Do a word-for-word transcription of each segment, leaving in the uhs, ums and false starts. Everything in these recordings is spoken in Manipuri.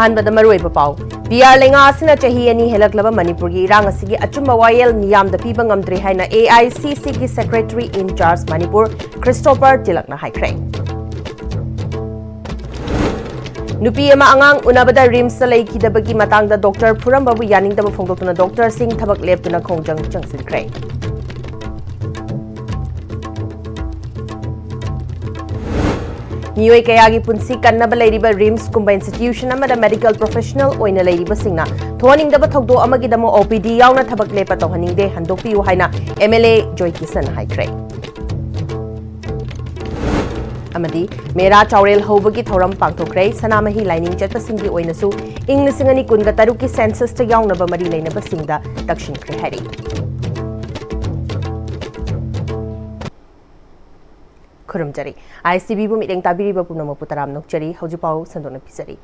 ꯑꯍꯥꯟꯕꯗ ꯃꯔꯨꯑꯣꯏꯕ ꯄꯥꯎ꯫ ꯄꯤ ꯑꯥꯔ ꯂꯩꯉꯥꯛ ꯑꯁꯤꯅ ꯆꯍꯤ ꯑꯅꯤ ꯍꯦꯜꯂꯛꯂꯕ ꯃꯅꯤꯄꯨꯔꯒꯤ ꯏꯔꯥꯡ ꯑꯁꯤꯒꯤ ꯑꯆꯨꯝꯕ ꯋꯥꯌꯦꯜ ꯃꯤꯌꯥꯝꯗ ꯄꯤꯕ ꯉꯝꯗ꯭ꯔꯦ ꯍꯥꯏꯅ ꯑꯦ ꯑꯥꯏ ꯁꯤ ꯁꯤꯒꯤ secretary in charge Manipur Christopher ꯇꯤꯂꯛꯅ ꯍꯥꯏꯈ꯭ꯔꯦ꯫ ꯅꯨꯄꯤ ꯑꯃ ꯑꯉꯥꯡ ꯎꯅꯕꯗ ꯔꯤꯝꯁꯇ ꯂꯩꯈꯤꯗꯕꯒꯤ ꯃꯇꯥꯡꯗ ꯗꯣꯛꯇꯔ ꯐꯨꯔꯝꯕꯕꯨ ꯌꯥꯅꯤꯡꯗꯕ ꯐꯣꯡꯗꯣꯛꯇꯨꯅ ꯗꯣꯛꯇꯔꯁꯤꯡ ꯊꯕꯛ ꯂꯦꯞꯇꯨꯅ ꯈꯣꯡꯖꯪ ꯆꯪꯁꯤꯟꯈ꯭ꯔꯦ꯫ ꯃꯤꯑꯣꯏ ꯀꯌꯥꯒꯤ ꯄꯨꯟꯁꯤ ꯀꯟꯅꯕ ꯂꯩꯔꯤꯕ ꯔꯤꯝꯁꯀꯨꯝꯕ institution ꯑꯃꯗ medical professional ꯑꯣꯏꯅ ꯂꯩꯔꯤꯕꯁꯤꯡꯅ ꯊꯣꯛꯍꯟꯅꯤꯡꯗꯕ ꯊꯧꯗꯣꯛ ꯑꯃꯒꯤꯗꯃꯛ ꯑꯣ ꯄꯤ ꯗꯤ ꯌꯥꯎꯅ ꯊꯕꯛ ꯂꯦꯞꯄ ꯇꯧꯍꯟꯅꯤꯡꯗꯦ, ꯍꯟꯗꯣꯛꯄꯤꯌꯨ ꯍꯥꯏꯅ ꯑꯦꯝ ꯑꯦꯜ ꯑꯦ ꯖꯣꯏ ꯀꯤꯁꯟ ꯍꯥꯏꯈ꯭ꯔꯦ꯫ ꯑꯃꯗꯤ ꯃꯦꯔꯥ ꯆꯥꯎꯔꯦꯜ ꯍꯧꯕꯒꯤ ꯊꯧꯔꯝ ꯄꯥꯡꯊꯣꯛꯈ꯭ꯔꯦ꯫ ꯁꯅꯥꯃꯍꯤ ꯂꯥꯏꯅꯤꯡ ꯆꯠꯄꯁꯤꯡꯒꯤ ꯑꯣꯏꯅꯁꯨ ꯏꯪ ꯂꯤꯁꯤꯡ ꯑꯅꯤ ꯀꯨꯟꯒ ꯇꯔꯨꯛꯀꯤ censusꯇ ꯌꯥꯎꯅꯕ ꯃꯔꯤ ꯂꯩꯅꯕꯁꯤꯡꯗ ꯇꯛꯁꯤꯟꯈ꯭ꯔꯦ ꯍꯥꯏꯔꯤ꯫ ꯈꯨꯔꯨꯝꯖꯔꯤ꯫ ꯑꯥꯏ ꯑꯦꯁ ꯇꯤ ꯚꯤꯕꯨ ꯃꯤꯠꯌꯦꯡ ꯇꯥꯕꯤꯔꯤꯕ ꯄꯨꯝꯅꯃꯛꯄꯨ ꯇꯔꯥꯝꯅ ꯑꯣꯛꯆꯔꯤ꯫ ꯍꯧꯖꯤꯛ ꯄꯥꯎ ꯁꯟꯗꯣꯛꯅ ꯄꯤꯖꯔꯤ꯫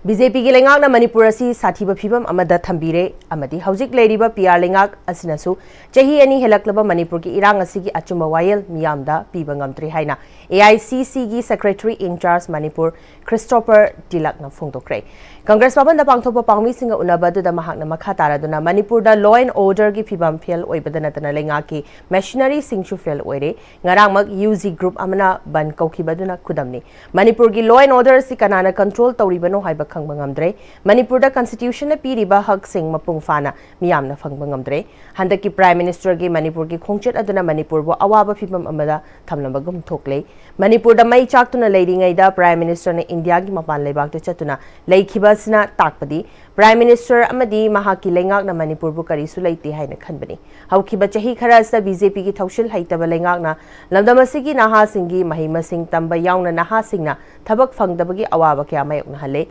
ꯕꯤ ꯖꯦ ꯄꯤꯒꯤ ꯂꯩꯉꯥꯛꯅ ꯃꯅꯤꯄꯨꯔ ꯑꯁꯤ ꯁꯥꯊꯤꯕ ꯐꯤꯕꯝ ꯑꯃꯗ ꯊꯝꯕꯤꯔꯦ ꯑꯃꯗꯤ ꯍꯧꯖꯤꯛ ꯂꯩꯔꯤꯕ ꯄꯤ ꯑꯥꯔ ꯂꯩꯉꯥꯛ ꯑꯁꯤꯅꯁꯨ ꯆꯍꯤ ꯑꯅꯤ ꯍꯦꯜꯂꯛꯂꯕ ꯃꯅꯤꯄꯨꯔꯒꯤ ꯏꯔꯥꯡ ꯑꯁꯤꯒꯤ ꯑꯆꯨꯝꯕ ꯋꯥꯌꯦꯜ ꯃꯤꯌꯥꯝꯗ ꯄꯤꯕ ꯉꯝꯗ꯭ꯔꯦ ꯍꯥꯏꯅ ꯑꯦ ꯑꯥꯏ ꯁꯤ ꯁꯤꯒꯤ secretary in charge Manipur Christopher ꯇꯤꯂꯛꯅ ꯐꯣꯡꯗꯣꯛꯈ꯭ꯔꯦ꯫ ꯀꯪꯒ꯭ꯔꯦꯁ ꯚꯕꯟꯗ ꯄꯥꯡꯊꯣꯛꯄ ꯄꯥꯎꯃꯤꯁꯤꯡꯒ ꯎꯅꯕ ꯑꯗꯨꯗ ꯃꯍꯥꯛꯅ ꯃꯈꯥ ꯇꯥꯔꯗꯨꯅ ꯃꯅꯤꯄꯨꯔꯗ law and orderꯒꯤ ꯐꯤꯕꯝ fail ꯑꯣꯏꯕꯗ ꯅꯠꯇꯅ ꯂꯩꯉꯥꯛꯀꯤ machineryꯁꯤꯡꯁꯨ fail ꯑꯣꯏꯔꯦ꯫ ꯉꯔꯥꯡꯃꯛ ꯌꯨ ꯖꯤ group ꯑꯃꯅ ꯕꯟ ꯀꯧꯈꯤꯕꯗꯨꯅ ꯈꯨꯗꯝꯅꯤ꯫ ꯃꯅꯤꯄꯨꯔꯒꯤ law and order ꯑꯁꯤ ꯀꯅꯥꯅ control ꯇꯧꯔꯤꯕꯅꯣ ꯍꯥꯏꯕ ꯈꯪꯕ ꯉꯝꯗ꯭ꯔꯦ꯫ ꯃꯅꯤꯄꯨꯔꯗ constitutionꯅ ꯄꯤꯔꯤꯕ ꯍꯛꯁꯤꯡ ꯃꯄꯨꯡ ꯐꯥꯅ ꯃꯤꯌꯥꯝꯅ ꯐꯪꯕ ꯉꯝꯗ꯭ꯔꯦ꯫ ꯍꯟꯗꯛꯀꯤ Prime Ministerꯒꯤ ꯃꯅꯤꯄꯨꯔꯒꯤ ꯈꯣꯡꯆꯠ ꯑꯗꯨꯅ ꯃꯅꯤꯄꯨꯔꯕꯨ ꯑꯋꯥꯕ ꯐꯤꯕꯝ ꯑꯃꯗ ꯊꯝꯂꯝꯕꯒꯨꯝ ꯊꯣꯛꯂꯦ꯫ ꯃꯅꯤꯄꯨꯔꯗ ꯃꯩ ꯆꯥꯛꯇꯨꯅ ꯂꯩꯔꯤꯉꯩꯗ Prime Ministerꯅ ꯏꯟꯗꯤꯌꯥꯒꯤ ꯃꯄꯥꯟ ꯂꯩꯕꯥꯛꯇ ꯆꯠꯇꯨꯅ ꯂꯩꯈꯤꯕ ꯑꯁꯤꯅ ꯇꯥꯛꯄꯗꯤ Prime Minister ꯑꯃꯗꯤ ꯃꯍꯥꯛꯀꯤ ꯂꯩꯉꯥꯛꯅ ꯃꯅꯤꯄꯨꯔꯕꯨ ꯀꯔꯤꯁꯨ ꯂꯩꯇꯦ ꯍꯥꯏꯅ ꯈꯟꯕꯅꯤ꯫ ꯍꯧꯈꯤꯕ ꯆꯍꯤ ꯈꯔ ꯑꯁꯤꯗ ꯕꯤ ꯖꯦ ꯄꯤꯒꯤ ꯊꯧꯁꯤꯜ ꯍꯩꯇꯕ ꯂꯩꯉꯥꯛꯅ ꯂꯝꯗꯝ ꯑꯁꯤꯒꯤ ꯅꯍꯥꯁꯤꯡꯒꯤ ꯃꯍꯩ ꯃꯁꯤꯡ ꯇꯝꯕ ꯌꯥꯎꯅ ꯅꯍꯥꯁꯤꯡꯅ ꯊꯕꯛ ꯐꯪꯗꯕꯒꯤ ꯑꯋꯥꯕ ꯀꯌꯥ ꯃꯥꯌꯣꯛꯅꯍꯜꯂꯦ꯫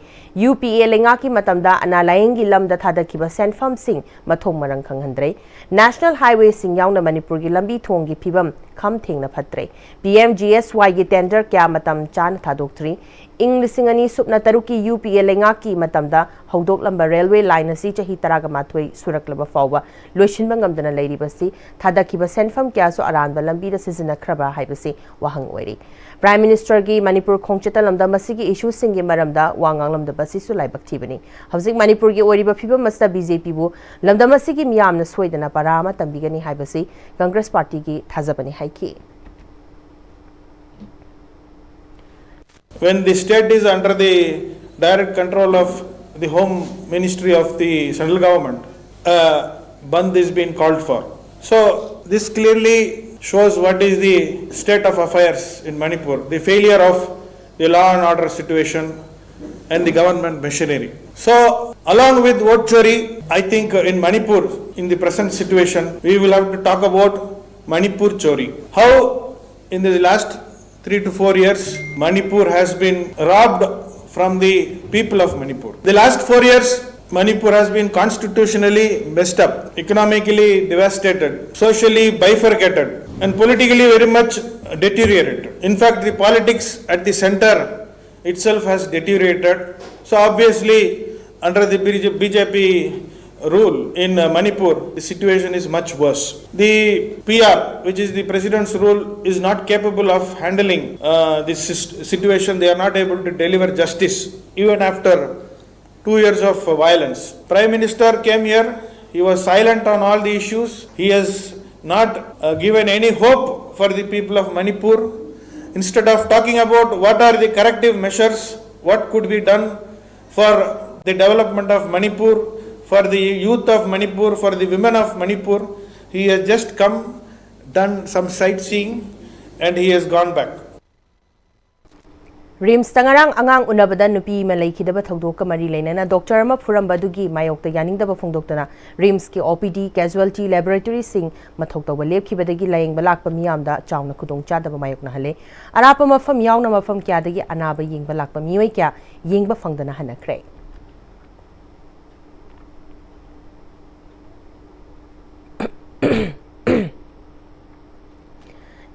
ꯌꯨ ꯄꯤ ꯑꯦ ꯂꯩꯉꯥꯛꯀꯤ ꯃꯇꯝꯗ ꯑꯅꯥ ꯂꯥꯌꯦꯡꯒꯤ ꯂꯝꯗ ꯊꯥꯗꯈꯤꯕ ꯁꯦꯟꯐꯝꯁꯤꯡ ꯃꯊꯣꯡ ꯃꯔꯪ ꯈꯪꯍꯟꯗ꯭ꯔꯦ꯫ National Highwayꯁꯤꯡ ꯌꯥꯎꯅ ꯃꯅꯤꯄꯨꯔꯒꯤ ꯂꯝꯕꯤ ꯊꯣꯡꯒꯤ ꯐꯤꯕꯝ ꯈꯝ ꯊꯦꯡꯅ ꯐꯠꯇ꯭ꯔꯦ꯫ ꯄꯤ ꯑꯦꯝ ꯖꯤ ꯑꯦꯁ ꯋꯥꯏꯒꯤ tender ꯀꯌꯥ ꯃꯇꯝ ꯆꯥꯅ ꯊꯥꯗꯣꯛꯇ꯭ꯔꯤ꯫ ꯏꯪ ꯂꯤꯁꯤꯡ ꯑꯅꯤ ꯁꯨꯞꯅ ꯇꯔꯨꯛꯀꯤ UPA ꯂꯩꯉꯥꯛꯀꯤ ꯃꯇꯝꯗ ꯍꯧꯗꯣꯛꯂꯝꯕ ꯔꯦꯜꯋꯦ ꯂꯥꯏꯟ ꯑꯁꯤ ꯆꯍꯤ ꯇꯔꯥꯒ ꯃꯥꯊꯣꯏ ꯁꯨꯔꯛꯂꯕ ꯐꯥꯎꯕ ꯂꯣꯏꯁꯤꯟꯕ ꯉꯝꯗꯅ ꯂꯩꯔꯤꯕꯁꯤ ꯊꯥꯗꯈꯤꯕ ꯁꯦꯟꯐꯝ ꯀꯌꯥꯁꯨ ꯑꯔꯥꯟꯕ ꯂꯝꯕꯤꯗ ꯁꯤꯖꯤꯟꯅꯈ꯭ꯔꯕ ꯍꯥꯏꯕꯁꯤ ꯋꯥꯍꯪ ꯑꯣꯏꯔꯤ꯫ Prime Ministerꯒꯤ ꯃꯅꯤꯄꯨꯔ ꯈꯣꯡꯆꯠꯇ ꯂꯝꯗꯝ ꯑꯁꯤꯒꯤ ꯏꯁꯨꯁꯤꯡꯒꯤ ꯃꯔꯝꯗ ꯋꯥ ꯉꯥꯡꯂꯝꯗꯕ ꯑꯁꯤꯁꯨ ꯂꯥꯏꯕꯛ ꯊꯤꯕꯅꯤ꯫ ꯍꯧꯖꯤꯛ ꯃꯅꯤꯄꯨꯔꯒꯤ ꯑꯣꯏꯔꯤꯕ ꯐꯤꯕꯝ ꯑꯁꯤꯗ BJPꯕꯨ ꯂꯝꯗꯝ ꯑꯁꯤꯒꯤ ꯃꯤꯌꯥꯝꯅ ꯁꯣꯏꯗꯅ ꯄꯔꯥ ꯑꯃ ꯇꯝꯕꯤꯒꯅꯤ ꯍꯥꯏꯕꯁꯤ Congress Partyꯒꯤ ꯊꯥꯖꯕꯅꯤ ꯍꯥꯏꯈꯤ꯫ When the state is under the direct control of the Home Ministry of the central government, a bandh is being called for. So this clearly shows what is the state of affairs in Manipur, the failure of the law and order situation and the government machinery. So along with vote chori, I think in Manipur, in the present situation, we will have to talk about Manipur chori. How in the last three to four years, Manipur has been robbed from the people of Manipur. The last four years, Manipur has been constitutionally messed up, economically devastated, socially bifurcated, and politically very much deteriorated. In fact, the politics at the center itself has deteriorated. So obviously, under the BJP rule in uh, Manipur, the situation is much worse. The PR, which is the president's rule, is not capable of handling uh, this situation. They are not able to deliver justice even after two years of violence. Prime Minister came here, he was silent on all the issues. He has not uh, given any hope for the people of Manipur. Instead of talking about what are the corrective measures, what could be done for the development of Manipur, for the youth of Manipur, for the women of Manipur, he has just come, done some sightseeing, and he has gone back. RIMSꯇ ꯉꯔꯥꯡ ꯑꯉꯥꯡ ꯎꯅꯕꯗ ꯅꯨꯄꯤ ꯑꯃ ꯂꯩꯈꯤꯗꯕ ꯊꯧꯗꯣꯛꯀ ꯃꯔꯤ ꯂꯩꯅꯅ ꯗꯣꯛꯇꯔ ꯑꯃ ꯐꯨꯔꯝꯕ ꯑꯗꯨꯒꯤ ꯃꯥꯌꯣꯛꯇ ꯌꯥꯅꯤꯡꯗꯕ ꯐꯣꯡꯗꯣꯛꯇꯨꯅ RIMSꯀꯤ OPD, casualty laboratoryꯁꯤꯡ ꯃꯊꯧ ꯇꯧꯕ ꯂꯦꯞꯈꯤꯕꯗꯒꯤ ꯂꯥꯌꯦꯡꯕ ꯂꯥꯛꯄ ꯃꯤꯌꯥꯝꯗ ꯆꯥꯎꯅ ꯈꯨꯗꯣꯡꯆꯥꯗꯕ ꯃꯥꯌꯣꯛꯅꯍꯜꯂꯦ꯫ ꯑꯔꯥꯞꯄ ꯃꯐꯝ ꯌꯥꯎꯅ ꯃꯐꯝ ꯀꯌꯥꯗꯒꯤ ꯑꯅꯥꯕ ꯌꯦꯡꯕ ꯂꯥꯛꯄ ꯃꯤꯑꯣꯏ ꯀꯌꯥ ꯌꯦꯡꯕ ꯐꯪꯗꯅ ꯍꯟꯅꯈ꯭ꯔꯦ꯫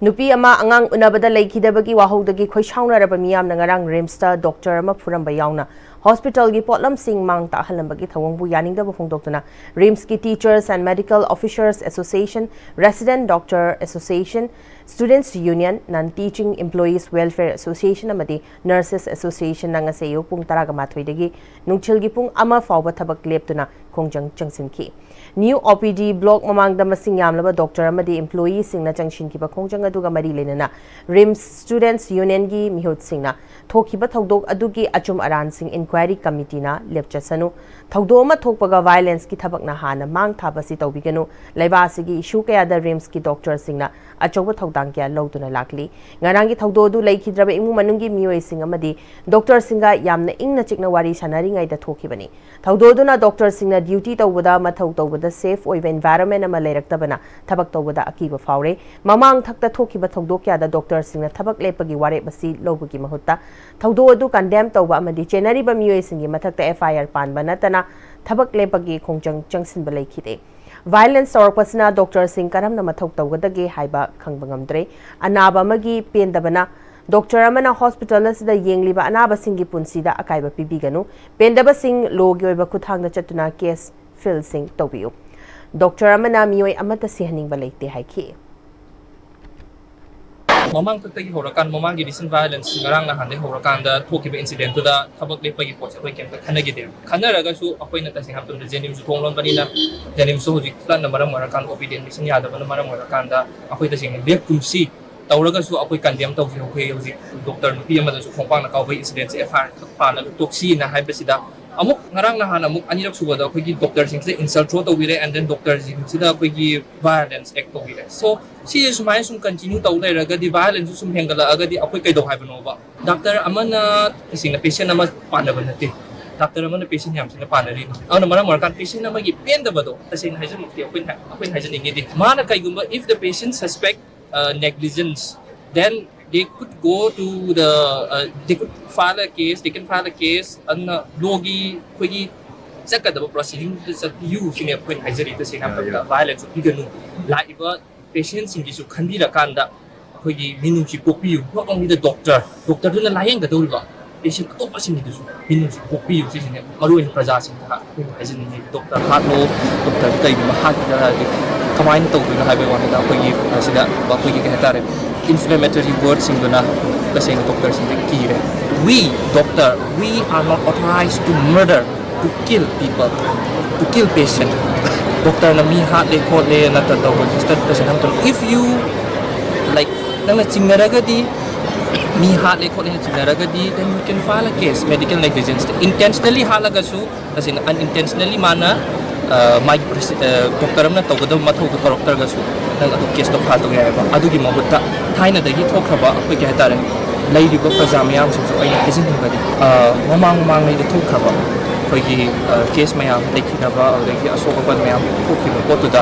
ꯅꯨꯄꯤ ꯑꯃ ꯑꯉꯥꯡ ꯎꯅꯕꯗ ꯂꯩꯈꯤꯗꯕꯒꯤ ꯋꯥꯍꯧꯗꯒꯤ ꯈꯣꯏꯁꯥꯎꯅꯔꯕ ꯃꯤꯌꯥꯝꯅ ꯉꯔꯥꯡ ꯔꯤꯝꯁꯇ ꯗꯣꯛꯇꯔ ꯑꯃ ꯐꯨꯔꯝꯕ ꯌꯥꯎꯅ ꯍꯣꯁꯄꯤꯇꯥꯜꯒꯤ ꯄꯣꯠꯂꯝꯁꯤꯡ ꯃꯥꯡ ꯇꯥꯛꯍꯜꯂꯝꯕꯒꯤ ꯊꯧꯑꯣꯡꯕꯨ ꯌꯥꯅꯤꯡꯗꯕ ꯐꯣꯡꯗꯣꯛꯇꯨꯅ ꯔꯤꯝꯁꯀꯤ Teachers and Medical Officers Association, Resident Doctor Association, Students Union, Non-Teaching Employees Welfare Association ꯑꯃꯗꯤ Nurses Associationꯅ ꯉꯁꯤ ꯑꯌꯨꯛ ꯄꯨꯡ ꯇꯔꯥꯒ ꯃꯥꯊꯣꯏꯗꯒꯤ ꯅꯨꯡꯊꯤꯜꯒꯤ ꯄꯨꯡ ꯑꯃ ꯐꯥꯎꯕ ꯊꯕꯛ ꯂꯦꯞꯇꯨꯅ ꯈꯣꯡꯖꯪ ꯆꯪꯁꯤꯟꯈꯤ꯫ New O P D block ꯃꯃꯥꯡꯗ ꯃꯁꯤꯡ ꯌꯥꯝꯂꯕ ꯗꯣꯛꯇꯔ ꯑꯃꯗꯤ employeeꯁꯤꯡꯅ ꯆꯪꯁꯤꯟꯈꯤꯕ ꯈꯣꯡꯖꯪ ꯑꯗꯨꯒ ꯃꯔꯤ ꯂꯩꯅꯅ ꯔꯤꯝꯁ Students Unionꯒꯤ ꯃꯤꯍꯨꯠꯁꯤꯡꯅ ꯊꯣꯛꯈꯤꯕ ꯊꯧꯗꯣꯛ ꯑꯗꯨꯒꯤ ꯑꯆꯨꯝ ꯑꯔꯥꯟꯁꯤꯡ inquiry committeeꯅ ꯂꯦꯞꯆꯁꯅꯨ, ꯊꯧꯗꯣꯛ ꯑꯃ ꯊꯣꯛꯄꯒ violenceꯀꯤ ꯊꯕꯛꯅ ꯍꯥꯟꯅ ꯃꯥꯡ ꯊꯥꯕꯁꯤ ꯇꯧꯕꯤꯒꯅꯨ, ꯂꯩꯕꯥꯛ ꯑꯁꯤꯒꯤ issue ꯀꯌꯥꯗ ꯔꯤꯝꯁꯀꯤ ꯗꯣꯛꯇꯔꯁꯤꯡꯅ ꯑꯆꯧꯕ ꯊꯧꯗꯥꯡ ꯀꯌꯥ ꯂꯧꯗꯨꯅ ꯂꯥꯛꯂꯤ꯫ ꯉꯔꯥꯡꯒꯤ ꯊꯧꯗꯣꯛ ꯑꯗꯨ ꯂꯩꯈꯤꯗ꯭ꯔꯕ ꯏꯃꯨꯡ ꯃꯅꯨꯡꯒꯤ ꯃꯤꯑꯣꯏꯁꯤꯡ ꯑꯃꯗꯤ ꯗꯣꯛꯇꯔꯁꯤꯡꯒ ꯌꯥꯝꯅ ꯏꯪꯅ ꯆꯤꯛꯅ ꯋꯥꯔꯤ ꯁꯥꯟꯅꯔꯤꯉꯩꯗ ꯊꯣꯛꯈꯤꯕꯅꯤ꯫ ꯊꯧꯗꯣꯛ ꯑꯗꯨꯅ ꯗꯣꯛꯇꯔꯁꯤꯡꯅ duty ꯇꯧꯕꯗ, ꯃꯊꯧ ꯇꯧꯕꯗ safe ꯑꯣꯏꯕ environment ꯑꯃ ꯂꯩꯔꯛꯇꯕꯅ ꯊꯕꯛ ꯇꯧꯕꯗ ꯑꯀꯤꯕ ꯐꯥꯎꯔꯦ꯫ ꯃꯃꯥꯡ ꯊꯛꯇ ꯊꯣꯛꯈꯤꯕ ꯊꯧꯗꯣꯛ ꯀꯌꯥꯗ ꯗꯣꯛꯇꯔꯁꯤꯡꯅ ꯊꯕꯛ ꯂꯦꯞꯄꯒꯤ ꯋꯥꯔꯦꯞ ꯑꯁꯤ ꯂꯧꯕꯒꯤ ꯃꯍꯨꯠꯇ ꯊꯧꯗꯣꯛ ꯑꯗꯨ condemn ꯇꯧꯕ ꯑꯃꯗꯤ ꯆꯦꯟꯅꯔꯤꯕ ꯃꯤꯑꯣꯏꯁꯤꯡꯒꯤ ꯃꯊꯛꯇ F I R ꯄꯥꯟꯕ ꯅꯠꯇꯅ ꯊꯕꯛ ꯂꯦꯞꯄꯒꯤ ꯈꯣꯡꯖꯪ ꯆꯪꯁꯤꯟꯕ ꯂꯩꯈꯤꯗꯦ꯫ Violence ꯇꯧꯔꯛꯄꯁꯤꯅ ꯗꯣꯛꯇꯔꯁꯤꯡ ꯀꯔꯝꯅ ꯃꯊꯧ ꯇꯧꯒꯗꯒꯦ ꯍꯥꯏꯕ ꯈꯪꯕ ꯉꯝꯗ꯭ꯔꯦ꯫ ꯑꯅꯥꯕ ꯑꯃꯒꯤ ꯄꯦꯟꯗꯕꯅ ꯗꯣꯛꯇꯔ ꯑꯃꯅ ꯍꯣꯁꯄꯤꯇꯥꯜ ꯑꯁꯤꯗ ꯌꯦꯡꯂꯤꯕ ꯑꯅꯥꯕꯁꯤꯡꯒꯤ ꯄꯨꯟꯁꯤꯗ ꯑꯀꯥꯏꯕ ꯄꯤꯕꯤꯒꯅꯨ꯫ ꯄꯦꯟꯗꯕꯁꯤꯡ ꯂꯣꯒꯤ ꯑꯣꯏꯕ ꯈꯨꯠꯊꯥꯡꯗ ꯆꯠꯇꯨꯅ ꯀꯦꯁ ꯐꯤꯜꯁꯤꯡ ꯇꯧꯕꯤꯌꯨ꯫ ꯗꯣꯛꯇꯔ ꯑꯃꯅ ꯃꯤꯑꯣꯏ ꯑꯃꯠꯇ ꯁꯤꯍꯟꯅꯤꯡꯕ ꯂꯩꯇꯦ ꯍꯥꯏꯈꯤ꯫ ꯃꯃꯥꯡ ꯊꯛꯇꯒꯤ ꯍꯧꯔꯀꯥꯟ, ꯃꯃꯥꯡꯒꯤ recent violence ꯉꯔꯥꯡ ꯅꯍꯥꯟꯗꯒꯤ ꯍꯧꯔꯀꯥꯟꯗ ꯊꯣꯛꯈꯤꯕ incidentꯇꯨꯗ ꯊꯕꯛ ꯂꯦꯞꯄꯒꯤ ꯄꯣꯠꯁꯦ ꯑꯩꯈꯣꯏ ꯀꯩꯝꯇ ꯈꯟꯅꯈꯤꯗꯦ꯫ ꯈꯟꯅꯔꯒꯁꯨ ꯑꯩꯈꯣꯏꯅ ꯇꯁꯦꯡꯅ ꯍꯥꯏꯕ ꯃꯇꯝꯗ JNIMSꯁꯨ ꯊꯣꯡ ꯂꯣꯟꯕꯅꯤꯅ, JNIMSꯁꯨ ꯍꯧꯖꯤꯛ floodꯅ ꯃꯔꯝ ꯑꯣꯏꯔꯀꯥꯟꯗ, O P D admission ꯌꯥꯗꯕꯅ ꯃꯔꯝ ꯑꯣꯏꯔꯀꯥꯟꯗ ꯑꯩꯈꯣꯏ ꯇꯁꯦꯡꯅ ꯂꯦꯞꯀꯨꯝꯁꯤ ꯇꯧꯔꯒꯁꯨ ꯑꯩꯈꯣꯏ condemn ꯇꯧꯈꯤ꯫ ꯑꯩꯈꯣꯏ ꯍꯧꯖꯤꯛ ꯗꯣꯛꯇꯔ ꯅꯨꯄꯤ ꯑꯃꯗꯁꯨ ꯈꯣꯡꯄꯥꯛꯅ ꯀꯥꯎꯕꯒꯤ incidentꯁꯦ F I R ꯈꯛ ꯄꯥꯜꯂꯒ ꯇꯣꯛꯁꯤꯅ ꯍꯥꯏꯕꯁꯤꯗ, ꯑꯃꯨꯛ ꯉꯔꯥꯡ ꯅꯍꯥꯟ ꯑꯃꯨꯛ ꯑꯅꯤꯔꯛ ꯁꯨꯕꯗ ꯑꯩꯈꯣꯏꯒꯤ ꯗꯣꯛꯇꯔꯁꯤꯡꯁꯤꯗ insult throw ꯇꯧꯕꯤꯔꯦ, and then ꯗꯣꯛꯇꯔꯁꯤꯡꯁꯤꯗ ꯑꯩꯈꯣꯏꯒꯤ violence act ꯇꯧꯕꯤꯔꯦ꯫ So ꯁꯤꯁꯦ ꯁꯨꯃꯥꯏꯅ ꯁꯨꯝ continue ꯇꯧ ꯂꯩꯔꯒꯗꯤ, violenceꯁꯨ ꯁꯨꯝ ꯍꯦꯟꯒꯠꯂꯛꯑꯒꯗꯤ ꯑꯩꯈꯣꯏ ꯀꯩꯗꯧ ꯍꯥꯏꯕꯅꯣꯕ? ꯗꯥꯛꯇꯔ ꯑꯃꯅ ꯇꯁꯦꯡꯅ patient ꯑꯃ ꯄꯥꯟꯅꯕ ꯅꯠꯇꯦ꯫ ꯗꯥꯛꯇꯔ ꯑꯃꯅ patient ꯌꯥꯝ ꯊꯤꯅ ꯄꯥꯟꯅꯔꯤꯅꯤ꯫ ꯑꯗꯨꯅ ꯃꯔꯝ ꯑꯣꯏꯔꯀꯥꯟꯗ patient ꯑꯃꯒꯤ ꯄꯦꯟꯗꯕꯗꯣ ꯇꯁꯦꯡꯅ ꯍꯥꯏꯖꯃꯛꯇꯤ ꯑꯩꯈꯣꯏꯅ, ꯑꯩꯈꯣꯏꯅ ꯍꯥꯏꯖꯅꯤꯡꯉꯤꯗꯤ, ꯃꯥꯅ ꯀꯩꯒꯨꯝꯕ, if the patient suspect, uh, negligence, then they could go to the, uh, they could file a case, they can file a case, ꯑꯗꯨꯅ lawꯒꯤ ꯑꯩꯈꯣꯏꯒꯤ ꯆꯠꯀꯗꯕ proceedingꯗ ꯆꯠꯄꯤꯌꯨ ꯁꯤꯅꯦ ꯑꯩꯈꯣꯏꯅ ꯍꯥꯏꯖꯔꯤ꯫ ꯇꯁꯦꯡꯅ ꯍꯥꯏꯕꯗ violence ꯄꯤꯒꯅꯨ꯫ ꯂꯥꯛꯏꯕ patientꯁꯤꯡꯒꯤꯁꯨ ꯈꯟꯕꯤꯔꯀꯥꯟꯗ ꯑꯩꯈꯣꯏꯒꯤ ꯃꯤꯅꯨꯡꯁꯤ ꯄꯣꯛꯄꯤꯌꯨ, not only the doctor, ꯗꯣꯛꯇꯔꯗꯨꯅ ꯂꯥꯌꯦꯡꯒꯗꯧꯔꯤꯕ ꯄꯦꯁꯦꯟ ꯑꯇꯣꯞꯄꯁꯤꯡꯒꯤꯗꯨꯁꯨ ꯃꯤꯅꯨꯡꯁꯤ ꯄꯣꯛꯄꯤꯌꯨ꯫ ꯁꯤꯁꯤꯅꯦ ꯃꯔꯨ ꯑꯣꯏꯅ ꯄ꯭ꯔꯖꯥꯁꯤꯡꯗ ꯑꯩꯈꯣꯏꯅ ꯍꯥꯏꯖꯅꯤꯡꯉꯤ꯫ ꯗꯣꯛꯇꯔ ꯍꯥꯠꯂꯣ, ꯗꯣꯛꯇꯔꯁꯤ ꯀꯩꯒꯨꯝꯕ ꯍꯥꯠꯈꯤꯗ ꯇꯥꯔꯗꯤ ꯀꯃꯥꯏꯅ ꯇꯧꯗꯣꯏꯅꯣ ꯍꯥꯏꯕꯒꯤ ꯋꯥꯅꯤꯗ꯫ ꯑꯩꯈꯣꯏꯒꯤ ꯃꯁꯤꯗ ꯑꯩꯈꯣꯏꯒꯤ ꯀꯩ ꯍꯥꯏꯇꯥꯔꯦ, ꯏꯟꯐ꯭ꯂꯦꯃꯦꯇꯔꯤ ꯋꯥꯔꯗꯁꯤꯡꯗꯨꯅ ꯇꯁꯦꯡꯅ ꯗꯣꯛꯇꯔꯁꯤꯡꯁꯦ ꯀꯤꯔꯦ꯫ We doctor, we are not authorized to murder, to kill people, to kill patient. ꯗꯣꯛꯇꯔꯅ ꯃꯤ ꯍꯥꯠꯂꯦ ꯈꯣꯠꯂꯦ ꯅꯠꯇ꯭ꯔꯒ ꯔꯦꯖꯤꯁꯇꯔ ꯇꯁꯦꯡꯅ ꯍꯥꯏꯕ ꯃꯇꯝꯗ, if you, like, ꯅꯪꯅ ꯆꯤꯡꯅꯔꯒꯗꯤ, ꯃꯤ ꯍꯥꯠꯂꯦ ꯈꯣꯠꯂꯦꯅ ꯆꯤꯡꯅꯔꯒꯗꯤ, then you can file a case, medical negligence. Intentionally ꯍꯥꯠꯂꯒꯁꯨ, ꯇꯁꯦꯡꯅ unintentionally ꯃꯥꯅ ꯑ, ꯃꯥꯒꯤ ꯄ꯭ꯔꯣꯁꯤ-, ꯑ, ꯗꯣꯛꯇꯔ ꯑꯃꯅ ꯇꯧꯒꯗꯕ ꯃꯊꯧꯗꯣ ꯇꯧꯔꯛꯇ꯭ꯔꯒꯁꯨ ꯅꯪ ꯑꯗꯨꯝ ꯀꯦꯁꯇꯣ ꯐꯥꯏꯜ ꯇꯧ ꯌꯥꯏꯑꯕ꯫ ꯑꯗꯨꯒꯤ ꯃꯍꯨꯠꯇ ꯊꯥꯏꯅꯗꯒꯤ ꯊꯣꯛꯈ꯭ꯔꯕ ꯑꯩꯈꯣꯏ ꯀꯩ ꯍꯥꯏꯇꯥꯔꯦ, ꯂꯩꯔꯤꯕ ꯄ꯭ꯔꯖꯥ ꯃꯌꯥꯝꯁꯤꯡꯁꯨ ꯑꯩꯅ ꯍꯥꯏꯖꯅꯤꯡꯕꯗꯤ, ꯑ, ꯃꯃꯥꯡ ꯃꯃꯥꯡꯉꯩꯗ ꯊꯣꯛꯈ꯭ꯔꯕ ꯑꯩꯈꯣꯏꯒꯤ, ꯑ, ꯀꯦꯁ ꯃꯌꯥꯝ, ꯂꯩꯈꯤꯗꯕ, ꯑꯗꯨꯗꯒꯤ ꯑꯁꯣꯛ ꯑꯄꯟ ꯃꯌꯥꯝ ꯊꯣꯛꯈꯤꯕ ꯄꯣꯠꯇꯨꯗ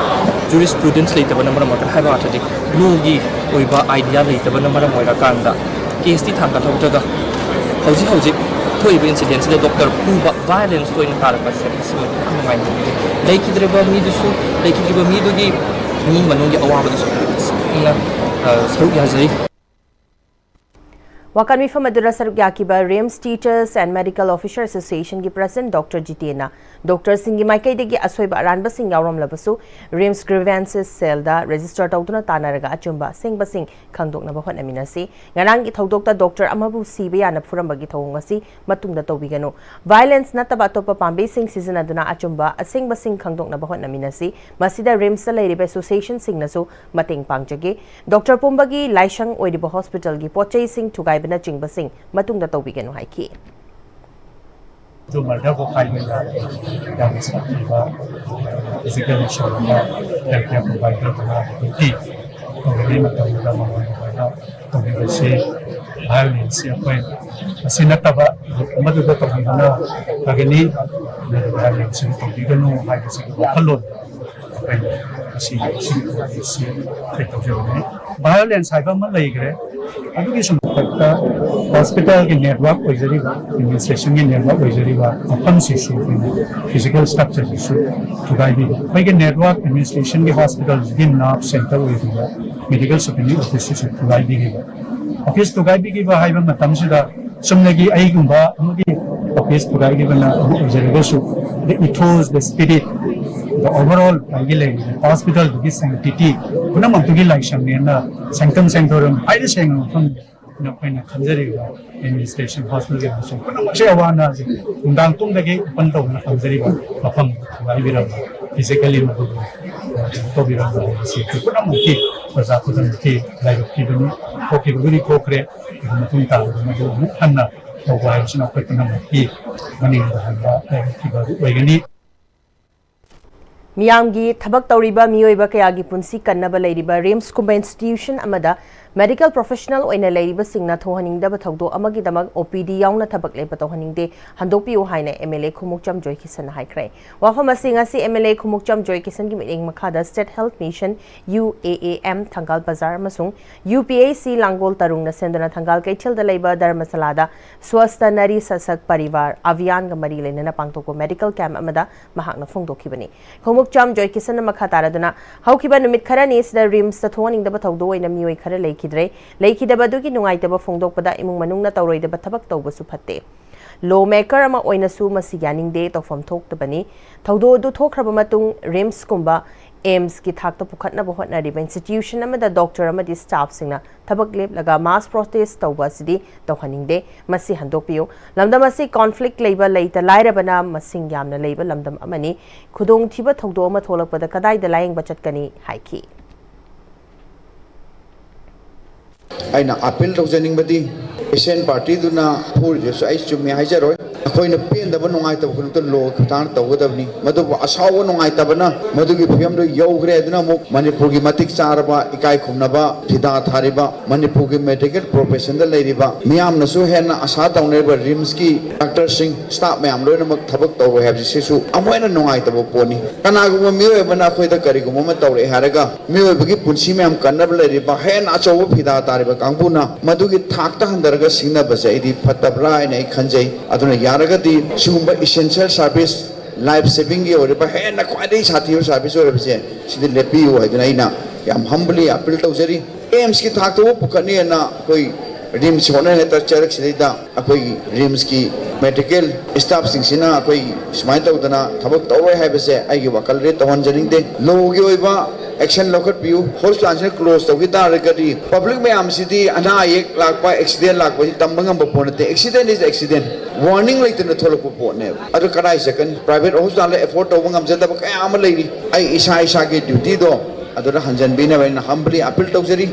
ꯖꯨꯔꯤꯁꯄ꯭ꯔꯨꯗꯦꯟꯁ ꯂꯩꯇꯕꯅ ꯃꯔꯝ ꯑꯣꯏꯔꯒ, ꯍꯥꯏꯕ ꯑꯥꯔꯊꯗꯤ ꯂꯣꯒꯤ ꯑꯣꯏꯕ ꯑꯥꯏꯗꯤꯌꯥ ꯂꯩꯇꯕꯅ ꯃꯔꯝ ꯑꯣꯏꯔꯀꯥꯟꯗ ꯀꯦꯁꯇꯤ ꯊꯥꯡꯒꯠꯍꯧꯗ꯭ꯔꯒ ꯍꯧꯖꯤꯛ ꯍꯧꯖꯤꯛ ꯊꯣꯛꯏꯕ ꯏꯟꯁꯤꯗꯦꯟꯁꯤꯗ ꯗꯣꯛꯇꯔ ꯐꯨꯕ, ꯚꯥꯏꯑꯣꯂꯦꯟꯁ ꯊꯣꯛꯏꯅ ꯇꯥꯔꯛꯄꯁꯦ ꯃꯁꯤꯃꯗꯤ ꯌꯥꯝ ꯅꯨꯡꯉꯥꯏꯇꯦ꯫ ꯂꯩꯈꯤꯗ꯭ꯔꯤꯕ ꯃꯤꯗꯨꯁꯨ, ꯂꯩꯈꯤꯗ꯭ꯔꯤꯕ ꯃꯤꯗꯨꯒꯤ ꯏꯃꯨꯡ ꯃꯅꯨꯡꯒꯤ ꯑꯋꯥꯕꯗꯨꯁꯨ ꯌꯥꯝꯅ, ꯑ, ꯁꯔꯨꯛ ꯌꯥꯖꯔꯤ꯫ ꯋꯥꯀꯠ ꯃꯤꯐꯝ ꯑꯗꯨꯗ ꯁꯔꯨꯛ ꯌꯥꯈꯤꯕ RIMS Teachers and Medical Officer Association ꯒꯤ President Doctor ꯖꯤꯇꯦꯟꯅ, ꯗꯣꯛꯇꯔꯁꯤꯡꯒꯤ ꯃꯥꯏꯀꯩꯗꯒꯤ ꯑꯁꯣꯏꯕ ꯑꯔꯥꯟꯕꯁꯤꯡ ꯌꯥꯎꯔꯝꯂꯕꯁꯨ RIMS Grievances Cell ꯗ register ꯇꯧꯗꯨꯅ ꯇꯥꯟꯅꯔꯒ ꯑꯆꯨꯝꯕ ꯑꯁꯦꯡꯕꯁꯤꯡ ꯈꯪꯗꯣꯛꯅꯕ ꯍꯣꯠꯅꯃꯤꯟꯅꯁꯤ꯫ ꯉꯔꯥꯡꯒꯤ ꯊꯧꯗꯣꯛꯇ ꯗꯣꯛꯇꯔ ꯑꯃꯕꯨ ꯁꯤꯕ ꯌꯥꯅ ꯐꯨꯔꯝꯕꯒꯤ ꯊꯧꯑꯣꯡ ꯑꯁꯤ ꯃꯇꯨꯡꯗ ꯇꯧꯕꯤꯒꯅꯨ꯫ Violence ꯅꯠꯇꯕ ꯑꯇꯣꯞꯄ ꯄꯥꯝꯕꯩꯁꯤꯡ ꯁꯤꯖꯤꯟꯅꯗꯨꯅ ꯑꯆꯨꯝꯕ ꯑꯁꯦꯡꯕꯁꯤꯡ ꯈꯪꯗꯣꯛꯅꯕ ꯍꯣꯠꯅꯃꯤꯟꯅꯁꯤ꯫ ꯃꯁꯤꯗ RIMS ꯇ ꯂꯩꯔꯤꯕ association ꯁꯤꯡꯅꯁꯨ ꯃꯇꯦꯡ ꯄꯥꯡꯖꯒꯦ꯫ ꯗꯣꯛꯇꯔ ꯄꯨꯝꯕꯒꯤ ꯂꯥꯏꯁꯪ ꯑꯣꯏꯔꯤꯕ hospital ꯒꯤ ꯄꯣꯠꯆꯩꯁꯤꯡ ꯊꯨꯒꯥꯏꯕꯅꯆꯤꯡꯕꯁꯤꯡ ꯃꯇꯨꯡꯗ ꯇꯧꯕꯤꯒꯅꯨ ꯍꯥꯏꯈꯤ꯫ ꯑꯗꯨ ꯃꯔꯗꯔ ꯀꯣꯈꯥꯏꯕ ꯌꯥꯝꯅ ꯁꯥꯊꯤꯕ ꯐꯤꯖꯤꯀꯦꯜ ꯑꯦꯁꯣꯜ ꯑꯃ ꯍꯦꯜꯊ ꯀꯦꯌꯔ ꯄ꯭ꯔꯣꯚꯥꯏꯗꯔ ꯀꯅꯥꯒꯤ ꯇꯧꯔꯤꯉꯩ ꯃꯇꯝꯗ ꯃꯉꯣꯟꯗ ꯇꯧꯕꯤꯕꯁꯤ ꯚꯥꯏꯑꯣꯂꯦꯟꯁꯁꯤ ꯑꯩꯈꯣꯏ ꯑꯁꯤ ꯅꯠꯇꯕ ꯑꯃꯗꯨꯗ ꯇꯧꯕꯤꯕꯅ ꯐꯒꯅꯤ, ꯑꯗꯨꯒ ꯚꯥꯏꯑꯣꯂꯦꯟꯁꯁꯤ ꯇꯧꯕꯤꯒꯅꯨ ꯍꯥꯏꯕꯁꯤꯒꯤ ꯋꯥꯈꯜꯂꯣꯟ ꯑꯩꯈꯣꯏꯅ ꯃꯁꯤꯒꯤ ꯁꯤꯒꯤ ꯄ꯭ꯔꯣꯖꯦꯛꯁꯤ ꯑꯩꯈꯣꯏ ꯇꯧꯖꯕꯅꯤ꯫ ꯚꯥꯏꯑꯣꯂꯦꯟꯁ ꯍꯥꯏꯕ ꯑꯃ ꯂꯩꯈ꯭ꯔꯦ, ꯑꯗꯨꯒꯤ ꯁꯨꯝ ꯍꯣꯁꯄꯤꯇꯥꯜꯒꯤ ꯅꯦꯠꯋꯥꯔꯛ ꯑꯣꯏꯖꯔꯤꯕ, ꯑꯦꯗꯃꯤꯅꯤꯁꯇ꯭ꯔꯦꯁꯟꯒꯤ ꯅꯦꯠꯋꯥꯔꯛ ꯑꯣꯏꯖꯔꯤꯕ ꯃꯐꯝꯁꯤꯁꯨ ꯑꯩꯈꯣꯏꯅ ꯐꯤꯖꯤꯀꯦꯜ ꯁ꯭ꯇ꯭ꯔꯛꯆꯔꯁꯤꯁꯨ ꯊꯨꯒꯥꯏꯕꯤꯕ, ꯑꯩꯈꯣꯏꯒꯤ ꯅꯦꯠꯋꯥꯔꯛ ꯑꯦꯗꯃꯤꯅꯤꯁꯇ꯭ꯔꯦꯁꯟꯒꯤ ꯍꯣꯁꯄꯤꯇꯥꯜꯁꯤꯒꯤ ꯅꯥꯔꯚ ꯁꯦꯟꯇꯔ ꯑꯣꯏꯔꯤꯕ ꯃꯦꯗꯤꯀꯦꯜ ꯁꯨꯄꯤꯔꯤꯌꯔ ꯑꯣꯐꯤꯁꯁꯤꯁꯨ ꯊꯨꯒꯥꯏꯕꯤꯈꯤꯕ꯫ ꯑꯣꯐꯤꯁ ꯊꯨꯒꯥꯏꯕꯤꯈꯤꯕ ꯍꯥꯏꯕ ꯃꯇꯝꯁꯤꯗ ꯆꯨꯝꯅꯒꯤ ꯑꯩꯒꯨꯝꯕ ꯑꯃꯒꯤ ꯑꯣꯐꯤꯁ ꯊꯨꯒꯥꯏꯈꯤꯕꯅ ꯑꯃ ꯑꯣꯏꯖꯔꯒꯁꯨ, the ethos, the spirit, the overall ꯉꯁꯥꯏꯒꯤ ꯂꯩꯔꯤꯕ ꯍꯣꯁꯄꯤꯇꯥꯜꯗꯨꯒꯤ sanctity ꯄꯨꯝꯅꯃꯛꯇꯨꯒꯤ ꯂꯥꯏꯁꯪꯅꯦꯅ sanctum sanctorum ꯍꯥꯏꯅ ꯁꯦꯡꯅ ꯃꯐꯝꯗ ꯑꯩꯈꯣꯏꯅ ꯈꯟꯖꯔꯤꯕ ꯑꯦꯗꯃꯤꯅꯤꯁꯇ꯭ꯔꯦꯁꯟ ꯍꯣꯁꯄꯤꯇꯥꯜꯒꯤ ꯑꯃꯁꯨꯡ ꯄꯨꯝꯅꯃꯛꯁꯦ ꯑꯋꯥ ꯑꯅꯥꯁꯦ ꯅꯨꯡꯗꯥꯡ ꯇꯨꯝꯗꯒꯤ ꯑꯣꯄꯟ ꯇꯧꯗꯨꯅ ꯈꯪꯖꯔꯤꯕ ꯃꯐꯝ ꯊꯨꯒꯥꯏꯕꯤꯔꯝꯕ, ꯐꯤꯖꯤꯀꯦꯜꯂꯤ ꯃꯗꯨꯕꯨ ꯀꯩꯅꯣ ꯇꯧꯕꯤꯔꯝꯕ ꯍꯥꯏꯕꯁꯤ ꯑꯩꯈꯣꯏ ꯄꯨꯝꯅꯃꯛꯀꯤ, ꯄ꯭ꯔꯖꯥ ꯈꯨꯗꯤꯡꯃꯛꯀꯤ ꯂꯥꯏꯕꯛ ꯊꯤꯕꯅꯤ꯫ ꯊꯣꯛꯈꯤꯕꯗꯨꯗꯤ ꯊꯣꯛꯈ꯭ꯔꯦ, ꯑꯗꯨ ꯃꯇꯨꯡ ꯇꯥꯕꯗ ꯃꯗꯨ ꯑꯃꯨꯛ ꯍꯟꯅ ꯇꯧꯕ ꯍꯥꯏꯕꯁꯤꯅ ꯑꯩꯈꯣꯏ ꯄꯨꯝꯅꯃꯛꯀꯤ ꯃꯅꯤꯡꯗ ꯍꯟꯕ ꯂꯥꯏꯕꯛ ꯊꯤꯕ ꯑꯗꯨ ꯑꯣꯏꯒꯅꯤ꯫ ꯃꯤꯌꯥꯝꯒꯤ ꯊꯕꯛ ꯇꯧꯔꯤꯕ ꯃꯤꯑꯣꯏꯕ ꯀꯌꯥꯒꯤ ꯄꯨꯟꯁꯤ ꯀꯟꯅꯕ ꯂꯩꯔꯤꯕ ꯔꯤꯝꯁꯀꯨꯝꯕ ꯏꯟꯁꯇꯤꯇ꯭ꯌꯨꯁꯟ ꯑꯃꯗ ꯃꯦꯗꯤꯀꯦꯜ ꯄ꯭ꯔꯣꯐꯦꯁꯅꯦꯜ ꯑꯣꯏꯅ ꯂꯩꯔꯤꯕꯁꯤꯡꯅ ꯊꯣꯛꯍꯟꯅꯤꯡꯗꯕ ꯊꯧꯗꯣꯛ ꯑꯃꯒꯤꯗꯃꯛ ꯑꯣ ꯄꯤ ꯗꯤ ꯌꯥꯎꯅ ꯊꯕꯛ ꯂꯦꯞꯄ ꯇꯧꯍꯟꯅꯤꯡꯗꯦ, ꯍꯟꯗꯣꯛꯄꯤꯌꯨ ꯍꯥꯏꯅ ꯑꯦꯝ ꯑꯦꯜ ꯑꯦ ꯈꯨꯃꯨꯛꯆꯝ ꯖꯣꯏꯀꯤꯁꯟꯅ ꯍꯥꯏꯈ꯭ꯔꯦ꯫ ꯋꯥꯐꯝ ꯑꯁꯤ ꯉꯁꯤ ꯑꯦꯝ ꯑꯦꯜ ꯑꯦ ꯈꯨꯃꯨꯛꯆꯝ ꯖꯣꯏꯀꯤꯁꯟꯒꯤ ꯃꯤꯠꯌꯦꯡ ꯃꯈꯥꯗ state health mission, U A A M, Thangal Bazar ꯑꯃꯁꯨꯡ ꯌꯨ ꯄꯤ ꯑꯦ ꯁꯤ ꯂꯥꯡꯒꯣꯜ ꯇꯔꯨꯡꯅ ꯁꯦꯝꯗꯨꯅ ꯊꯪꯒꯥꯜ ꯀꯩꯊꯦꯜꯗ ꯂꯩꯕ ꯙꯔꯃꯁꯥꯂꯥꯗ ꯁ꯭ꯋꯁꯊ ꯅꯔꯤ ꯁꯁꯛ ꯄꯔꯤꯕꯥꯔ ꯑꯚꯤꯌꯥꯟꯒ ꯃꯔꯤ ꯂꯩꯅꯅ ꯄꯥꯡꯊꯣꯛꯄ ꯃꯦꯗꯤꯀꯦꯜ ꯀꯦꯝꯞ ꯑꯃꯗ ꯃꯍꯥꯛꯅ ꯐꯣꯡꯗꯣꯛꯈꯤꯕꯅꯤ꯫ ꯈꯣꯡꯎꯞꯆꯥꯝ ꯖꯣꯏꯀꯤꯁꯟꯅ ꯃꯈꯥ ꯇꯥꯔꯗꯨꯅ, ꯍꯧꯈꯤꯕ ꯅꯨꯃꯤꯠ ꯈꯔꯅꯤ ꯑꯁꯤꯗ ꯔꯤꯝꯁꯇ ꯊꯣꯛꯍꯟꯅꯤꯡꯗꯕ ꯊꯧꯗꯣꯛ ꯑꯣꯏꯅ ꯃꯤꯑꯣꯏ ꯈꯔ ꯂꯩꯈꯤꯗ꯭ꯔꯦ꯫ ꯂꯩꯈꯤꯗꯕ ꯑꯗꯨꯒꯤ ꯅꯨꯡꯉꯥꯏꯇꯕ ꯐꯣꯡꯗꯣꯛꯄꯗ ꯏꯃꯨꯡ ꯃꯅꯨꯡꯅ ꯇꯧꯔꯣꯏꯗꯕ ꯊꯕꯛ ꯇꯧꯕꯁꯨ ꯐꯠꯇꯦ꯫ ꯂꯣ ꯃꯦꯀꯔ ꯑꯃ ꯑꯣꯏꯅꯁꯨ ꯃꯁꯤ ꯌꯥꯅꯤꯡꯗꯦ, ꯇꯧꯐꯝ ꯊꯣꯛꯇꯕꯅꯤ꯫ ꯊꯧꯗꯣꯛ ꯑꯗꯨ ꯊꯣꯛꯈ꯭ꯔꯕ ꯃꯇꯨꯡ ꯔꯤꯝꯁꯀꯨꯝꯕ ꯑꯦꯝꯁꯀꯤ ꯊꯥꯛꯇ ꯄꯨꯈꯠꯅꯕ ꯍꯣꯠꯅꯔꯤꯕ ꯏꯟꯁꯇꯤꯇ꯭ꯌꯨꯁꯟ ꯑꯃꯗ ꯗꯣꯛꯇꯔ ꯑꯃꯗꯤ ꯁ꯭ꯇꯥꯐꯁꯤꯡꯅ ꯊꯕꯛ ꯂꯦꯞꯂꯒ ꯃꯥꯁ ꯄ꯭ꯔꯣꯇꯦꯁ ꯇꯧꯕ ꯑꯁꯤꯗꯤ ꯇꯧꯍꯟꯅꯤꯡꯗꯦ꯫ ꯃꯁꯤ ꯍꯟꯗꯣꯛꯄꯤꯌꯨ꯫ ꯂꯝꯗꯝ ꯑꯁꯤ ꯀꯣꯟꯐ꯭ꯂꯤꯛ ꯂꯩꯕ ꯂꯩꯇ ꯂꯥꯏꯔꯕꯅ ꯃꯁꯤꯡ ꯌꯥꯝꯅ ꯂꯩꯕ ꯂꯝꯗꯝ ꯑꯃꯅꯤ꯫ ꯈꯨꯗꯣꯡꯊꯤꯕ ꯊꯧꯗꯣꯛ ꯑꯃ ꯊꯣꯛꯂꯛꯄꯗ ꯀꯗꯥꯏꯗ ꯂꯥꯌꯦꯡꯕ ꯆꯠꯀꯅꯤ ꯍꯥꯏꯈꯤ꯫ ꯑꯩꯅ ꯑꯥꯄꯤꯜ ꯇꯧꯖꯅꯤꯡꯕꯗꯤ ꯄꯦꯁꯦꯟ ꯄꯥꯔꯇꯤꯗꯨꯅ ꯐꯨꯔꯤꯗꯨꯁꯨ ꯑꯩ ꯆꯨꯝꯃꯦ ꯍꯥꯏꯖꯔꯣꯏ꯫ ꯑꯩꯈꯣꯏꯅ ꯄꯦꯟꯗꯕ ꯅꯨꯡꯉꯥꯏꯇꯕ ꯈꯨꯗꯤꯡꯃꯛꯇ ꯂꯣꯒꯤ ꯈꯨꯠꯊꯥꯡꯗ ꯇꯧꯒꯗꯕꯅꯤ꯫ ꯃꯗꯨꯕꯨ ꯑꯁꯥꯎꯕ ꯅꯨꯡꯉꯥꯏꯇꯕꯅ ꯃꯗꯨꯒꯤ ꯐꯤꯕꯝꯗꯨ ꯌꯧꯈ꯭ꯔꯦ꯫ ꯑꯗꯨꯅ ꯑꯃꯨꯛ ꯃꯅꯤꯄꯨꯔꯒꯤ ꯃꯇꯤꯛ ꯆꯥꯔꯕ ꯏꯀꯥꯏ ꯈꯨꯝꯅꯕ ꯐꯤꯗꯥ ꯊꯥꯔꯤꯕ ꯃꯅꯤꯄꯨꯔꯒꯤ ꯃꯦꯗꯤꯀꯦꯜ ꯄ꯭ꯔꯣꯐꯦꯁꯟꯗ ꯂꯩꯔꯤꯕ ꯃꯤꯌꯥꯝꯅꯁꯨ ꯍꯦꯟꯅ ꯑꯁꯥ ꯇꯧꯅꯔꯤꯕ ꯔꯤꯝꯁꯀꯤ ꯗꯥꯛꯇꯔꯁꯤꯡ, ꯁ꯭ꯇꯥꯐ ꯃꯌꯥꯝ ꯂꯣꯏꯅꯃꯛ ꯊꯕꯛ ꯇꯧꯔꯣꯏ ꯍꯥꯏꯕꯁꯤꯁꯨ ꯑꯃꯨꯛ ꯍꯦꯟꯅ ꯅꯨꯡꯉꯥꯏꯇꯕ ꯄꯣꯠꯅꯤ꯫ ꯀꯅꯥꯒꯨꯝꯕ ꯃꯤꯑꯣꯏ ꯑꯃꯅ ꯑꯩꯈꯣꯏꯗ ꯀꯔꯤꯒꯨꯝꯕ ꯑꯃ ꯇꯧꯔꯛꯑꯦ ꯍꯥꯏꯔꯒ ꯃꯤꯑꯣꯏꯕꯒꯤ ꯄꯨꯟꯁꯤ ꯃꯌꯥꯝ ꯀꯟꯅꯕ ꯂꯩꯔꯤꯕ ꯍꯦꯟꯅ ꯑꯆꯧꯕ ꯐꯤꯗꯥ ꯇꯥꯔꯤꯕ ꯀꯥꯡꯕꯨꯅ ꯃꯗꯨꯒꯤ ꯊꯥꯛꯇ ꯍꯟꯊꯔꯒ ꯁꯤꯡꯅꯕꯁꯦ ꯑꯩꯗꯤ ꯐꯠꯇꯕ꯭ꯔꯥ ꯍꯥꯏꯅ ꯑꯩ ꯈꯟꯖꯩ꯫ ꯑꯗꯨꯅ ꯌꯥꯔꯒꯗꯤ ꯁꯤꯒꯨꯝꯕ essential service, life savingꯒꯤ ꯑꯣꯏꯔꯤꯕ ꯍꯦꯟꯅ ꯈ꯭ꯋꯥꯏꯗꯒꯤ ꯁꯥꯊꯤꯕ service ꯑꯣꯏꯔꯤꯕꯁꯦ ꯁꯤꯗ ꯂꯦꯞꯄꯤꯌꯨ ꯍꯥꯏꯗꯨꯅ ꯑꯩꯅ ꯌꯥꯝ humbly appeal ꯇꯧꯖꯔꯤ꯫ ꯑꯦꯝꯁꯀꯤ ꯊꯥꯛꯇꯕꯨ ꯄꯨꯈꯠꯅꯤꯅ ꯑꯩꯈꯣꯏ ꯔꯤꯝꯁ ꯍꯣꯠꯅꯔꯤ ꯍꯦꯛꯇ ꯆꯦꯔꯛꯁꯤꯗꯩꯗ ꯑꯩꯈꯣꯏꯒꯤ ꯔꯤꯝꯁꯀꯤ ꯃꯦꯗꯤꯀꯦꯜ ꯁ꯭ꯇꯥꯐꯁꯤꯡꯁꯤꯅ ꯑꯩꯈꯣꯏ ꯁꯨꯃꯥꯏꯅ ꯇꯧꯗꯅ ꯊꯕꯛ ꯇꯧꯔꯣꯏ ꯍꯥꯏꯕꯁꯦ ꯑꯩꯒꯤ ꯋꯥꯈꯜꯗꯤ ꯇꯧꯍꯟꯖꯅꯤꯡꯗꯦ꯫ ꯂꯣꯒꯤ ꯑꯣꯏꯕ action ꯂꯧꯈꯠꯄꯤꯌꯨ꯫ ꯍꯣꯁꯄꯤꯇꯥꯜꯁꯤꯅ close ꯇꯧꯈꯤ ꯇꯥꯔꯒꯗꯤ ꯄꯕ꯭ꯂꯤꯛ ꯃꯌꯥꯝꯁꯤꯗꯤ ꯑꯅꯥ ꯑꯌꯦꯛ ꯂꯥꯛꯄ, ꯑꯦꯛꯁꯤꯗꯦꯟ ꯂꯥꯛꯄꯁꯤ ꯇꯝꯕ ꯉꯝꯕ ꯄꯣꯠ ꯅꯠꯇꯦ꯫ Accident is accident꯫ Warning ꯂꯩꯇꯅ ꯊꯣꯛꯂꯛꯄ ꯄꯣꯠꯅꯦꯕ꯫ ꯑꯗꯨ ꯀꯗꯥꯏ ꯆꯠꯀꯅꯤ? ꯄ꯭ꯔꯥꯏꯚꯦꯠ ꯍꯣꯁꯄꯤꯇꯥꯜꯗ ꯑꯦꯐꯣꯔꯗ ꯇꯧꯕ ꯉꯝꯖꯗꯕ ꯀꯌꯥ ꯑꯃ ꯂꯩꯔꯤ꯫ ꯑꯩ ꯏꯁꯥ ꯏꯁꯥꯒꯤ ꯗ꯭ꯌꯨꯇꯤꯗꯣ ꯑꯗꯨꯗ ꯍꯟꯖꯟꯕꯤꯅꯕ ꯑꯩꯅ humbly appeal ꯇꯧꯖꯔꯤ꯫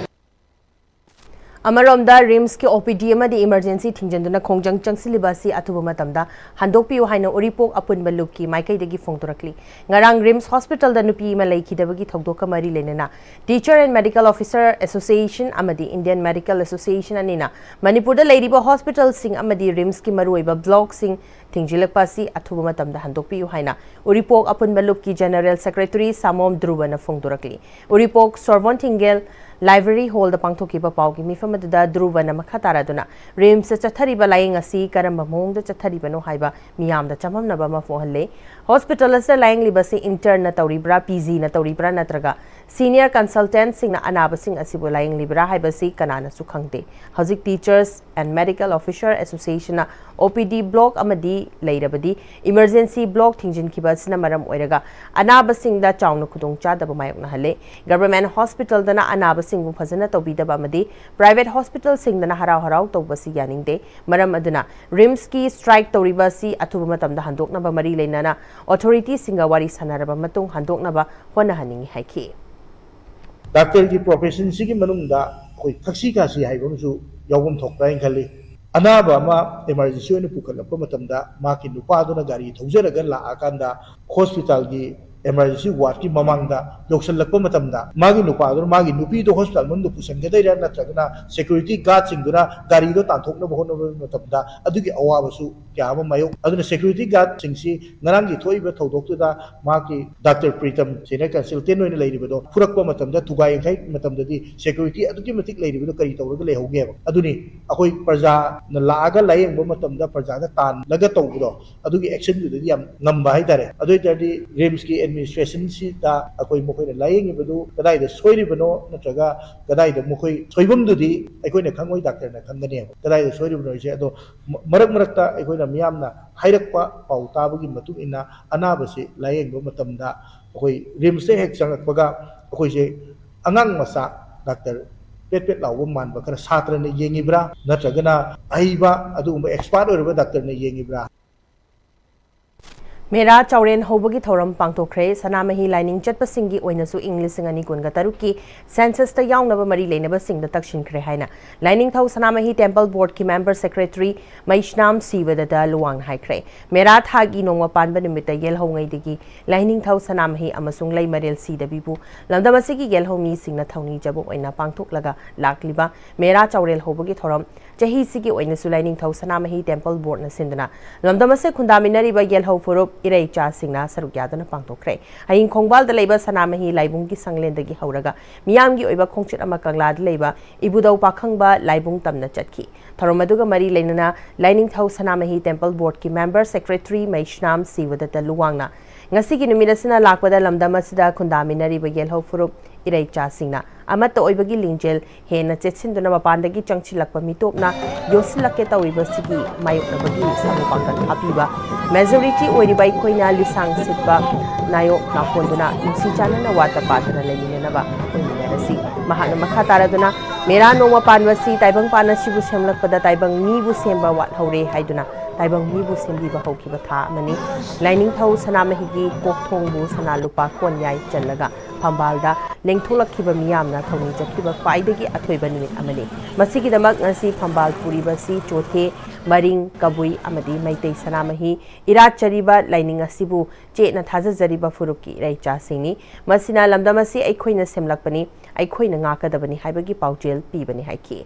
ꯑꯃꯔꯣꯝꯗ ꯔꯤꯝꯁꯀꯤ ꯑꯣ ꯄꯤ ꯗꯤ ꯑꯃꯗꯤ ꯏꯃꯔꯖꯦꯟꯁꯤ ꯊꯤꯡꯖꯤꯟꯗꯨꯅ ꯈꯣꯡꯖꯪ ꯆꯪꯁꯤꯜꯂꯤꯕ ꯑꯁꯤ ꯑꯊꯨꯕ ꯃꯇꯝꯗ ꯍꯟꯗꯣꯛꯄꯤꯌꯨ ꯍꯥꯏꯅ ꯎꯔꯤꯄꯣꯛ ꯑꯄꯨꯟꯕ ꯂꯨꯞꯀꯤ ꯃꯥꯏꯀꯩꯗꯒꯤ ꯐꯣꯡꯗꯣꯔꯛꯂꯤ꯫ ꯉꯔꯥꯡ ꯔꯤꯝꯁ ꯍꯣꯁꯄꯤꯇꯥꯜꯗ ꯅꯨꯄꯤ ꯑꯃ ꯂꯩꯈꯤꯗꯕꯒꯤ ꯊꯧꯗꯣꯛꯀ ꯃꯔꯤ ꯂꯩꯅꯅ Teacher and Medical Officer Association ꯑꯃꯗꯤ Indian Medical Association ꯑꯅꯤꯅ ꯃꯅꯤꯄꯨꯔꯗ ꯂꯩꯔꯤꯕ ꯍꯣꯁꯄꯤꯇꯥꯜꯁꯤꯡ ꯑꯃꯗꯤ ꯔꯤꯝꯁꯀꯤ ꯃꯔꯨꯑꯣꯏꯕ ꯕ꯭ꯂꯣꯛꯁꯤꯡ ꯊꯤꯡꯖꯤꯜꯂꯛꯄ ꯑꯁꯤ ꯑꯊꯨꯕ ꯃꯇꯝꯗ ꯍꯟꯗꯣꯛꯄꯤꯌꯨ ꯍꯥꯏꯅ ꯎꯔꯤꯄꯣꯛ ꯑꯄꯨꯟꯕ ꯂꯨꯞꯀꯤ ꯖꯦꯅꯔꯦꯜ ꯁꯦꯀ꯭ꯔꯦꯇꯔꯤ ꯁꯥꯃꯣꯝ ꯙ꯭ꯔꯨꯕꯅ ꯐꯣꯡꯗꯣꯔꯛꯂꯤ꯫ ꯎꯔꯤꯄꯣꯛ ꯁꯣꯔꯕꯣꯟ ꯊꯤꯡꯒꯦꯜ ꯂꯥꯏꯕ꯭ꯔꯦꯔꯤ ꯍꯣꯜꯗ ꯄꯥꯡꯊꯣꯛꯈꯤꯕ ꯄꯥꯎꯒꯤ ꯃꯤꯐꯝ ꯑꯗꯨꯗ ꯙ꯭ꯔꯨꯕꯅ ꯃꯈꯥ ꯇꯥꯔꯗꯨꯅ ꯔꯤꯝꯁꯇ ꯆꯠꯊꯔꯤꯕ ꯂꯥꯌꯦꯡ ꯑꯁꯤ ꯀꯔꯝꯕ ꯃꯑꯣꯡꯗ ꯆꯠꯊꯔꯤꯕꯅꯣ ꯍꯥꯏꯕ ꯃꯤꯌꯥꯝꯗ ꯆꯃꯝꯅꯕ ꯑꯃ ꯄꯣꯛꯍꯜꯂꯦ꯫ ꯍꯣꯁꯄꯤꯇꯥꯜ ꯑꯁꯤꯗ ꯂꯥꯌꯦꯡꯂꯤꯕꯁꯤ ꯏꯟꯇꯔꯟꯅ ꯇꯧꯔꯤꯕ꯭ꯔꯥ, ꯄꯤ ꯖꯤꯅ ꯇꯧꯔꯤꯕ꯭ꯔꯥ ꯅꯠꯇ꯭ꯔꯒ ꯁꯤꯅꯤꯌꯔ ꯀꯟꯁꯜꯇꯦꯟꯠꯁꯤꯡꯅ ꯑꯅꯥꯕꯁꯤꯡ ꯑꯁꯤꯕꯨ ꯂꯥꯌꯦꯡꯂꯤꯕ꯭ꯔꯥ ꯍꯥꯏꯕꯁꯤ ꯀꯅꯥꯅꯁꯨ ꯈꯪꯗꯦ꯫ ꯍꯧꯖꯤꯛ Teachers and Medical Officer Associationꯅ ꯑꯣ ꯄꯤ ꯗꯤ ꯕ꯭ꯂꯣꯛ ꯑꯃꯗꯤ ꯂꯩꯔꯕꯗꯤ ꯏꯃꯔꯖꯦꯟꯁꯤ ꯕ꯭ꯂꯣꯛ ꯊꯤꯡꯖꯤꯟꯈꯤꯕ ꯑꯁꯤꯅ ꯃꯔꯝ ꯑꯣꯏꯔꯒ ꯑꯅꯥꯕꯁꯤꯡꯗ ꯆꯥꯎꯅ ꯈꯨꯗꯣꯡꯆꯥꯗꯕ ꯃꯥꯌꯣꯛꯅꯍꯜꯂꯦ꯫ ꯒꯚꯔꯟꯃꯦꯟꯠ ꯍꯣꯁꯄꯤꯇꯥꯜꯗꯅ ꯑꯅꯥꯕꯁꯤꯡꯕꯨ ꯐꯖꯅ ꯇꯧꯕꯤꯗꯕ ꯑꯃꯗꯤ ꯄ꯭ꯔꯥꯏꯚꯦꯠ ꯍꯣꯁꯄꯤꯇꯥꯜꯁꯤꯡꯗꯅ ꯍꯔꯥꯎ ꯍꯔꯥꯎ ꯇꯧꯕꯁꯤ ꯌꯥꯅꯤꯡꯗꯦ꯫ ꯃꯔꯝ ꯑꯗꯨꯅ ꯔꯤꯝꯁꯀꯤ ꯁ꯭ꯇ꯭ꯔꯥꯏꯛ ꯇꯧꯔꯤꯕ ꯑꯁꯤ ꯑꯊꯨꯕ ꯃꯇꯝꯗ ꯍꯟꯗꯣꯛꯅꯕ ꯃꯔꯤ ꯂꯩꯅꯅ ꯑꯣꯊꯣꯔꯤꯇꯤꯁꯤꯡꯒ ꯋꯥꯔꯤ ꯁꯥꯟꯅꯔꯕ ꯃꯇꯨꯡ ꯍꯟꯗꯣꯛꯅꯕ ꯍꯣꯠꯅꯍꯟꯅꯤꯡꯏ ꯍꯥꯏꯈꯤ꯫ ꯗꯥꯛꯇꯔꯒꯤ ꯄ꯭ꯔꯣꯐꯦꯁꯟꯁꯤꯒꯤ ꯃꯅꯨꯡꯗ ꯑꯩꯈꯣꯏ ꯊꯛꯁꯤ ꯈꯥꯁꯤ ꯍꯥꯏꯕ ꯑꯃꯁꯨ ꯌꯥꯎꯐꯝ ꯊꯣꯛꯄ꯭ꯔꯥ ꯍꯥꯏꯅ ꯈꯜꯂꯤ꯫ ꯑꯅꯥꯕ ꯑꯃ ꯏꯃꯥꯔꯖꯦꯟꯁꯤ ꯑꯣꯏꯅ ꯄꯨꯈꯠꯂꯛꯄ ꯃꯇꯝꯗ, ꯃꯍꯥꯛꯀꯤ ꯅꯨꯄꯥꯗꯨꯅ ꯒꯥꯔꯤ ꯊꯧꯖꯔꯒ ꯂꯥꯛꯑꯀꯥꯟꯗ ꯍꯣꯁꯄꯤꯇꯥꯜꯒꯤ ꯏꯃꯥꯔꯖꯦꯟꯁꯤ ꯋꯥꯔꯗꯀꯤ ꯃꯃꯥꯡꯗ ꯌꯧꯁꯤꯜꯂꯛꯄ ꯃꯇꯝꯗ, ꯃꯥꯒꯤ ꯅꯨꯄꯥꯗꯨꯅ ꯃꯥꯒꯤ ꯅꯨꯄꯤꯗꯣ ꯍꯣꯁꯄꯤꯇꯥꯜ ꯃꯅꯨꯡꯗ ꯄꯨꯁꯤꯟꯒꯗꯣꯏꯔꯥ, ꯅꯠꯇ꯭ꯔꯒꯅ ꯁꯦꯀ꯭ꯌꯨꯔꯤꯇꯤ ꯒꯥꯔꯗꯁꯤꯡꯗꯨꯅ ꯒꯥꯔꯤꯗꯣ ꯇꯥꯟꯊꯣꯛꯅꯕ ꯍꯣꯠꯅꯕ ꯃꯇꯝꯗ ꯑꯗꯨꯒꯤ ꯑꯋꯥꯕꯁꯨ ꯀꯌꯥ ꯑꯃ ꯃꯥꯌꯣꯛ꯫ ꯑꯗꯨꯅ ꯁꯦꯀ꯭ꯌꯨꯔꯤꯇꯤ ꯒꯥꯔꯗꯁꯤꯡꯁꯤ ꯉꯔꯥꯡꯒꯤ ꯊꯣꯛꯏꯕ ꯊꯧꯗꯣꯛꯇꯨꯗ ꯃꯍꯥꯛꯀꯤ ꯗꯥꯛꯇꯔ ꯄ꯭ꯔꯤꯇꯝ, ꯁꯦꯅꯤꯌꯔ ꯀꯟꯁꯜꯇꯦꯟ ꯑꯣꯏꯅ ꯂꯩꯔꯤꯕꯗꯣ, ꯐꯨꯔꯛꯄ ꯃꯇꯝꯗ, ꯊꯨꯒꯥꯏ ꯌꯥꯡꯈꯩ ꯃꯇꯝꯗꯗꯤ ꯁꯦꯀ꯭ꯌꯨꯔꯤꯇꯤ ꯑꯗꯨꯛꯀꯤ ꯃꯇꯤꯛ ꯂꯩꯔꯤꯕꯗꯣ ꯀꯔꯤ ꯇꯧꯔꯒ ꯂꯩꯍꯧꯒꯦꯕ? ꯑꯗꯨꯅꯤ ꯑꯩꯈꯣꯏ ꯄ꯭ꯔꯖꯥꯅ ꯂꯥꯛꯑꯒ ꯂꯥꯌꯦꯡꯕ ꯃꯇꯝꯗ ꯄ꯭ꯔꯖꯥꯗ ꯇꯥꯜꯂꯒ ꯇꯧꯕꯗꯣ, ꯑꯗꯨꯒꯤ ꯑꯦꯛꯁꯟꯗꯨꯗꯗꯤ ꯌꯥꯝ ꯉꯝꯕ ꯍꯥꯏꯇꯥꯔꯦ꯫ ꯑꯗꯨ ꯑꯣꯏ ꯇꯥꯔꯗꯤ ꯔꯤꯝꯁꯀꯤ ꯑꯦꯗꯃꯤꯅꯤꯁꯇ꯭ꯔꯦꯁꯟꯁꯤꯗ ꯑꯩꯈꯣꯏ ꯃꯈꯣꯏꯅ ꯂꯥꯌꯦꯡꯉꯤꯕꯗꯨ ꯀꯗꯥꯏꯗ ꯁꯣꯏꯔꯤꯕꯅꯣ, ꯅꯠꯇ꯭ꯔꯒ ꯀꯗꯥꯏꯗ ꯃꯈꯣꯏ ꯁꯣꯏꯐꯝꯗꯨꯗꯤ ꯑꯩꯈꯣꯏꯅ ꯈꯪꯉꯣꯏ, ꯗꯥꯛꯇꯔꯅ ꯈꯪꯒꯅꯦꯕ ꯀꯗꯥꯏꯗ ꯁꯣꯏꯔꯤꯕꯅꯣ ꯍꯥꯏꯁꯦ꯫ ꯑꯗꯣ ꯃ-, ꯃꯔꯛ ꯃꯔꯛꯇ ꯑꯩꯈꯣꯏꯅ ꯃꯤꯌꯥꯝꯅ ꯍꯥꯏꯔꯛꯄ ꯄꯥꯎ ꯇꯥꯕꯒꯤ ꯃꯇꯨꯡ ꯏꯟꯅ ꯑꯅꯥꯕꯁꯤ ꯂꯥꯌꯦꯡꯕ ꯃꯇꯝꯗ ꯑꯩꯈꯣꯏ ꯔꯤꯝꯁꯇ ꯍꯦꯛ ꯆꯪꯉꯛꯄꯒ ꯑꯩꯈꯣꯏꯁꯦ ꯑꯉꯥꯡ ꯃꯆꯥ ꯗꯥꯛꯇꯔ ꯄꯦꯠ ꯄꯦꯠ ꯂꯥꯎꯕ ꯃꯥꯟꯕ ꯈꯔ ꯁꯥꯇ꯭ꯔꯅ ꯌꯦꯡꯉꯤꯕ꯭ꯔꯥ, ꯅꯠꯇ꯭ꯔꯒꯅ ꯑꯍꯩꯕ ꯑꯗꯨꯒꯨꯝꯕ ꯑꯦꯛꯁꯄꯥꯔꯠ ꯑꯣꯏꯔꯕ ꯗꯥꯛꯇꯔꯅ ꯌꯦꯡꯉꯤꯕ꯭ꯔꯥ? ꯃꯦꯔꯥ ꯆꯥꯎꯔꯦꯟ ꯍꯧꯕꯒꯤ ꯊꯧꯔꯝ ꯄꯥꯡꯊꯣꯛꯈ꯭ꯔꯦ꯫ ꯁꯅꯥꯃꯍꯤ ꯂꯥꯏꯅꯤꯡ ꯆꯠꯄꯁꯤꯡꯒꯤ ꯑꯣꯏꯅꯁꯨ ꯏꯪ ꯂꯤꯁꯤꯡ ꯑꯅꯤ ꯀꯨꯟꯒ ꯇꯔꯨꯛꯀꯤ ꯁꯦꯟꯁꯁꯇ ꯌꯥꯎꯅꯕ ꯃꯔꯤ ꯂꯩꯅꯕꯁꯤꯡꯗ ꯇꯛꯁꯤꯟꯈ꯭ꯔꯦ ꯍꯥꯏꯅ ꯂꯥꯏꯅꯤꯡꯊꯧ ꯁꯅꯥꯃꯍꯤ ꯇꯦꯝꯄꯜ ꯕꯣꯔꯗꯀꯤ ꯃꯦꯝꯕꯔ ꯁꯦꯀ꯭ꯔꯦꯇꯔꯤ ꯃꯩꯁꯅꯥꯝ ꯁꯤꯕꯗꯠꯇ ꯂꯨꯋꯥꯡꯅ ꯍꯥꯏꯈ꯭ꯔꯦ꯫ ꯃꯦꯔꯥ ꯊꯥꯒꯤ ꯅꯣꯡꯃ ꯄꯥꯟꯕ ꯅꯨꯃꯤꯠꯇ ꯌꯦꯜꯍꯧꯉꯩꯗꯒꯤ ꯂꯥꯏꯅꯤꯡꯊꯧ ꯁꯅꯥꯃꯍꯤ ꯑꯃꯁꯨꯡ ꯂꯩꯃꯔꯦꯜ ꯁꯤꯗꯕꯤꯕꯨ ꯂꯝꯗꯝ ꯑꯁꯤꯒꯤ ꯌꯦꯜꯍꯧ ꯃꯤꯁꯤꯡꯅ ꯊꯧꯅꯤꯖꯕ ꯑꯣꯏꯅ ꯄꯥꯡꯊꯣꯛꯂꯒ ꯂꯥꯛꯂꯤꯕ ꯃꯦꯔꯥ ꯆꯥꯎꯔꯦꯜ ꯍꯧꯕꯒꯤ ꯊꯧꯔꯝ ꯆꯍꯤꯁꯤꯒꯤ ꯑꯣꯏꯅꯁꯨ ꯂꯥꯏꯅꯤꯡꯊꯧ ꯁꯅꯥꯃꯍꯤ ꯇꯦꯝꯄꯜ ꯕꯣꯔꯗꯅ ꯁꯤꯟꯗꯨꯅ ꯂꯝꯗꯝ ꯑꯁꯤꯗ ꯈꯨꯟꯗꯥꯃꯤꯟꯅꯔꯤꯕ ꯌꯦꯜꯍꯧ ꯐꯨꯔꯨꯞ ꯏꯔꯩꯆꯥꯁꯤꯡꯅ ꯁꯔꯨꯛ ꯌꯥꯗꯨꯅ ꯄꯥꯡꯊꯣꯛꯈ꯭ꯔꯦ꯫ ꯍꯌꯤꯡ ꯈꯣꯡꯕꯥꯜꯗ ꯂꯩꯕ ꯁꯅꯥꯃꯍꯤ ꯂꯥꯏꯕꯨꯡꯒꯤ ꯁꯪꯂꯦꯟꯗꯒꯤ ꯍꯧꯔꯒ ꯃꯤꯌꯥꯝꯒꯤ ꯑꯣꯏꯕ ꯈꯣꯡꯆꯠ ꯑꯃ ꯀꯪꯂꯥꯗ ꯂꯩꯕ ꯏꯕꯨꯙꯧ ꯄꯥꯈꯪꯕ ꯂꯥꯏꯕꯨꯡ ꯇꯝꯅ ꯆꯠꯈꯤ꯫ ꯊꯧꯔꯝ ꯑꯗꯨꯒ ꯃꯔꯤ ꯂꯩꯅꯅ ꯂꯥꯏꯅꯤꯡꯊꯧ ꯁꯅꯥꯃꯍꯤ ꯇꯦꯝꯄꯜ ꯕꯣꯔꯗꯀꯤ ꯃꯦꯝꯕꯔ ꯁꯦꯀ꯭ꯔꯦꯇꯔꯤ ꯃꯩꯁꯅꯥꯝ ꯁꯤꯕꯗꯠꯇ ꯂꯨꯋꯥꯡꯅ ꯉꯁꯤꯒꯤ ꯅꯨꯃꯤꯠ ꯑꯁꯤꯅ ꯂꯥꯛꯄꯗ ꯂꯝꯗꯝ ꯑꯁꯤꯗ ꯈꯨꯟꯗꯥꯃꯤꯟꯅꯔꯤꯕ ꯌꯦꯜꯍꯧ ꯐꯨꯔꯨꯞ ꯏꯔꯩꯆꯥꯁꯤꯡꯅ ꯑꯃꯠꯇ ꯑꯣꯏꯕꯒꯤ ꯂꯤꯡꯖꯦꯜ ꯍꯦꯟꯅ ꯆꯦꯠꯁꯤꯟꯗꯨꯅ ꯃꯄꯥꯟꯗꯒꯤ ꯆꯪꯁꯤꯜꯂꯛꯄ ꯃꯤꯇꯣꯞꯅ ꯌꯣꯠꯁꯤꯜꯂꯛꯀꯦ ꯇꯧꯔꯤꯕꯁꯤꯒꯤ ꯃꯥꯌꯣꯛꯅꯕꯒꯤ ꯁꯥꯐꯨ ꯄꯥꯡꯒꯜ ꯍꯥꯞꯄꯤꯕ ꯃꯦꯖꯣꯔꯤꯇꯤ ꯑꯣꯏꯔꯤꯕ ꯑꯩꯈꯣꯏꯅ ꯂꯤꯁꯥꯡ ꯁꯤꯠꯄ ꯅꯥꯌꯣꯛ ꯅꯥꯀꯣꯟꯗꯨꯅ ꯅꯨꯡꯁꯤ ꯆꯥꯟꯅꯅ ꯋꯥꯠꯇ ꯄꯥꯗꯅ ꯂꯩꯃꯤꯟꯅꯅꯕ ꯑꯣꯏꯃꯤꯟꯅꯔꯁꯤ꯫ ꯃꯍꯥꯛꯅ ꯃꯈꯥ ꯇꯥꯔꯗꯨꯅ ꯃꯦꯔꯥ ꯅꯣꯡꯃ ꯄꯥꯟꯕꯁꯤ ꯇꯥꯏꯕꯪ ꯄꯥꯟ ꯑꯁꯤꯕꯨ ꯁꯦꯝꯂꯛꯄꯗ ꯇꯥꯏꯕꯪ ꯃꯤꯕꯨ ꯁꯦꯝꯕ ꯋꯥꯠꯍꯧꯔꯦ ꯍꯥꯏꯗꯨꯅ ꯇꯥꯏꯕꯪ ꯃꯤꯕꯨ ꯁꯦꯝꯕꯤꯕ ꯍꯧꯈꯤꯕ ꯊꯥ ꯑꯃꯅꯤ꯫ ꯂꯥꯏꯅꯤꯡꯊꯧ ꯁꯅꯥꯃꯍꯤꯒꯤ ꯀꯣꯛꯊꯣꯡꯕꯨ ꯁꯅꯥ ꯂꯨꯄꯥ ꯀꯣꯟꯌꯥꯏ ꯆꯜꯂꯒ ꯐꯝꯕꯥꯜꯗ ꯂꯦꯡꯊꯣꯛꯂꯛꯈꯤꯕ ꯃꯤꯌꯥꯝꯅ ꯊꯧꯅꯤꯖꯈꯤꯕ ꯈ꯭ꯋꯥꯏꯗꯒꯤ ꯑꯊꯣꯏꯕ ꯅꯨꯃꯤꯠ ꯑꯃꯅꯤ꯫ ꯃꯁꯤꯒꯤꯗꯃꯛ ꯉꯁꯤ ꯐꯝꯕꯥꯜ ꯄꯨꯔꯤꯕꯁꯤ ꯆꯣꯊꯦ, ꯃꯔꯤꯡ, ꯀꯕꯨꯏ ꯑꯃꯗꯤ ꯃꯩꯇꯩ ꯁꯅꯥꯃꯍꯤ ꯏꯔꯥꯠꯆꯔꯤꯕ ꯂꯥꯏꯅꯤꯡ ꯑꯁꯤꯕꯨ ꯆꯦꯠꯅ ꯊꯥꯖꯖꯔꯤꯕ ꯐꯨꯔꯨꯞꯀꯤ ꯏꯔꯩꯆꯥꯁꯤꯡꯅꯤ꯫ ꯃꯁꯤꯅ ꯂꯝꯗꯝ ꯑꯁꯤ ꯑꯩꯈꯣꯏꯅ ꯁꯦꯝꯂꯛꯄꯅꯤ, ꯑꯩꯈꯣꯏꯅ ꯉꯥꯛꯀꯗꯕꯅꯤ ꯍꯥꯏꯕꯒꯤ ꯄꯥꯎꯖꯦꯜ ꯄꯤꯕꯅꯤ ꯍꯥꯏꯈꯤ꯫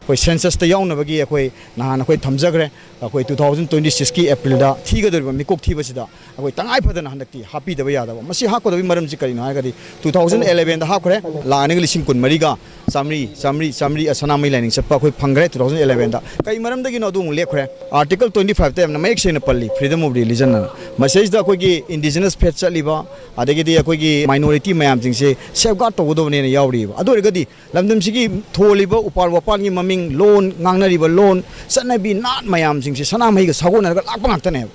ꯑꯩꯈꯣꯏ ꯁꯦꯟꯁꯁꯇ ꯌꯥꯎꯅꯕꯒꯤ ꯑꯩꯈꯣꯏ ꯅꯍꯥꯟ ꯑꯩꯈꯣꯏ ꯊꯝꯖꯈ꯭ꯔꯦ꯫ ꯑꯩꯈꯣꯏ ꯇꯨ ꯊꯥꯎꯖꯟ ꯇ꯭ꯋꯦꯟꯇꯤ ꯁꯤꯛꯁꯀꯤ ꯑꯦꯄ꯭ꯔꯤꯜꯗ ꯊꯤꯒꯗꯧꯔꯤꯕ ꯃꯤꯀꯣꯛ ꯊꯤꯕꯁꯤꯗ ꯑꯩꯈꯣꯏ ꯇꯉꯥꯏ ꯐꯗꯅ ꯍꯟꯗꯛꯇꯤ ꯍꯥꯞꯄꯤꯗꯕ ꯌꯥꯗꯕ꯫ ꯃꯁꯤ ꯍꯥꯞꯀꯗꯕꯒꯤ ꯃꯔꯝꯁꯤ ꯀꯔꯤꯅꯣ ꯍꯥꯏꯔꯒꯗꯤ, ꯇꯨ ꯊꯥꯎꯖꯟ ꯑꯦꯂꯦꯚꯦꯟꯗ ꯍꯥꯞꯈ꯭ꯔꯦ, ꯂꯥꯛ ꯑꯅꯤꯒ ꯂꯤꯁꯤꯡ ꯀꯨꯟꯃꯔꯤꯒ ꯆꯥꯝꯃꯔꯤ, ꯆꯥꯝꯃꯔꯤ, ꯆꯥꯝꯃꯔꯤ ꯁꯅꯥꯃꯍꯤ ꯂꯥꯏꯅꯤꯡ ꯆꯠꯄ ꯑꯩꯈꯣꯏ ꯐꯪꯈ꯭ꯔꯦ ꯇꯨ ꯊꯥꯎꯖꯟ ꯑꯦꯂꯦꯚꯦꯟꯗ꯫ ꯀꯩ ꯃꯔꯝꯗꯒꯤꯅꯣ ꯑꯗꯨ ꯑꯃꯨꯛ ꯂꯦꯞꯈ꯭ꯔꯦ? ꯑꯥꯔꯇꯤꯀꯜ ꯇ꯭ꯋꯦꯟꯇꯤ ꯐꯥꯏꯚꯇ ꯌꯥꯝꯅ ꯃꯌꯦꯛ ꯁꯦꯡꯅ ꯄꯜꯂꯤ, freedom of religion ꯑꯅ꯫ ꯃꯁꯤꯗꯩꯁꯤꯗ ꯑꯩꯈꯣꯏꯒꯤ indigenous faith ꯆꯠꯂꯤꯕ, ꯑꯗꯒꯤꯗꯤ ꯑꯩꯈꯣꯏꯒꯤ minority ꯃꯌꯥꯝꯁꯤꯡꯁꯦ safeguard ꯇꯧꯒꯗꯕꯅꯦꯅ ꯌꯥꯎꯔꯤꯕ꯫ ꯑꯗꯨ ꯑꯣꯏꯔꯒꯗꯤ ꯂꯝꯗꯝꯁꯤꯒꯤ ꯊꯣꯜꯂꯤꯕ ꯎꯄꯥꯜ ꯋꯥꯄꯥꯜꯒꯤ ꯃꯃꯤꯡ, ꯂꯣꯟ, ꯉꯥꯡꯅꯔꯤꯕ ꯂꯣꯟ, ꯆꯠꯅꯕꯤ, ꯅꯥꯠ ꯃꯌꯥꯝꯁꯤꯡꯁꯦ ꯁꯅꯥꯃꯍꯤꯒ ꯁꯥꯒꯣꯟꯅꯔꯒ ꯂꯥꯛꯄ ꯉꯥꯛꯇꯅꯦꯕ꯫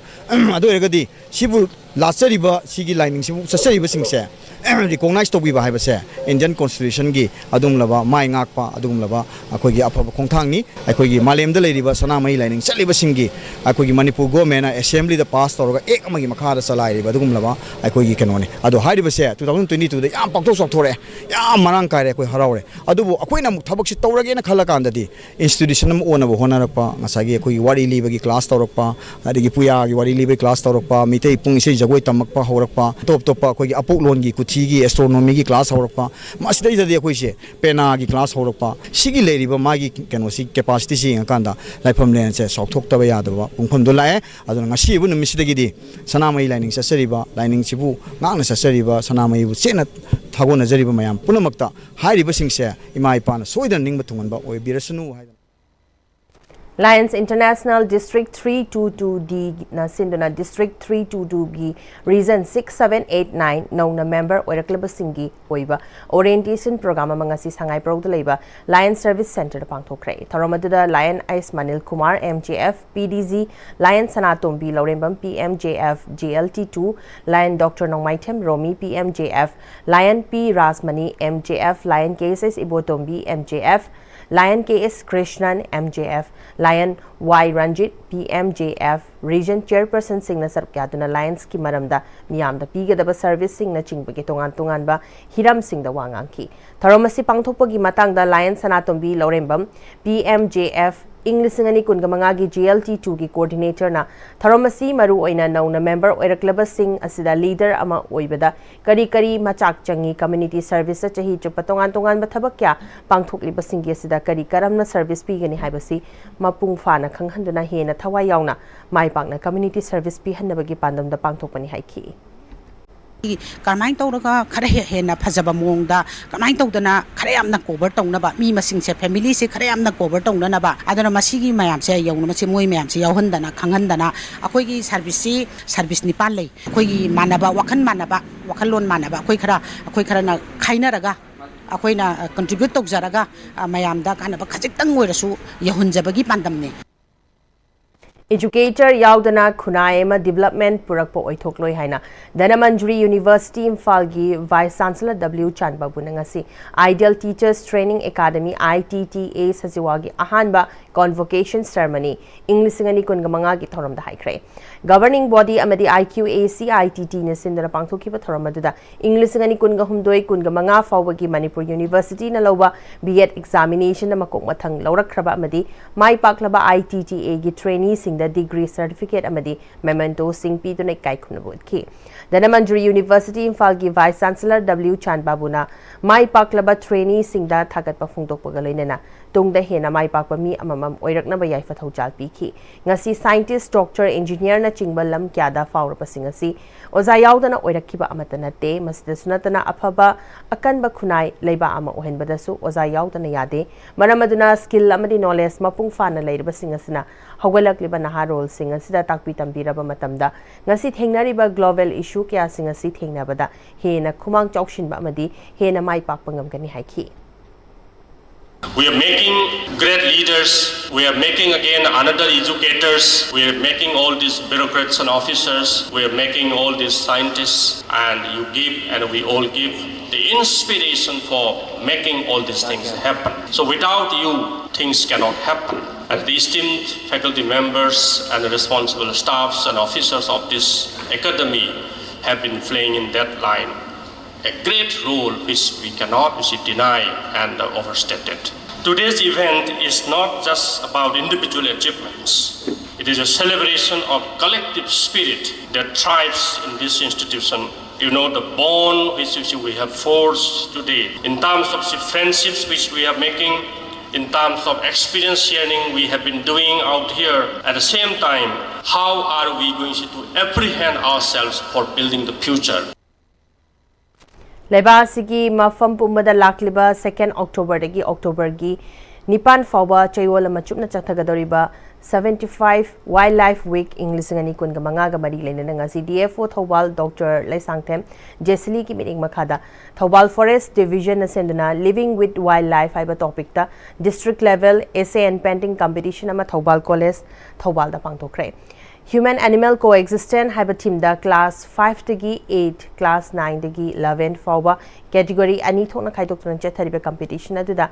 ꯑꯗꯨ ꯑꯣꯏꯔꯒꯗꯤ ꯁꯤꯕꯨ ꯂꯥꯠꯆꯔꯤꯕ ꯁꯤꯒꯤ ꯂꯥꯏꯅꯤꯡꯁꯤꯕꯨ ꯆꯠꯆꯔꯤꯕꯁꯤꯡꯁꯦ recognize ꯇꯧꯕꯤꯕ ꯍꯥꯏꯕꯁꯦ Indian Constitutionꯒꯤ ꯑꯗꯨꯒꯨꯝꯂꯕ ꯃꯥꯏ ꯉꯥꯛꯄ, ꯑꯗꯨꯒꯨꯝꯂꯕ ꯑꯩꯈꯣꯏꯒꯤ ꯑꯐꯕ ꯈꯣꯡꯊꯥꯡꯅꯤ꯫ ꯑꯩꯈꯣꯏꯒꯤ ꯃꯥꯂꯦꯝꯗ ꯂꯩꯔꯤꯕ ꯁꯅꯥꯃꯍꯤ ꯂꯥꯏꯅꯤꯡ ꯆꯠꯂꯤꯕꯁꯤꯡꯒꯤ ꯑꯩꯈꯣꯏꯒꯤ ꯃꯅꯤꯄꯨꯔ governmentꯅ assemblyꯗ pass ꯇꯧꯔꯒ act ꯑꯃꯒꯤ ꯃꯈꯥꯗ ꯆꯂꯥꯏꯔꯤꯕ ꯑꯗꯨꯒꯨꯝꯂꯕ ꯑꯩꯈꯣꯏꯒꯤ ꯀꯩꯅꯣꯅꯤ꯫ ꯑꯗꯣ ꯍꯥꯏꯔꯤꯕꯁꯦ two thousand twenty twoꯗ ꯌꯥꯝ ꯄꯥꯛꯊꯣꯛ ꯆꯥꯎꯊꯣꯔꯛꯑꯦ, ꯌꯥꯝ ꯃꯔꯥꯡ ꯀꯥꯏꯔꯦ, ꯑꯩꯈꯣꯏ ꯍꯔꯥꯎꯔꯦ꯫ ꯑꯗꯨꯕꯨ ꯑꯩꯈꯣꯏꯅ ꯑꯃꯨꯛ ꯊꯕꯛꯁꯤ ꯇꯧꯔꯒꯦꯅ ꯈꯜꯂ ꯀꯥꯟꯗꯗꯤ institution ꯑꯃ ꯑꯣꯟꯅꯕ ꯍꯣꯠꯅꯔꯛꯄ, ꯉꯁꯥꯏꯒꯤ ꯑꯩꯈꯣꯏꯒꯤ ꯋꯥꯔꯤ ꯂꯤꯕꯒꯤ class ꯇꯧꯔꯛꯄ, ꯑꯗꯒꯤ ꯄꯨꯌꯥꯒꯤ ꯋꯥꯔꯤ ꯂꯤꯕꯒꯤ class ꯇꯧꯔꯛꯄ, ꯃꯤꯇꯩ ꯄꯨꯡ ꯏꯁꯩ ꯖꯒꯣꯏ ꯇꯝꯃꯛꯄ ꯍꯧꯔꯛꯄ, ꯑꯇꯣꯞ ꯑꯇꯣꯞꯄ ꯑꯩꯈꯣꯏꯒꯤ ꯑꯄꯣꯛꯂꯣꯟꯒꯤ ꯀꯨꯊꯤꯒꯤ, astronomyꯒꯤ class ꯍꯧꯔꯛꯄ, ꯃꯁꯤꯗꯩꯗꯗꯤ ꯑꯩꯈꯣꯏꯁꯦ ꯄꯦꯅꯥꯒꯤ class ꯍꯧꯔꯛꯄ, ꯁꯤꯒꯤ ꯂꯩꯔꯤꯕ ꯃꯥꯒꯤ ꯀꯩꯅꯣꯁꯤ, capacityꯁꯤ ꯌꯦꯡꯉꯀꯥꯟꯗ ꯂꯥꯏꯐꯝ ꯂꯦꯟꯁꯦ ꯆꯥꯎꯊꯣꯛꯇꯕ ꯌꯥꯗꯕ ꯄꯨꯡꯐꯝꯗꯣ ꯂꯥꯛꯑꯦ꯫ ꯑꯗꯨꯅ ꯉꯁꯤ ꯑꯣꯏꯕ ꯅꯨꯃꯤꯠꯁꯤꯗꯒꯤꯗꯤ ꯁꯅꯥꯃꯍꯤ ꯂꯥꯏꯅꯤꯡ ꯆꯠꯆꯔꯤꯕ, ꯂꯥꯏꯅꯤꯡꯁꯤꯕꯨ ꯉꯥꯛꯅ ꯆꯠꯆꯔꯤꯕ, ꯁꯅꯥꯃꯍꯤꯕꯨ ꯆꯦꯠꯅ ꯊꯥꯒꯣꯟꯅꯖꯔꯤꯕ ꯃꯌꯥꯝ ꯄꯨꯝꯅꯃꯛꯇ ꯍꯥꯏꯔꯤꯕꯁꯤꯡꯁꯦ ꯏꯃꯥ ꯏꯄꯥꯅ ꯁꯣꯏꯗꯅ ꯅꯤꯡꯕ ꯊꯨꯡꯍꯟꯕ ꯑꯣꯏꯕꯤꯔꯁꯅꯨ ꯍꯥꯏꯗꯅ꯫ Lions International District three two two Dꯅ ꯁꯤꯟꯗꯨꯅ District three two twoꯒꯤ Region six, seven, eight, nine ꯅꯧꯅ member ꯑꯣꯏꯔꯛꯂꯕꯁꯤꯡꯒꯤ ꯑꯣꯏꯕ orientation program ꯑꯃ ꯉꯁꯤ ꯁꯉꯥꯏꯄ꯭ꯔꯧꯗ ꯂꯩꯕ Lion Service Centreꯗ ꯄꯥꯡꯊꯣꯛꯈ꯭ꯔꯦ꯫ ꯊꯧꯔꯝ ꯑꯗꯨꯗ Lion ꯑꯦꯁ ꯃꯅꯤꯜ Kumar, M J F, P D G, Lion ꯁꯅꯥꯇꯣꯝꯕꯤ ꯂꯧꯔꯦꯝꯕꯝ, P M J F, G L T two, Lion Doctor ꯅꯣꯡꯃꯥꯏꯊꯦꯝ ꯔꯣꯃꯤ, P M J F, Lion P Rajmani, M J F, Lion K S S ꯏꯕꯣꯇꯣꯝꯕꯤ, M J F, Lion K S Krishnan, M J F, Lion Y Ranjit, P M J F Region Chairpersonꯁꯤꯡꯅ ꯁꯔꯨꯛ ꯌꯥꯗꯨꯅ Lionsꯀꯤ ꯃꯔꯝꯗ ꯃꯤꯌꯥꯝꯗ ꯄꯤꯒꯗꯕ ꯁꯔꯚꯤꯁꯁꯤꯡꯅꯆꯤꯡꯕꯒꯤ ꯇꯣꯉꯥꯟ ꯇꯣꯉꯥꯟꯕ ꯍꯤꯔꯝꯁꯤꯡꯗ ꯋꯥ ꯉꯥꯡꯈꯤ꯫ ꯊꯧꯔꯝ ꯑꯁꯤ ꯄꯥꯡꯊꯣꯛꯄꯒꯤ ꯃꯇꯥꯡꯗ Lion ꯁꯅꯥꯇꯣꯝꯕꯤ ꯂꯧꯔꯦꯝꯕꯝ, P M J F, ꯏꯪ ꯂꯤꯁꯤꯡ ꯑꯅꯤ ꯀꯨꯟꯒ ꯃꯉꯥꯒꯤ G L T twoꯒꯤ coordinatorꯅ ꯊꯧꯔꯝ ꯑꯁꯤ ꯃꯔꯨ ꯑꯣꯏꯅ ꯅꯧꯅ member ꯑꯣꯏꯔꯛꯂꯕꯁꯤꯡ ꯑꯁꯤꯗ leader ꯑꯃ ꯑꯣꯏꯕꯗ ꯀꯔꯤ ꯀꯔꯤ ꯃꯆꯥꯛ ꯆꯪꯏ, community serviceꯇ ꯆꯍꯤ ꯆꯨꯞꯄ ꯇꯣꯉꯥꯟ ꯇꯣꯉꯥꯟꯕ ꯊꯕꯛ ꯀꯌꯥ ꯄꯥꯡꯊꯣꯛꯂꯤꯕꯁꯤꯡꯒꯤ ꯑꯁꯤꯗ ꯀꯔꯤ ꯀꯔꯝꯅ service ꯄꯤꯒꯅꯤ ꯍꯥꯏꯕꯁꯤ ꯃꯄꯨꯡ ꯐꯥꯅ ꯈꯪꯍꯟꯗꯨꯅ ꯍꯦꯟꯅ ꯊꯋꯥꯏ ꯌꯥꯎꯅ ꯃꯥꯏ ꯄꯥꯛꯅ community service ꯄꯤꯍꯟꯅꯕꯒꯤ ꯄꯥꯟꯗꯝꯗ ꯄꯥꯡꯊꯣꯛꯄꯅꯤ ꯍꯥꯏꯈꯤ꯫ ꯀꯔꯝꯍꯥꯏꯅ ꯇꯧꯔꯒ ꯈꯔ ꯍꯦ-, ꯍꯦꯟꯅ ꯐꯖꯕ ꯃꯑꯣꯡꯗ ꯀꯃꯥꯏꯅ ꯇꯧꯗꯅ ꯈꯔ ꯌꯥꯝꯅ cover ꯇꯧꯅꯕ, ꯃꯤ ꯃꯁꯤꯡꯁꯦ, familyꯁꯦ ꯈꯔ ꯌꯥꯝꯅ cover ꯇꯧꯅꯅꯕ, ꯑꯗꯨꯅ ꯃꯁꯤꯒꯤ ꯃꯌꯥꯝꯁꯦ ꯌꯧꯅ-, ꯃꯁꯤ ꯃꯣꯏ ꯃꯌꯥꯝꯁꯦ ꯌꯥꯎꯍꯟꯗꯅ ꯈꯪꯍꯟꯗꯅ ꯑꯩꯈꯣꯏꯒꯤ serviceꯁꯤ service ꯅꯤꯄꯥꯟ ꯂꯩ꯫ ꯑꯩꯈꯣꯏꯒꯤ ꯃꯥꯟꯅꯕ, ꯋꯥꯈꯜ ꯃꯥꯟꯅꯕ, ꯋꯥꯈꯜꯂꯣꯟ ꯃꯥꯟꯅꯕ ꯑꯩꯈꯣꯏ ꯈꯔ, ꯑꯩꯈꯣꯏ ꯈꯔꯅ ꯈꯥꯏꯅꯔꯒ ꯑꯩꯈꯣꯏꯅ, ꯑ, contribute ꯇꯧꯖꯔꯒ, ꯑ, ꯃꯌꯥꯝꯗ ꯀꯥꯟꯅꯕ ꯈꯖꯤꯛꯇꯪ ꯑꯣꯏꯔꯁꯨ ꯌꯧꯍꯟꯖꯕꯒꯤ ꯄꯥꯟꯗꯝꯅꯤ꯫ Educator ꯌꯥꯎꯗꯅ ꯈꯨꯟꯅꯥꯏ ꯑꯃ development ꯄꯨꯔꯛꯄ ꯑꯣꯏꯊꯣꯛꯂꯣꯏ ꯍꯥꯏꯅ ꯙꯅꯃꯟꯖꯨꯔꯤ University ꯏꯝꯐꯥꯜꯒꯤ Vice Chancellor W ꯆꯥꯟꯕꯥꯕꯨꯅ ꯉꯁꯤ Ideal Teachers Training Academy, I T T A, ꯁꯖꯤꯋꯥꯒꯤ ꯑꯍꯥꯟꯕ convocation ceremony ꯏꯪ ꯂꯤꯁꯤꯡ ꯑꯅꯤ ꯀꯨꯟꯒ ꯃꯉꯥꯒꯤ ꯊꯧꯔꯝꯗ ꯍꯥꯏꯈ꯭ꯔꯦ꯫ Governing body ꯑꯃꯗꯤ I Q A C I T T ꯅ ꯁꯤꯟꯗꯨꯅ ꯄꯥꯡꯊꯣꯛꯈꯤꯕ ꯊꯧꯔꯝ ꯑꯗꯨꯗ ꯏꯪ ꯂꯤꯁꯤꯡ ꯑꯅꯤ ꯀꯨꯟꯒ ꯍꯨꯝꯗꯣꯏ ꯀꯨꯟꯒ ꯃꯉꯥ ꯐꯥꯎꯕꯒꯤ ꯃꯅꯤꯄꯨꯔ Universityꯅ ꯂꯧꯕ B Ed examinationꯗ ꯃꯀꯣꯛ ꯃꯊꯪ ꯂꯧꯔꯛꯈ꯭ꯔꯕ ꯑꯃꯗꯤ ꯃꯥꯏ ꯄꯥꯛꯂꯕ I T T Aꯒꯤ traineeꯁꯤꯡꯗ degree certificate ꯑꯃꯗꯤ mementoꯁꯤꯡ ꯄꯤꯗꯨꯅ ꯏꯀꯥꯏ ꯈꯨꯝꯅꯕ ꯎꯠꯈꯤ꯫ ꯙꯅꯃꯟꯖꯨꯔꯤ University ꯏꯝꯐꯥꯜꯒꯤ Vice Chancellor W ꯆꯥꯟꯕꯥꯕꯨꯅ ꯃꯥꯏ ꯄꯥꯛꯂꯕ traineeꯁꯤꯡꯗ ꯊꯥꯒꯠꯄ ꯐꯣꯡꯗꯣꯛꯄꯒ ꯂꯣꯏꯅꯅ ꯇꯨꯡꯗ ꯍꯦꯟꯅ ꯃꯥꯏ ꯄꯥꯛꯄ ꯃꯤ ꯑꯃꯃꯝ ꯑꯣꯏꯔꯛꯅꯕ ꯌꯥꯏꯐ ꯊꯧꯖꯥꯜ ꯄꯤꯈꯤ꯫ ꯉꯁꯤ scientist, doctor, engineerꯅꯆꯤꯡꯕ ꯂꯝ ꯀꯌꯥꯗ ꯐꯥꯎꯔꯕꯁꯤꯡ ꯑꯁꯤ ꯑꯣꯖꯥ ꯌꯥꯎꯗꯅ ꯑꯣꯏꯔꯛꯈꯤꯕ ꯑꯃꯠꯇ ꯅꯠꯇꯦ꯫ ꯃꯁꯤꯗꯁꯨ ꯅꯠꯇꯅ ꯑꯐꯕ ꯑꯀꯟꯕ ꯈꯨꯟꯅꯥꯏ ꯂꯩꯕꯥꯛ ꯑꯃ ꯑꯣꯏꯍꯟꯕꯗꯁꯨ ꯑꯣꯖꯥ ꯌꯥꯎꯗꯅ ꯌꯥꯗꯦ꯫ ꯃꯔꯝ ꯑꯗꯨꯅ skill ꯑꯃꯗꯤ knowledge ꯃꯄꯨꯡ ꯐꯥꯅ ꯂꯩꯔꯕꯁꯤꯡ ꯑꯁꯤꯅ ꯍꯧꯒꯠꯂꯛꯂꯤꯕ ꯅꯍꯥꯔꯣꯜꯁꯤꯡ ꯑꯁꯤꯗ ꯇꯥꯛꯄꯤ ꯇꯝꯕꯤꯔꯕ ꯃꯇꯝꯗ ꯉꯁꯤ ꯊꯦꯡꯅꯔꯤꯕ global issue ꯀꯌꯥꯁꯤꯡ ꯑꯁꯤ ꯊꯦꯡꯅꯕꯗ ꯍꯦꯟꯅ ꯈꯨꯃꯥꯡ ꯆꯥꯎꯁꯤꯟꯕ ꯑꯃꯗꯤ ꯍꯦꯟꯅ ꯃꯥꯏ ꯄꯥꯛꯄ ꯉꯝꯒꯅꯤ ꯍꯥꯏꯈꯤ꯫ We are making great leaders. We are making again another educators. We are making all these bureaucrats and officers. We are making all these scientists. And you give and we all give. the inspiration for making all these things happen. So without you, things cannot happen. And the esteemed faculty members and the responsible staffs and officers of this academy have been playing in that line a great role which we cannot, we should deny and overstate it. Today's event is not just about individual achievements. It is a celebration of collective spirit that thrives in this institution. You know, the bond which, which we have forged today in terms of the friendships which we are making, in terms of experience sharing we have been doing out here. At the same time, how are we going to apprehend ourselves for building the future? ꯂꯩꯕꯥꯛ ꯑꯁꯤꯒꯤ ꯃꯐꯝ ꯄꯨꯝꯕꯗ ꯂꯥꯛꯂꯤꯕ second Octoberꯗꯒꯤ Octoberꯒꯤ ꯅꯤꯄꯥꯟ ꯐꯥꯎꯕ ꯆꯌꯣꯜ ꯑꯃ ꯆꯨꯞꯅ ꯆꯠꯊꯒꯗꯧꯔꯤꯕ seventy five Wildlife Week ꯏꯪ ꯂꯤꯁꯤꯡ ꯑꯅꯤ ꯀꯨꯟꯒ ꯃꯉꯥꯒ ꯃꯔꯤ ꯂꯩꯅꯅ ꯉꯁꯤ D F O Thoubal Doctor Leishangthem ꯖꯦꯁꯤꯂꯤꯒꯤ ꯃꯤꯠꯌꯦꯡ ꯃꯈꯥꯗ ꯊꯧꯕꯥꯜ Forest Divisionꯅ ꯁꯦꯝꯗꯨꯅ Living with Wildlife ꯍꯥꯏꯕ topicꯇ district level essay and painting competition ꯑꯃ ꯊꯧꯕꯥꯜ College ꯊꯧꯕꯥꯜꯗ ꯄꯥꯡꯊꯣꯛꯈ꯭ꯔꯦ꯫ Human Animal Coexistence ꯍꯥꯏꯕ themeꯗ class fiveꯗꯒꯤ eight, class nineꯗꯒꯤ eleven ꯐꯥꯎꯕ category ꯑꯅꯤ ꯊꯣꯛꯅ ꯈꯥꯏꯗꯣꯛꯇꯨꯅ ꯆꯠꯊꯔꯤꯕ competition ꯑꯗꯨꯗ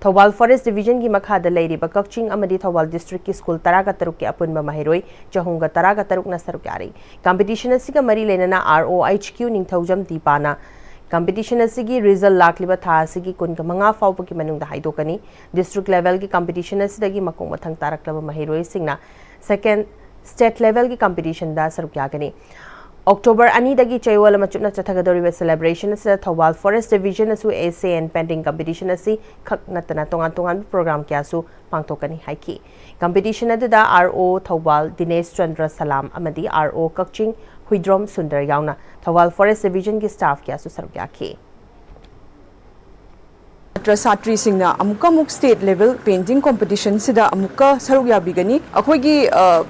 ꯊꯧꯕꯥꯜ Forest Divisionꯒꯤ ꯃꯈꯥꯗ ꯂꯩꯔꯤꯕ ꯀꯛꯆꯤꯡ ꯑꯃꯗꯤ ꯊꯧꯕꯥꯜ districtꯀꯤ school ꯇꯔꯥꯒ ꯇꯔꯨꯛꯀꯤ ꯑꯄꯨꯟꯕ ꯃꯍꯩꯔꯣꯏ ꯆꯍꯨꯝꯒ ꯇꯔꯥꯒ ꯇꯔꯨꯛꯅ ꯁꯔꯨꯛ ꯌꯥꯔꯤ꯫ Competition ꯑꯁꯤꯒ ꯃꯔꯤ ꯂꯩꯅꯅ R O H Q ꯅꯤꯡꯊꯧꯖꯝ ꯗꯤꯄꯥꯅ competition ꯑꯁꯤꯒꯤ result ꯂꯥꯛꯂꯤꯕ ꯊꯥ ꯑꯁꯤꯒꯤ ꯀꯨꯟꯒ ꯃꯉꯥ ꯐꯥꯎꯕꯒꯤ ꯃꯅꯨꯡꯗ ꯍꯥꯏꯗꯣꯛꯀꯅꯤ꯫ District levelꯒꯤ competition ꯑꯁꯤꯗꯒꯤ ꯃꯀꯣꯛ ꯃꯊꯪ ꯇꯥꯔꯛꯂꯕ ꯃꯍꯩꯔꯣꯏꯁꯤꯡꯅ second state levelꯒꯤ competitionꯗ ꯁꯔꯨꯛ ꯌꯥꯒꯅꯤ꯫ October ꯑꯅꯤꯗꯒꯤ ꯆꯌꯣꯜ ꯑꯃ ꯆꯨꯞꯅ ꯆꯠꯊꯒꯗꯧꯔꯤꯕ celebration ꯑꯁꯤꯗ Thoubal Forest Divisionꯅꯁꯨ essay and painting competition ꯑꯁꯤ ꯈꯛ ꯅꯠꯇꯅ ꯇꯣꯉꯥꯟ ꯇꯣꯉꯥꯟꯕ program ꯀꯌꯥꯁꯨ ꯄꯥꯡꯊꯣꯛꯀꯅꯤ ꯍꯥꯏꯈꯤ꯫ Competition ꯑꯗꯨꯗ R O ꯊꯧꯕꯥꯜ ꯗꯤꯅꯦꯁ ꯆꯟꯗ꯭ꯔ ꯁꯂꯥꯝ ꯑꯃꯗꯤ R O ꯀꯛꯆꯤꯡ ꯍꯨꯏꯗ꯭ꯔꯣꯝ ꯁꯨꯟꯗꯔ ꯌꯥꯎꯅ ꯊꯧꯕꯥꯜ Forest Divisionꯒꯤ staff ꯀꯌꯥꯁꯨ ꯁꯔꯨꯛ ꯌꯥꯈꯤ꯫ ꯁꯥꯇ꯭ꯔ ꯁꯥꯇ꯭ꯔꯤꯁꯤꯡꯅ ꯑꯃꯨꯛꯀ ꯑꯃꯨꯛ state level painting competitionꯁꯤꯗ ꯑꯃꯨꯛꯀ ꯁꯔꯨꯛ ꯌꯥꯕꯤꯒꯅꯤ꯫ ꯑꯩꯈꯣꯏꯒꯤ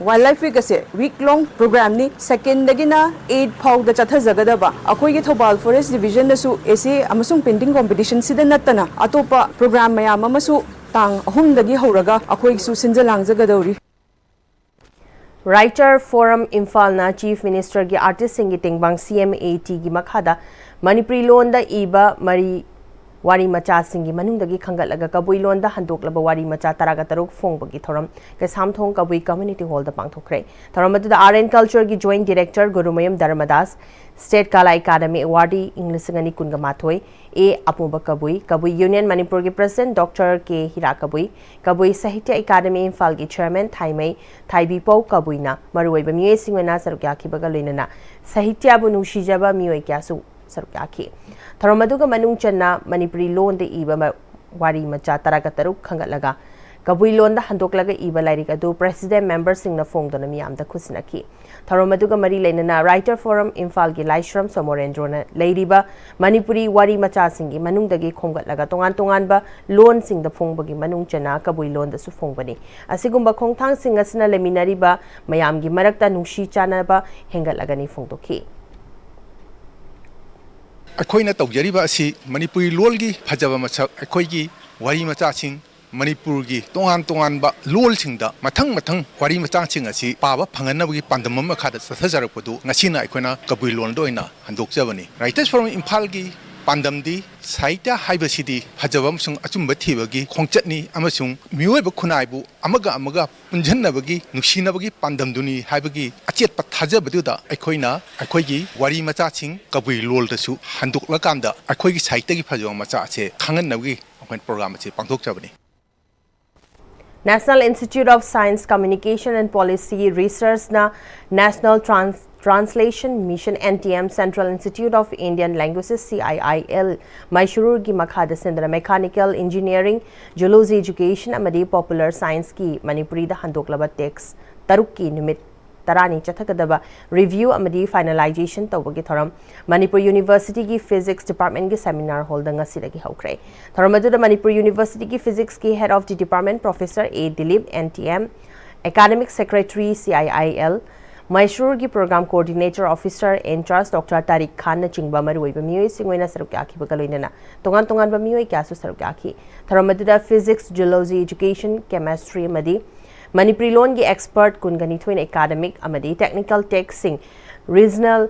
Wildlife Week ꯑꯁꯦ week long programꯅꯤ꯫ Secondꯗꯒꯤꯅ eight ꯐꯥꯎꯗ ꯆꯠꯊꯖꯒꯗꯕ ꯑꯩꯈꯣꯏꯒꯤ ꯊꯧꯕꯥꯜ Forest Divisionꯗꯁꯨ essay ꯑꯃꯁꯨꯡ painting competitionꯁꯤꯗ ꯅꯠꯇꯅ ꯑꯇꯣꯞꯄ program ꯃꯌꯥꯝ ꯑꯃꯁꯨ ꯇꯥꯡ ꯑꯍꯨꯝꯗꯒꯤ ꯍꯧꯔꯒ ꯑꯩꯈꯣꯏꯒꯤꯁꯨ ꯁꯤꯟꯖ ꯂꯥꯡꯖꯒꯗꯧꯔꯤ꯫ Writer Forum ꯏꯝꯐꯥꯜꯅ Chief Ministerꯒꯤ Artistꯁꯤꯡꯒꯤ ꯇꯦꯡꯕꯥꯡ C M A Tꯒꯤ ꯃꯈꯥꯗ ꯃꯅꯤꯄꯨꯔꯤ ꯂꯣꯟꯗ ꯏꯕ ꯃꯔꯤ ꯋꯥꯔꯤ ꯃꯆꯥꯁꯤꯡꯒꯤ ꯃꯅꯨꯡꯗꯒꯤ ꯈꯟꯒꯠꯂꯒ ꯀꯕꯨꯏ ꯂꯣꯟꯗ ꯍꯟꯗꯣꯛꯂꯕ ꯋꯥꯔꯤ ꯃꯆꯥ ꯇꯔꯥꯒ ꯇꯔꯨꯛ ꯐꯣꯡꯕꯒꯤ ꯊꯧꯔꯝ ꯀꯩꯁꯥꯝꯊꯣꯡ ꯀꯕꯨꯏ Community Hallꯗ ꯄꯥꯡꯊꯣꯛꯈ꯭ꯔꯦ꯫ ꯊꯧꯔꯝ ꯑꯗꯨꯗ Art and Cultureꯒꯤ Joint Director Gurumayum ꯙꯔꯃꯗꯥꯁ, State Kala Academy Awardee ꯏꯪ ꯂꯤꯁꯤꯡ ꯑꯅꯤ ꯀꯨꯟꯒ ꯃꯥꯊꯣꯏ, A ꯑꯄꯨꯕ Kabui, Kabui Union Manipurꯒꯤ President Doctor K ꯍꯤꯔꯥ Kabui, Kabui Sahitya Academy ꯏꯝꯐꯥꯜꯒꯤ Chairman ꯊꯥꯏꯃꯩ ꯊꯥꯏꯕꯤꯄꯧ ꯀꯕꯨꯏꯅ ꯃꯔꯨꯑꯣꯏꯕ ꯃꯤꯑꯣꯏꯁꯤꯡ ꯑꯣꯏꯅ ꯁꯔꯨꯛ ꯌꯥꯈꯤꯕꯒ ꯂꯣꯏꯅꯅ ꯁꯥꯍꯤꯇ꯭ꯌꯕꯨ ꯅꯨꯡꯁꯤꯖꯕ ꯃꯤꯑꯣꯏ ꯀꯌꯥꯁꯨ ꯁꯔꯨꯛ ꯌꯥꯈꯤ꯫ ꯊꯧꯔꯝ ꯑꯗꯨꯒ ꯃꯅꯨꯡ ꯆꯟꯅ ꯃꯅꯤꯄꯨꯔꯤ ꯂꯣꯟꯗ ꯏꯕ ꯃ-, ꯋꯥꯔꯤ ꯃꯆꯥ ꯇꯔꯥꯒ ꯇꯔꯨꯛ ꯈꯟꯒꯠꯂꯒ ꯀꯕꯨꯏ ꯂꯣꯟꯗ ꯍꯟꯗꯣꯛꯂꯒ ꯏꯕ ꯂꯥꯏꯔꯤꯛ ꯑꯗꯨ President memberꯁꯤꯡꯅ ꯐꯣꯡꯗꯨꯅ ꯃꯤꯌꯥꯝꯗ ꯈꯨꯠꯁꯤꯟꯅꯈꯤ꯫ ꯊꯧꯔꯝ ꯑꯗꯨꯒ ꯃꯔꯤ ꯂꯩꯅꯅ Writer Forum ꯏꯝꯐꯥꯜꯒꯤ ꯂꯥꯏꯁ꯭ꯔꯝ ꯁꯣꯃꯣꯔꯦꯟꯗ꯭ꯔꯣꯅ ꯂꯩꯔꯤꯕ ꯃꯅꯤꯄꯨꯔꯤ ꯋꯥꯔꯤ ꯃꯆꯥꯁꯤꯡꯒꯤ ꯃꯅꯨꯡꯗꯒꯤ ꯈꯣꯝꯒꯠꯂꯒ ꯇꯣꯉꯥꯟ ꯇꯣꯉꯥꯟꯕ ꯂꯣꯟꯁꯤꯡꯗ ꯐꯣꯡꯕꯒꯤ ꯃꯅꯨꯡ ꯆꯟꯅ ꯀꯕꯨꯏ ꯂꯣꯟꯗꯁꯨ ꯐꯣꯡꯕꯅꯤ꯫ ꯑꯁꯤꯒꯨꯝꯕ ꯈꯣꯡꯊꯥꯡꯁꯤꯡ ꯑꯁꯤꯅ ꯂꯩꯃꯤꯟꯅꯔꯤꯕ ꯃꯌꯥꯝꯒꯤ ꯃꯔꯛꯇ ꯅꯨꯡꯁꯤ ꯆꯥꯟꯅꯕ ꯍꯦꯟꯒꯠꯂꯒꯅꯤ ꯐꯣꯡꯗꯣꯛꯈꯤ꯫ ꯑꯩꯈꯣꯏꯅ ꯇꯧꯖꯔꯤꯕ ꯑꯁꯤ ꯃꯅꯤꯄꯨꯔꯤ ꯂꯣꯜꯒꯤ ꯐꯖꯕ ꯃꯁꯛ, ꯑꯩꯈꯣꯏꯒꯤ ꯋꯥꯔꯤ ꯃꯆꯥꯁꯤꯡ, ꯃꯅꯤꯄꯨꯔꯒꯤ ꯇꯣꯉꯥꯟ ꯇꯣꯉꯥꯟꯕ ꯂꯣꯜꯁꯤꯡꯗ ꯃꯊꯪ ꯃꯊꯪ ꯋꯥꯔꯤ ꯃꯆꯥꯁꯤꯡ ꯑꯁꯤ ꯄꯥꯕ ꯐꯪꯍꯟꯅꯕꯒꯤ ꯄꯥꯟꯗꯝ ꯑꯃ ꯃꯈꯥꯗ ꯆꯠꯊꯖꯔꯛꯄꯗꯨ ꯉꯁꯤꯅ ꯑꯩꯈꯣꯏꯅ ꯀꯕꯨꯏ ꯂꯣꯟꯗ ꯑꯣꯏꯅ ꯍꯟꯗꯣꯛꯆꯕꯅꯤ꯫ Writers Forum ꯏꯝꯐꯥꯜꯒꯤ ꯄꯥꯟꯗꯝꯗꯤ ꯁꯥꯍꯤꯇ꯭ꯌ ꯍꯥꯏꯕꯁꯤꯗꯤ ꯐꯖꯕ ꯑꯃꯁꯨꯡ ꯑꯆꯨꯝꯕ ꯊꯤꯕꯒꯤ ꯈꯣꯡꯆꯠꯅꯤ ꯑꯃꯁꯨꯡ ꯃꯤꯑꯣꯏꯕ ꯈꯨꯟꯅꯥꯏꯕꯨ ꯑꯃꯒ ꯑꯃꯒ ꯄꯨꯟꯁꯤꯟꯅꯕꯒꯤ, ꯅꯨꯡꯁꯤꯅꯕꯒꯤ ꯄꯥꯟꯗꯝꯗꯨꯅꯤ ꯍꯥꯏꯕꯒꯤ ꯑꯆꯦꯠꯄ ꯊꯥꯖꯕꯗꯨꯗ ꯑꯩꯈꯣꯏꯅ ꯑꯩꯈꯣꯏꯒꯤ ꯋꯥꯔꯤ ꯃꯆꯥꯁꯤꯡ ꯀꯕꯨꯏ ꯂꯣꯜꯗꯁꯨ ꯍꯟꯗꯣꯛꯂꯀꯥꯟꯗ ꯑꯩꯈꯣꯏꯒꯤ ꯁꯥꯍꯤꯇ꯭ꯌꯒꯤ ꯐꯖꯕ ꯃꯆꯥ ꯑꯁꯦ ꯈꯪꯍꯟꯅꯕꯒꯤ ꯑꯩꯈꯣꯏꯅ program ꯑꯁꯤ ꯄꯥꯡꯊꯣꯛꯆꯕꯅꯤ꯫ National Institute of Science Communication and Policy Researchꯅ National Trans-, Translation Mission, N T M, Central Institute of Indian Languages, C I I L, ꯃꯥꯏꯁꯨꯔꯨꯔꯒꯤ ꯃꯈꯥꯗ ꯁꯤꯟꯗꯨꯅ Mechanical Engineering, Zoology Education ꯑꯃꯗꯤ Popular Scienceꯀꯤ ꯃꯅꯤꯄꯨꯔꯤꯗ ꯍꯟꯗꯣꯛꯂꯕ text ꯇꯔꯨꯛꯀꯤ ꯅꯨꯃꯤꯠ ꯇꯔꯥꯅꯤ ꯆꯠꯊꯒꯗꯕ review ꯑꯃꯗꯤ finalization ꯇꯧꯕꯒꯤ ꯊꯧꯔꯝ ꯃꯅꯤꯄꯨꯔ Universityꯒꯤ Physics Departmentꯀꯤ Seminar Hallꯗ ꯉꯁꯤꯗꯒꯤ ꯍꯧꯈ꯭ꯔꯦ꯫ ꯊꯧꯔꯝ ꯑꯗꯨꯗ Manipur Universityꯒꯤ Physicsꯀꯤ Head of the Department Professor A Dilip, N T M, Academic Secretary, C I I L, ꯃꯥꯏꯁꯨꯔꯨꯔꯒꯤ Program Coordinator Officer in Charge Doctor ꯇꯥꯔꯤꯛ ꯈꯥꯟꯅꯆꯤꯡꯕ ꯃꯔꯨꯑꯣꯏꯕ ꯃꯤꯑꯣꯏꯁꯤꯡ ꯑꯣꯏꯅ ꯁꯔꯨꯛ ꯌꯥꯈꯤꯕꯒ ꯂꯣꯏꯅꯅ ꯇꯣꯉꯥꯟ ꯇꯣꯉꯥꯟꯕ ꯃꯤꯑꯣꯏ ꯀꯌꯥꯁꯨ ꯁꯔꯨꯛ ꯌꯥꯈꯤ꯫ ꯊꯧꯔꯝ ꯑꯗꯨꯗ Physics, Zoology, Education, Chemistry ꯑꯃꯗꯤ ꯃꯅꯤꯄꯨꯔꯤ ꯂꯣꯟꯒꯤ expert ꯀꯨꯟꯒ ꯅꯤꯊꯣꯏꯅ academic ꯑꯃꯗꯤ technical textꯁꯤꯡ regional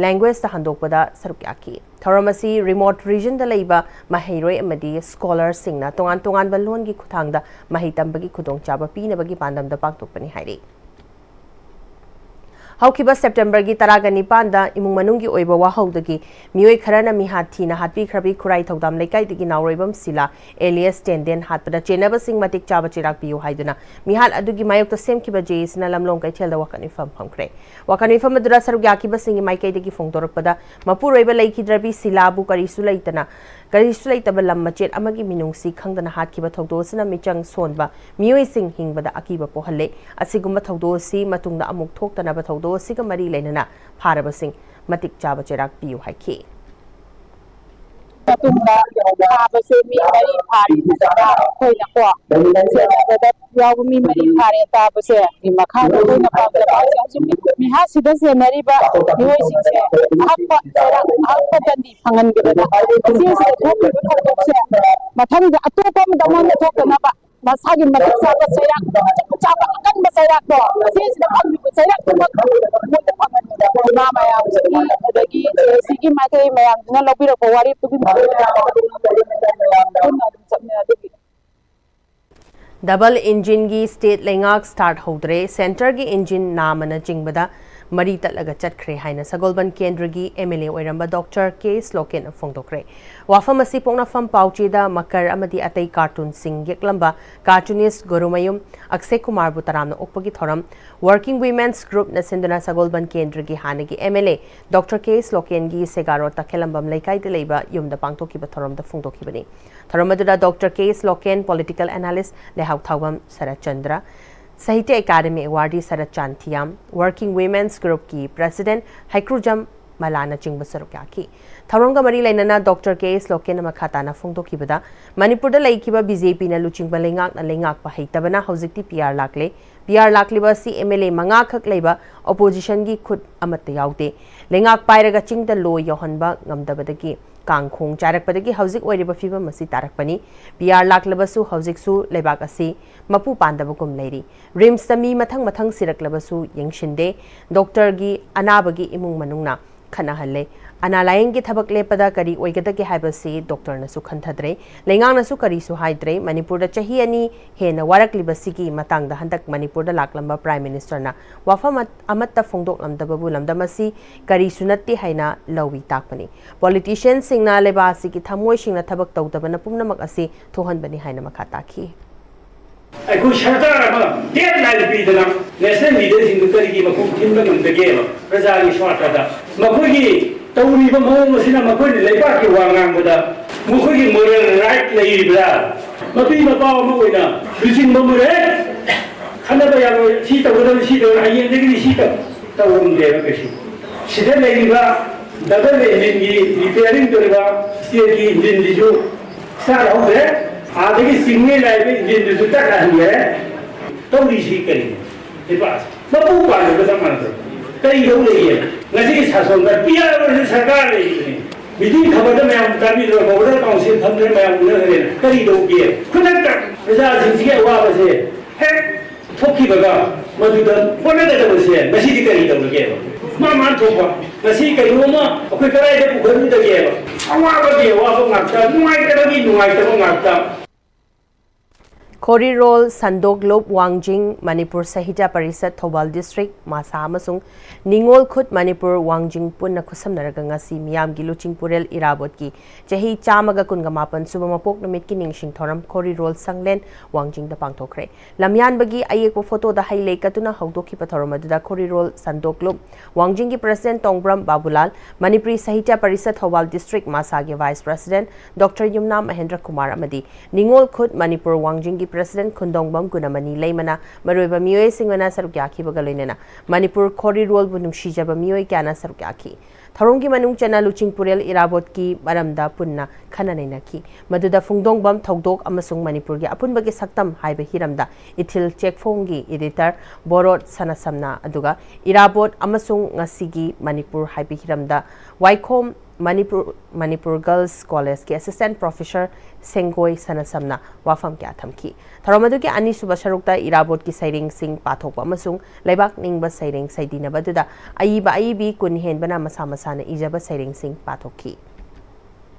languageꯇ ꯍꯟꯗꯣꯛꯄꯗ ꯁꯔꯨꯛ ꯌꯥꯈꯤ꯫ ꯊꯧꯔꯝ ꯑꯁꯤ remote regionꯗ ꯂꯩꯕ ꯃꯍꯩꯔꯣꯏ ꯑꯃꯗꯤ scholarꯁꯤꯡꯅ ꯇꯣꯉꯥꯟ ꯇꯣꯉꯥꯟꯕ ꯂꯣꯟꯒꯤ ꯈꯨꯠꯊꯥꯡꯗ ꯃꯍꯩ ꯇꯝꯕꯒꯤ ꯈꯨꯗꯣꯡꯆꯥꯕ ꯄꯤꯅꯕꯒꯤ ꯄꯥꯟꯗꯝꯗ ꯄꯥꯡꯊꯣꯛꯄꯅꯤ ꯍꯥꯏꯔꯤ꯫ ꯍꯧꯈꯤꯕ Septemberꯒꯤ ꯇꯔꯥꯒ ꯅꯤꯄꯥꯟꯗ ꯏꯃꯨꯡ ꯃꯅꯨꯡꯒꯤ ꯑꯣꯏꯕ ꯋꯥꯍꯧꯗꯒꯤ ꯃꯤꯑꯣꯏ ꯈꯔꯅ ꯃꯤꯍꯥꯠ ꯊꯤꯅ ꯍꯥꯠꯄꯤꯈ꯭ꯔꯕꯤ ꯈꯨꯔꯥꯏ ꯊꯧꯗꯥꯝ ꯂꯩꯀꯥꯏꯗꯒꯤ ꯅꯥꯎꯔꯣꯏꯕꯝ ꯁꯤꯂꯥ alias ꯇꯦꯟꯗꯦꯟ ꯍꯥꯠꯄꯗ ꯆꯦꯟꯅꯕꯁꯤꯡ ꯃꯇꯤꯛ ꯆꯥꯕ ꯆꯩꯔꯥꯛ ꯄꯤꯌꯨ ꯍꯥꯏꯗꯨꯅ ꯃꯤꯍꯥꯠ ꯑꯗꯨꯒꯤ ꯃꯥꯌꯣꯛꯇ ꯁꯦꯝꯈꯤꯕ JACꯅ ꯂꯝꯂꯣꯡ ꯀꯩꯊꯦꯜꯗ ꯋꯥꯀꯠ ꯃꯤꯐꯝ ꯐꯝꯈ꯭ꯔꯦ꯫ ꯋꯥꯀꯠ ꯃꯤꯐꯝ ꯑꯗꯨꯗ ꯁꯔꯨꯛ ꯌꯥꯈꯤꯕꯁꯤꯡꯒꯤ ꯃꯥꯏꯀꯩꯗꯒꯤ ꯐꯣꯡꯗꯣꯔꯛꯄꯗ, ꯃꯄꯨꯔꯣꯏꯕ ꯂꯩꯈꯤꯗ꯭ꯔꯕꯤ ꯁꯤꯂꯥꯕꯨ ꯀꯔꯤꯁꯨ ꯂꯩꯇꯅ, ꯀꯔꯤꯁꯨ ꯂꯩꯇꯕ ꯂꯝ ꯃꯆꯦꯠ ꯑꯃꯒꯤ ꯃꯤꯅꯨꯡꯁꯤ ꯈꯪꯗꯅ ꯍꯥꯠꯈꯤꯕ ꯊꯧꯗꯣꯛ ꯑꯁꯤꯅ ꯃꯤꯆꯪ ꯁꯣꯟꯕ ꯃꯤꯑꯣꯏꯁꯤꯡ ꯍꯤꯡꯕꯗ ꯑꯀꯤꯕ ꯄꯣꯛꯍꯜꯂꯦ꯫ ꯑꯁꯤꯒꯨꯝꯕ ꯊꯧꯗꯣꯛ ꯑꯁꯤ ꯃꯇꯨꯡꯗ ꯑꯃꯨꯛ ꯊꯣꯛꯇꯅꯕ ꯊꯧꯗꯣꯛ ꯑꯁꯤꯒ ꯃꯔꯤ ꯂꯩꯅꯅ ꯐꯥꯔꯕꯁꯤꯡ ꯃꯇꯤꯛ ꯆꯥꯕ ꯆꯩꯔꯥꯛ ꯄꯤꯌꯨ ꯍꯥꯏꯈꯤ꯫ ꯃꯇꯨꯡꯗ ꯐꯥꯕꯁꯦ ꯃꯤ ꯃꯔꯤ ꯐꯥꯔꯦ꯫ ꯑꯩꯈꯣꯏꯅꯀꯣ ꯁꯦꯟꯅꯕꯗ ꯌꯥꯎꯕ ꯃꯤ ꯃꯔꯤ ꯐꯥꯔꯦ ꯇꯥꯕꯁꯦ꯫ ꯃꯈꯥꯗ ꯑꯩꯈꯣꯏꯅ ꯄꯥꯝꯖꯕ ꯍꯥꯏꯁꯦ ꯍꯧꯖꯤꯛ ꯃꯤꯍꯥꯠꯁꯤꯗ ꯆꯦꯟꯅꯔꯤꯕ ꯃꯤꯑꯣꯏꯁꯤꯡꯁꯦ ꯑꯍꯛꯄ ꯆꯩꯔꯥꯛ, ꯑꯍꯛꯄ ꯗꯟꯗꯤ ꯐꯪꯍꯟꯕꯤꯕꯗ ꯏꯆꯦꯁꯤꯗ ꯊꯣꯛꯈꯤꯕ ꯊꯧꯗꯣꯛꯁꯦ ꯃꯊꯪꯗ ꯑꯇꯣꯞꯄ ꯑꯃꯗ ꯑꯃꯨꯛ ꯊꯣꯛꯇꯅꯕ ꯃꯁꯥꯒꯤ ꯃꯇꯤꯛ ꯆꯥꯕ ꯆꯩꯔꯥꯛ, ꯃꯇꯤꯛ ꯆꯥꯕ ꯑꯀꯟꯕ ꯆꯩꯔꯥꯛꯇꯣ ꯏꯆꯦꯁꯤꯗ ꯐꯪꯂꯤꯕ ꯆꯩꯔꯥꯛꯇꯨꯃꯛ ꯃꯣꯏꯗ ꯐꯪꯍꯟꯕꯤꯕ ꯏꯃꯥ ꯃꯌꯥꯝꯁꯤꯒꯤ ꯑꯗꯒꯤ ꯁꯤꯒꯤ ꯃꯥꯏꯀꯩ ꯃꯌꯥꯝꯁꯤꯅ ꯂꯧꯕꯤꯔꯛꯄ ꯋꯥꯔꯦꯞꯇꯨꯒꯤ ꯃꯇꯨꯡ ꯏꯟꯅ ꯄꯨꯟꯅ ꯑꯗꯨꯝ ꯆꯠꯃꯤꯟꯅꯗꯣꯏꯅꯤ꯫ Double engineꯒꯤ state ꯂꯩꯉꯥꯛ start ꯍꯧꯗ꯭ꯔꯦ, centreꯒꯤ engine ꯅꯥꯝꯃꯅ ꯆꯤꯡꯕꯗ ꯃꯔꯤ ꯇꯠꯂꯒ ꯆꯠꯈ꯭ꯔꯦ ꯍꯥꯏꯅ ꯁꯒꯣꯜꯕꯟ ꯀꯦꯟꯗ꯭ꯔꯒꯤ MLA ꯑꯣꯏꯔꯝꯕ Doctor K ꯁ꯭ꯂꯣꯀꯦꯟꯅ ꯐꯣꯡꯗꯣꯛꯈ꯭ꯔꯦ꯫ ꯋꯥꯐꯝ ꯑꯁꯤ ꯄꯣꯛꯅꯐꯝ ꯄꯥꯎꯆꯦꯗ ꯃꯀꯔ ꯑꯃꯗꯤ ꯑꯇꯩ cartoonꯁꯤꯡ ꯌꯦꯛꯂꯝꯕ cartoonist ꯒꯨꯔꯨꯃꯌꯨꯝ ꯑꯛꯁꯦ ꯀꯨꯃꯥꯔꯕꯨ ꯇꯔꯥꯝꯅ ꯑꯣꯛꯄꯒꯤ ꯊꯧꯔꯝ Working Women's Groupꯅ ꯁꯤꯟꯗꯨꯅ ꯁꯒꯣꯜꯕꯟ ꯀꯦꯟꯗ꯭ꯔꯒꯤ ꯍꯥꯟꯅꯒꯤ MLA Doctor K ꯁ꯭ꯂꯣꯀꯦꯟꯒꯤ ꯁꯦꯒꯥꯔꯣ ꯇꯈꯦꯂꯝꯕꯝ ꯂꯩꯀꯥꯏꯗ ꯂꯩꯕ ꯌꯨꯝꯗ ꯄꯥꯡꯊꯣꯛꯈꯤꯕ ꯊꯧꯔꯝꯗ ꯐꯣꯡꯗꯣꯛꯈꯤꯕꯅꯤ꯫ ꯊꯧꯔꯝ ꯑꯗꯨꯗ Doctor K ꯁ꯭ꯂꯣꯀꯦꯟ, political analyst ꯂꯩꯍꯥꯎ Thoubam Saratchandra, Sahitya Akademi awardee Saratchand Thiyam, Working Women's Groupꯀꯤ president ꯍꯩꯀ꯭ꯔꯨꯖꯝ ꯃꯂꯥꯅꯆꯤꯡꯕ ꯁꯔꯨꯛ ꯌꯥꯈꯤ꯫ ꯊꯧꯔꯝꯒ ꯃꯔꯤ ꯂꯩꯅꯅ ꯗꯣꯛꯇꯔ ꯀꯦ ꯑꯦꯁ ꯂꯣꯀꯦꯟꯅ ꯃꯈꯥ ꯇꯥꯅ ꯐꯣꯡꯗꯣꯛꯈꯤꯕꯗ, ꯃꯅꯤꯄꯨꯔꯗ ꯂꯩꯈꯤꯕ ꯕꯤ ꯖꯦ ꯄꯤꯅ ꯂꯨꯆꯤꯡꯕ ꯂꯩꯉꯥꯛꯅ ꯂꯩꯉꯥꯛꯄ ꯍꯩꯇꯕꯅ ꯍꯧꯖꯤꯛꯇꯤ ꯄꯤ ꯑꯥꯔ ꯂꯥꯛꯂꯦ꯫ ꯄꯤ ꯑꯥꯔ ꯂꯥꯛꯂꯤꯕ ꯑꯁꯤ ꯑꯦꯝ ꯑꯦꯜ ꯑꯦ ꯃꯉꯥꯈꯛ ꯂꯩꯕ ꯑꯣꯄꯣꯖꯤꯁꯟꯒꯤ ꯈꯨꯠ ꯑꯃꯠꯇ ꯌꯥꯎꯗꯦ꯫ ꯂꯩꯉꯥꯛ ꯄꯥꯏꯔꯒ ꯆꯤꯡꯗ ꯂꯣ ꯌꯧꯍꯟꯕ ꯉꯝꯗꯕꯗꯒꯤ ꯀꯥꯡꯈꯣꯡ ꯆꯥꯏꯔꯛꯄꯗꯒꯤ ꯍꯧꯖꯤꯛ ꯑꯣꯏꯔꯤꯕ ꯐꯤꯕꯝ ꯑꯁꯤ ꯇꯥꯔꯛꯄꯅꯤ꯫ ꯄꯤ ꯑꯥꯔ ꯂꯥꯛꯂꯕꯁꯨ ꯍꯧꯖꯤꯛꯁꯨ ꯂꯩꯕꯥꯛ ꯑꯁꯤ ꯃꯄꯨ ꯄꯥꯟꯗꯕꯒꯨꯝ ꯂꯩꯔꯤ꯫ ꯔꯤꯝꯁꯇ ꯃꯤ ꯃꯊꯪ ꯃꯊꯪ ꯁꯤꯔꯛꯂꯕꯁꯨ ꯌꯦꯡꯁꯤꯟꯗꯦ꯫ ꯗꯣꯛꯇꯔꯒꯤ ꯑꯅꯥꯕꯒꯤ ꯏꯃꯨꯡ ꯃꯅꯨꯡꯅ ꯈꯠꯅꯍꯜꯂꯦ꯫ ꯑꯅꯥ ꯂꯥꯌꯦꯡꯒꯤ ꯊꯕꯛ ꯂꯦꯞꯄꯗ ꯀꯔꯤ ꯑꯣꯏꯒꯗꯒꯦ ꯍꯥꯏꯕꯁꯤ ꯗꯣꯛꯇꯔꯅꯁꯨ ꯈꯟꯊꯗ꯭ꯔꯦ꯫ ꯂꯩꯉꯥꯛꯅꯁꯨ ꯀꯔꯤꯁꯨ ꯍꯥꯏꯗ꯭ꯔꯦ꯫ ꯃꯅꯤꯄꯨꯔꯗ ꯆꯍꯤ ꯑꯅꯤ ꯍꯦꯟꯅ ꯋꯥꯔꯛꯂꯤꯕꯁꯤꯒꯤ ꯃꯇꯥꯡꯗ ꯍꯟꯗꯛ ꯃꯅꯤꯄꯨꯔꯗ ꯂꯥꯛꯂꯝꯕ ꯄ꯭ꯔꯥꯏꯝ ꯃꯤꯅꯤꯁꯇꯔꯅ ꯋꯥꯐꯝ ꯑꯃꯠꯇ ꯐꯣꯡꯗꯣꯛꯂꯝꯗꯕꯕꯨ ꯂꯝꯗꯝ ꯑꯁꯤ ꯀꯔꯤꯁꯨ ꯅꯠꯇꯦ ꯍꯥꯏꯅ ꯂꯧꯏ ꯇꯥꯛꯄꯅꯤ꯫ ꯄꯣꯂꯤꯇꯤꯁꯤꯌꯟꯁꯤꯡꯅ ꯂꯩꯕꯥꯛ ꯑꯁꯤꯒꯤ ꯊꯃꯣꯏ ꯁꯦꯡꯅ ꯊꯕꯛ ꯇꯧꯗꯕꯅ ꯄꯨꯝꯅꯃꯛ ꯑꯁꯤ ꯊꯣꯛꯍꯟꯕꯅꯤ ꯍꯥꯏꯅ ꯃꯈꯥ ꯇꯥꯈꯤ꯫ ꯑꯩꯈꯣꯏ ꯁꯔꯀꯥꯔ ꯑꯃ ꯗꯦꯠꯂꯥꯏꯟ ꯄꯤꯗꯅ ꯅꯦꯁꯅꯦꯜ ꯂꯤꯗꯔꯁꯤꯡꯗꯨ ꯀꯔꯤꯒꯤ ꯃꯈꯣꯡ ꯊꯤꯟꯕ ꯉꯝꯗꯒꯦꯕ? ꯄ꯭ꯔꯖꯥꯒꯤ ꯁ꯭ꯋꯥꯔꯊꯗ ꯃꯈꯣꯏꯒꯤ ꯇꯧꯔꯤꯕ ꯃꯑꯣꯡ ꯑꯁꯤꯅ ꯃꯈꯣꯏꯅ ꯂꯩꯕꯥꯛꯀꯤ ꯋꯥ ꯉꯥꯡꯕꯗ ꯃꯈꯣꯏꯒꯤ ꯃꯣꯔꯦꯜ ꯔꯥꯏꯠ ꯂꯩꯔꯤꯕ꯭ꯔꯥ? ꯃꯄꯤ ꯃꯄꯥ ꯑꯃ ꯑꯣꯏꯅ ꯂꯨꯆꯤꯡꯕ ꯑꯃ ꯂꯩ, ꯈꯟꯅꯕ ꯌꯥꯔꯣꯏ, ꯁꯤ ꯇꯧꯒꯗꯕꯅꯤ, ꯁꯤ ꯇꯧꯒꯗꯕꯅꯤ, ꯍꯌꯦꯡꯗꯒꯤꯗꯤ ꯁꯤ ꯇꯧ-, ꯇꯧꯔꯝꯗꯦꯕ ꯀꯩꯁꯨ꯫ ꯁꯤꯗ ꯂꯩꯔꯤꯕ ꯗꯕꯜ ꯏꯟꯖꯤꯟꯒꯤ ꯔꯤꯄꯤꯌꯥꯔꯤꯡ ꯇꯧꯔꯤꯕ ꯁ꯭ꯇꯦꯠꯀꯤ ꯏꯟꯖꯤꯟꯁꯤꯁꯨ ꯁ꯭ꯇꯥꯔꯠ ꯍꯧꯗ꯭ꯔꯦ, ꯑꯥꯗꯒꯤ ꯆꯤꯡꯉꯦ ꯂꯥꯛꯏꯕ ꯏꯟꯖꯤꯟꯗꯨꯁꯨ ꯇꯠꯅꯍꯟꯈ꯭ꯔꯦ꯫ ꯇꯧꯔꯤꯁꯤ ꯀꯔꯤꯅꯣ? ꯂꯩꯕꯥꯛ ꯑꯁꯤ ꯃꯄꯨ ꯄꯥꯟꯗꯕ ꯆꯞ ꯃꯥꯟꯅꯗ꯭ꯔꯣ? ꯀꯔꯤ ꯂꯧ ꯂꯩꯒꯦ? ꯉꯁꯤꯒꯤ ꯁꯥꯁꯣꯟꯗ ꯄꯤ ꯑꯥꯔ ꯑꯣꯏꯔꯁꯨ ꯁꯔꯀꯥꯔ ꯂꯩꯔꯤꯕꯅꯤ꯫ ꯃꯤꯇꯤꯡ ꯈꯕꯔꯗ ꯃꯌꯥꯝ ꯇꯥꯕꯤꯗ꯭ꯔꯣ? ꯒꯣꯕꯔꯅꯔ ꯀꯥꯎꯟꯁꯤꯜ ꯐꯝꯗꯅ ꯃꯌꯥꯝ ꯎꯅꯈ꯭ꯔꯦꯅ꯫ ꯀꯔꯤ ꯇꯧꯒꯦ? ꯈꯨꯗꯛꯇ ꯄ꯭ꯔꯖꯥꯁꯤꯡꯁꯤꯒꯤ ꯑꯋꯥꯕꯁꯦ ꯍꯦꯛ ꯊꯣꯛꯈꯤꯕꯒ ꯃꯗꯨꯗ ꯍꯣꯠꯅꯒꯗꯕꯁꯦ ꯉꯁꯤꯗꯤ ꯀꯔꯤ ꯇꯧꯔꯒꯦꯕ? ꯃꯥ ꯃꯥ ꯊꯣꯛꯄ ꯉꯁꯤ ꯀꯩꯅꯣꯝꯃ ꯑꯩꯈꯣꯏ ꯀꯗꯥꯏꯗ ꯄꯨꯈꯠꯂꯨꯗꯒꯦꯕ? ꯑꯋꯥꯕꯒꯤ ꯑꯋꯥꯕ ꯉꯥꯛꯇ, ꯅꯨꯡꯉꯥꯏꯇꯕꯒꯤ ꯅꯨꯡꯉꯥꯏꯇꯕ ꯉꯥꯛꯇ꯫ ꯈꯣꯔꯤꯔꯣꯜ, ꯁꯟꯗꯣꯛꯂꯨꯞ, ꯋꯥꯡꯖꯤꯡ, ꯃꯅꯤꯄꯨꯔ ꯁꯥꯍꯤꯇ꯭ꯌ ꯄꯔꯤꯁꯠ ꯊꯧꯕꯥꯜ ꯗꯤꯁꯇ꯭ꯔꯤꯛ, ꯃꯥꯁꯥ ꯑꯃꯁꯨꯡ ꯅꯤꯉꯣꯜ ꯈꯨꯠ ꯃꯅꯤꯄꯨꯔ ꯋꯥꯡꯖꯤꯡ ꯄꯨꯟꯅ ꯈꯨꯠꯁꯝꯅꯔꯒ ꯉꯁꯤ ꯃꯤꯌꯥꯝꯒꯤ ꯂꯨꯆꯤꯡꯄꯨꯔꯦꯜ ꯏꯔꯥꯕꯣꯠꯀꯤ ꯆꯍꯤ ꯆꯥꯝꯃꯒ ꯀꯨꯟꯒ ꯃꯥꯄꯟ ꯁꯨꯕ ꯃꯄꯣꯛ ꯅꯨꯃꯤꯠꯀꯤ ꯅꯤꯡꯁꯤꯡ ꯊꯧꯔꯝ ꯈꯣꯔꯤꯔꯣꯜ ꯁꯪꯂꯦꯟ ꯋꯥꯡꯖꯤꯡꯗ ꯄꯥꯡꯊꯣꯛꯈ꯭ꯔꯦ꯫ ꯂꯝꯌꯥꯟꯕꯒꯤ ꯑꯌꯦꯛꯄ ꯐꯣꯇꯣꯗ ꯍꯩ ꯂꯩ ꯀꯠꯇꯨꯅ ꯍꯧꯗꯣꯛꯈꯤꯕ ꯊꯧꯔꯝ ꯑꯗꯨꯗ ꯈꯣꯔꯤꯔꯣꯜ ꯁꯟꯗꯣꯛꯂꯨꯞ ꯋꯥꯡꯖꯤꯡꯒꯤ ꯄ꯭ꯔꯁꯤꯗꯦꯟꯠ ꯇꯣꯡꯕ꯭ꯔꯝ ꯕꯥꯕꯨꯂꯥꯜ, ꯃꯅꯤꯄꯨꯔꯤ ꯁꯥꯍꯤꯇ꯭ꯌ ꯄꯔꯤꯁꯠ ꯊꯧꯕꯥꯜ ꯗꯤꯁꯇ꯭ꯔꯤꯛ ꯃꯥꯁꯥꯒꯤ vice president doctor Yumnam Mahendra Kumar ꯑꯃꯗꯤ ꯅꯤꯉꯣꯜ ꯈꯨꯠ ꯃꯅꯤꯄꯨꯔ ꯋꯥꯡꯖꯤꯡꯒꯤ ꯄ꯭ꯔꯁꯤꯗꯦꯟꯠ ꯈꯨꯟꯗꯣꯡꯕꯝ ꯒꯨꯅꯃꯅꯤ ꯂꯩꯃꯅ ꯃꯔꯨꯑꯣꯏꯕ ꯃꯤꯑꯣꯏꯁꯤꯡ ꯑꯣꯏꯅ ꯁꯔꯨꯛ ꯌꯥꯈꯤꯕꯒ ꯂꯣꯏꯅꯅ ꯃꯅꯤꯄꯨꯔ ꯈꯣꯔꯤꯔꯣꯜꯕꯨ ꯅꯨꯡꯁꯤꯖꯕ ꯃꯤꯑꯣꯏ ꯀꯌꯥꯅ ꯁꯔꯨꯛ ꯌꯥꯈꯤ꯫ ꯊꯧꯔꯝꯒꯤ ꯃꯅꯨꯡ ꯆꯟꯅ ꯂꯨꯆꯤꯡꯄꯨꯔꯦꯜ ꯏꯔꯥꯕꯣꯠꯀꯤ ꯃꯔꯝꯗ ꯄꯨꯟꯅ ꯈꯟꯅ ꯅꯩꯅꯈꯤ꯫ ꯃꯗꯨꯗ ꯐꯣꯡꯗꯣꯡꯕꯝ ꯊꯧꯗꯣꯛ ꯑꯃꯁꯨꯡ ꯃꯅꯤꯄꯨꯔꯒꯤ ꯑꯄꯨꯟꯕꯒꯤ ꯁꯛꯇꯝ ꯍꯥꯏꯕ ꯍꯤꯔꯝꯗ ꯏꯊꯤꯜ ꯆꯦꯛꯐꯣꯡꯒꯤ editor ꯕꯣꯔꯣꯠ ꯁꯅꯥꯁꯝꯅ, ꯑꯗꯨꯒ ꯏꯔꯥꯕꯣꯠ ꯑꯃꯁꯨꯡ ꯉꯁꯤꯒꯤ ꯃꯅꯤꯄꯨꯔ ꯍꯥꯏꯕ ꯍꯤꯔꯝꯗ ꯋꯥꯏꯈꯣꯝ Manipur, Manipur Girls Collegeꯀꯤ assistant professor ꯁꯦꯡꯒꯣꯏ ꯁꯅꯥꯁꯝꯅ ꯋꯥꯐꯝ ꯀꯌꯥ ꯊꯝꯈꯤ꯫ ꯊꯧꯔꯝ ꯑꯗꯨꯒꯤ ꯑꯅꯤꯁꯨꯕ ꯁꯔꯨꯛꯇ ꯏꯔꯥꯕꯣꯠꯀꯤ ꯁꯩꯔꯦꯡꯁꯤꯡ ꯄꯥꯊꯣꯛꯄ ꯑꯃꯁꯨꯡ ꯂꯩꯕꯥꯛ ꯅꯤꯡꯕ ꯁꯩꯔꯦꯡ ꯁꯩꯗꯤꯅꯕ ꯑꯗꯨꯗ ꯑꯏꯕ ꯑꯏꯕꯤ ꯀꯨꯟ ꯍꯦꯟꯕꯅ ꯃꯁꯥ ꯃꯁꯥꯅ ꯏꯖꯕ ꯁꯩꯔꯦꯡꯁꯤꯡ ꯄꯥꯊꯣꯛꯈꯤ꯫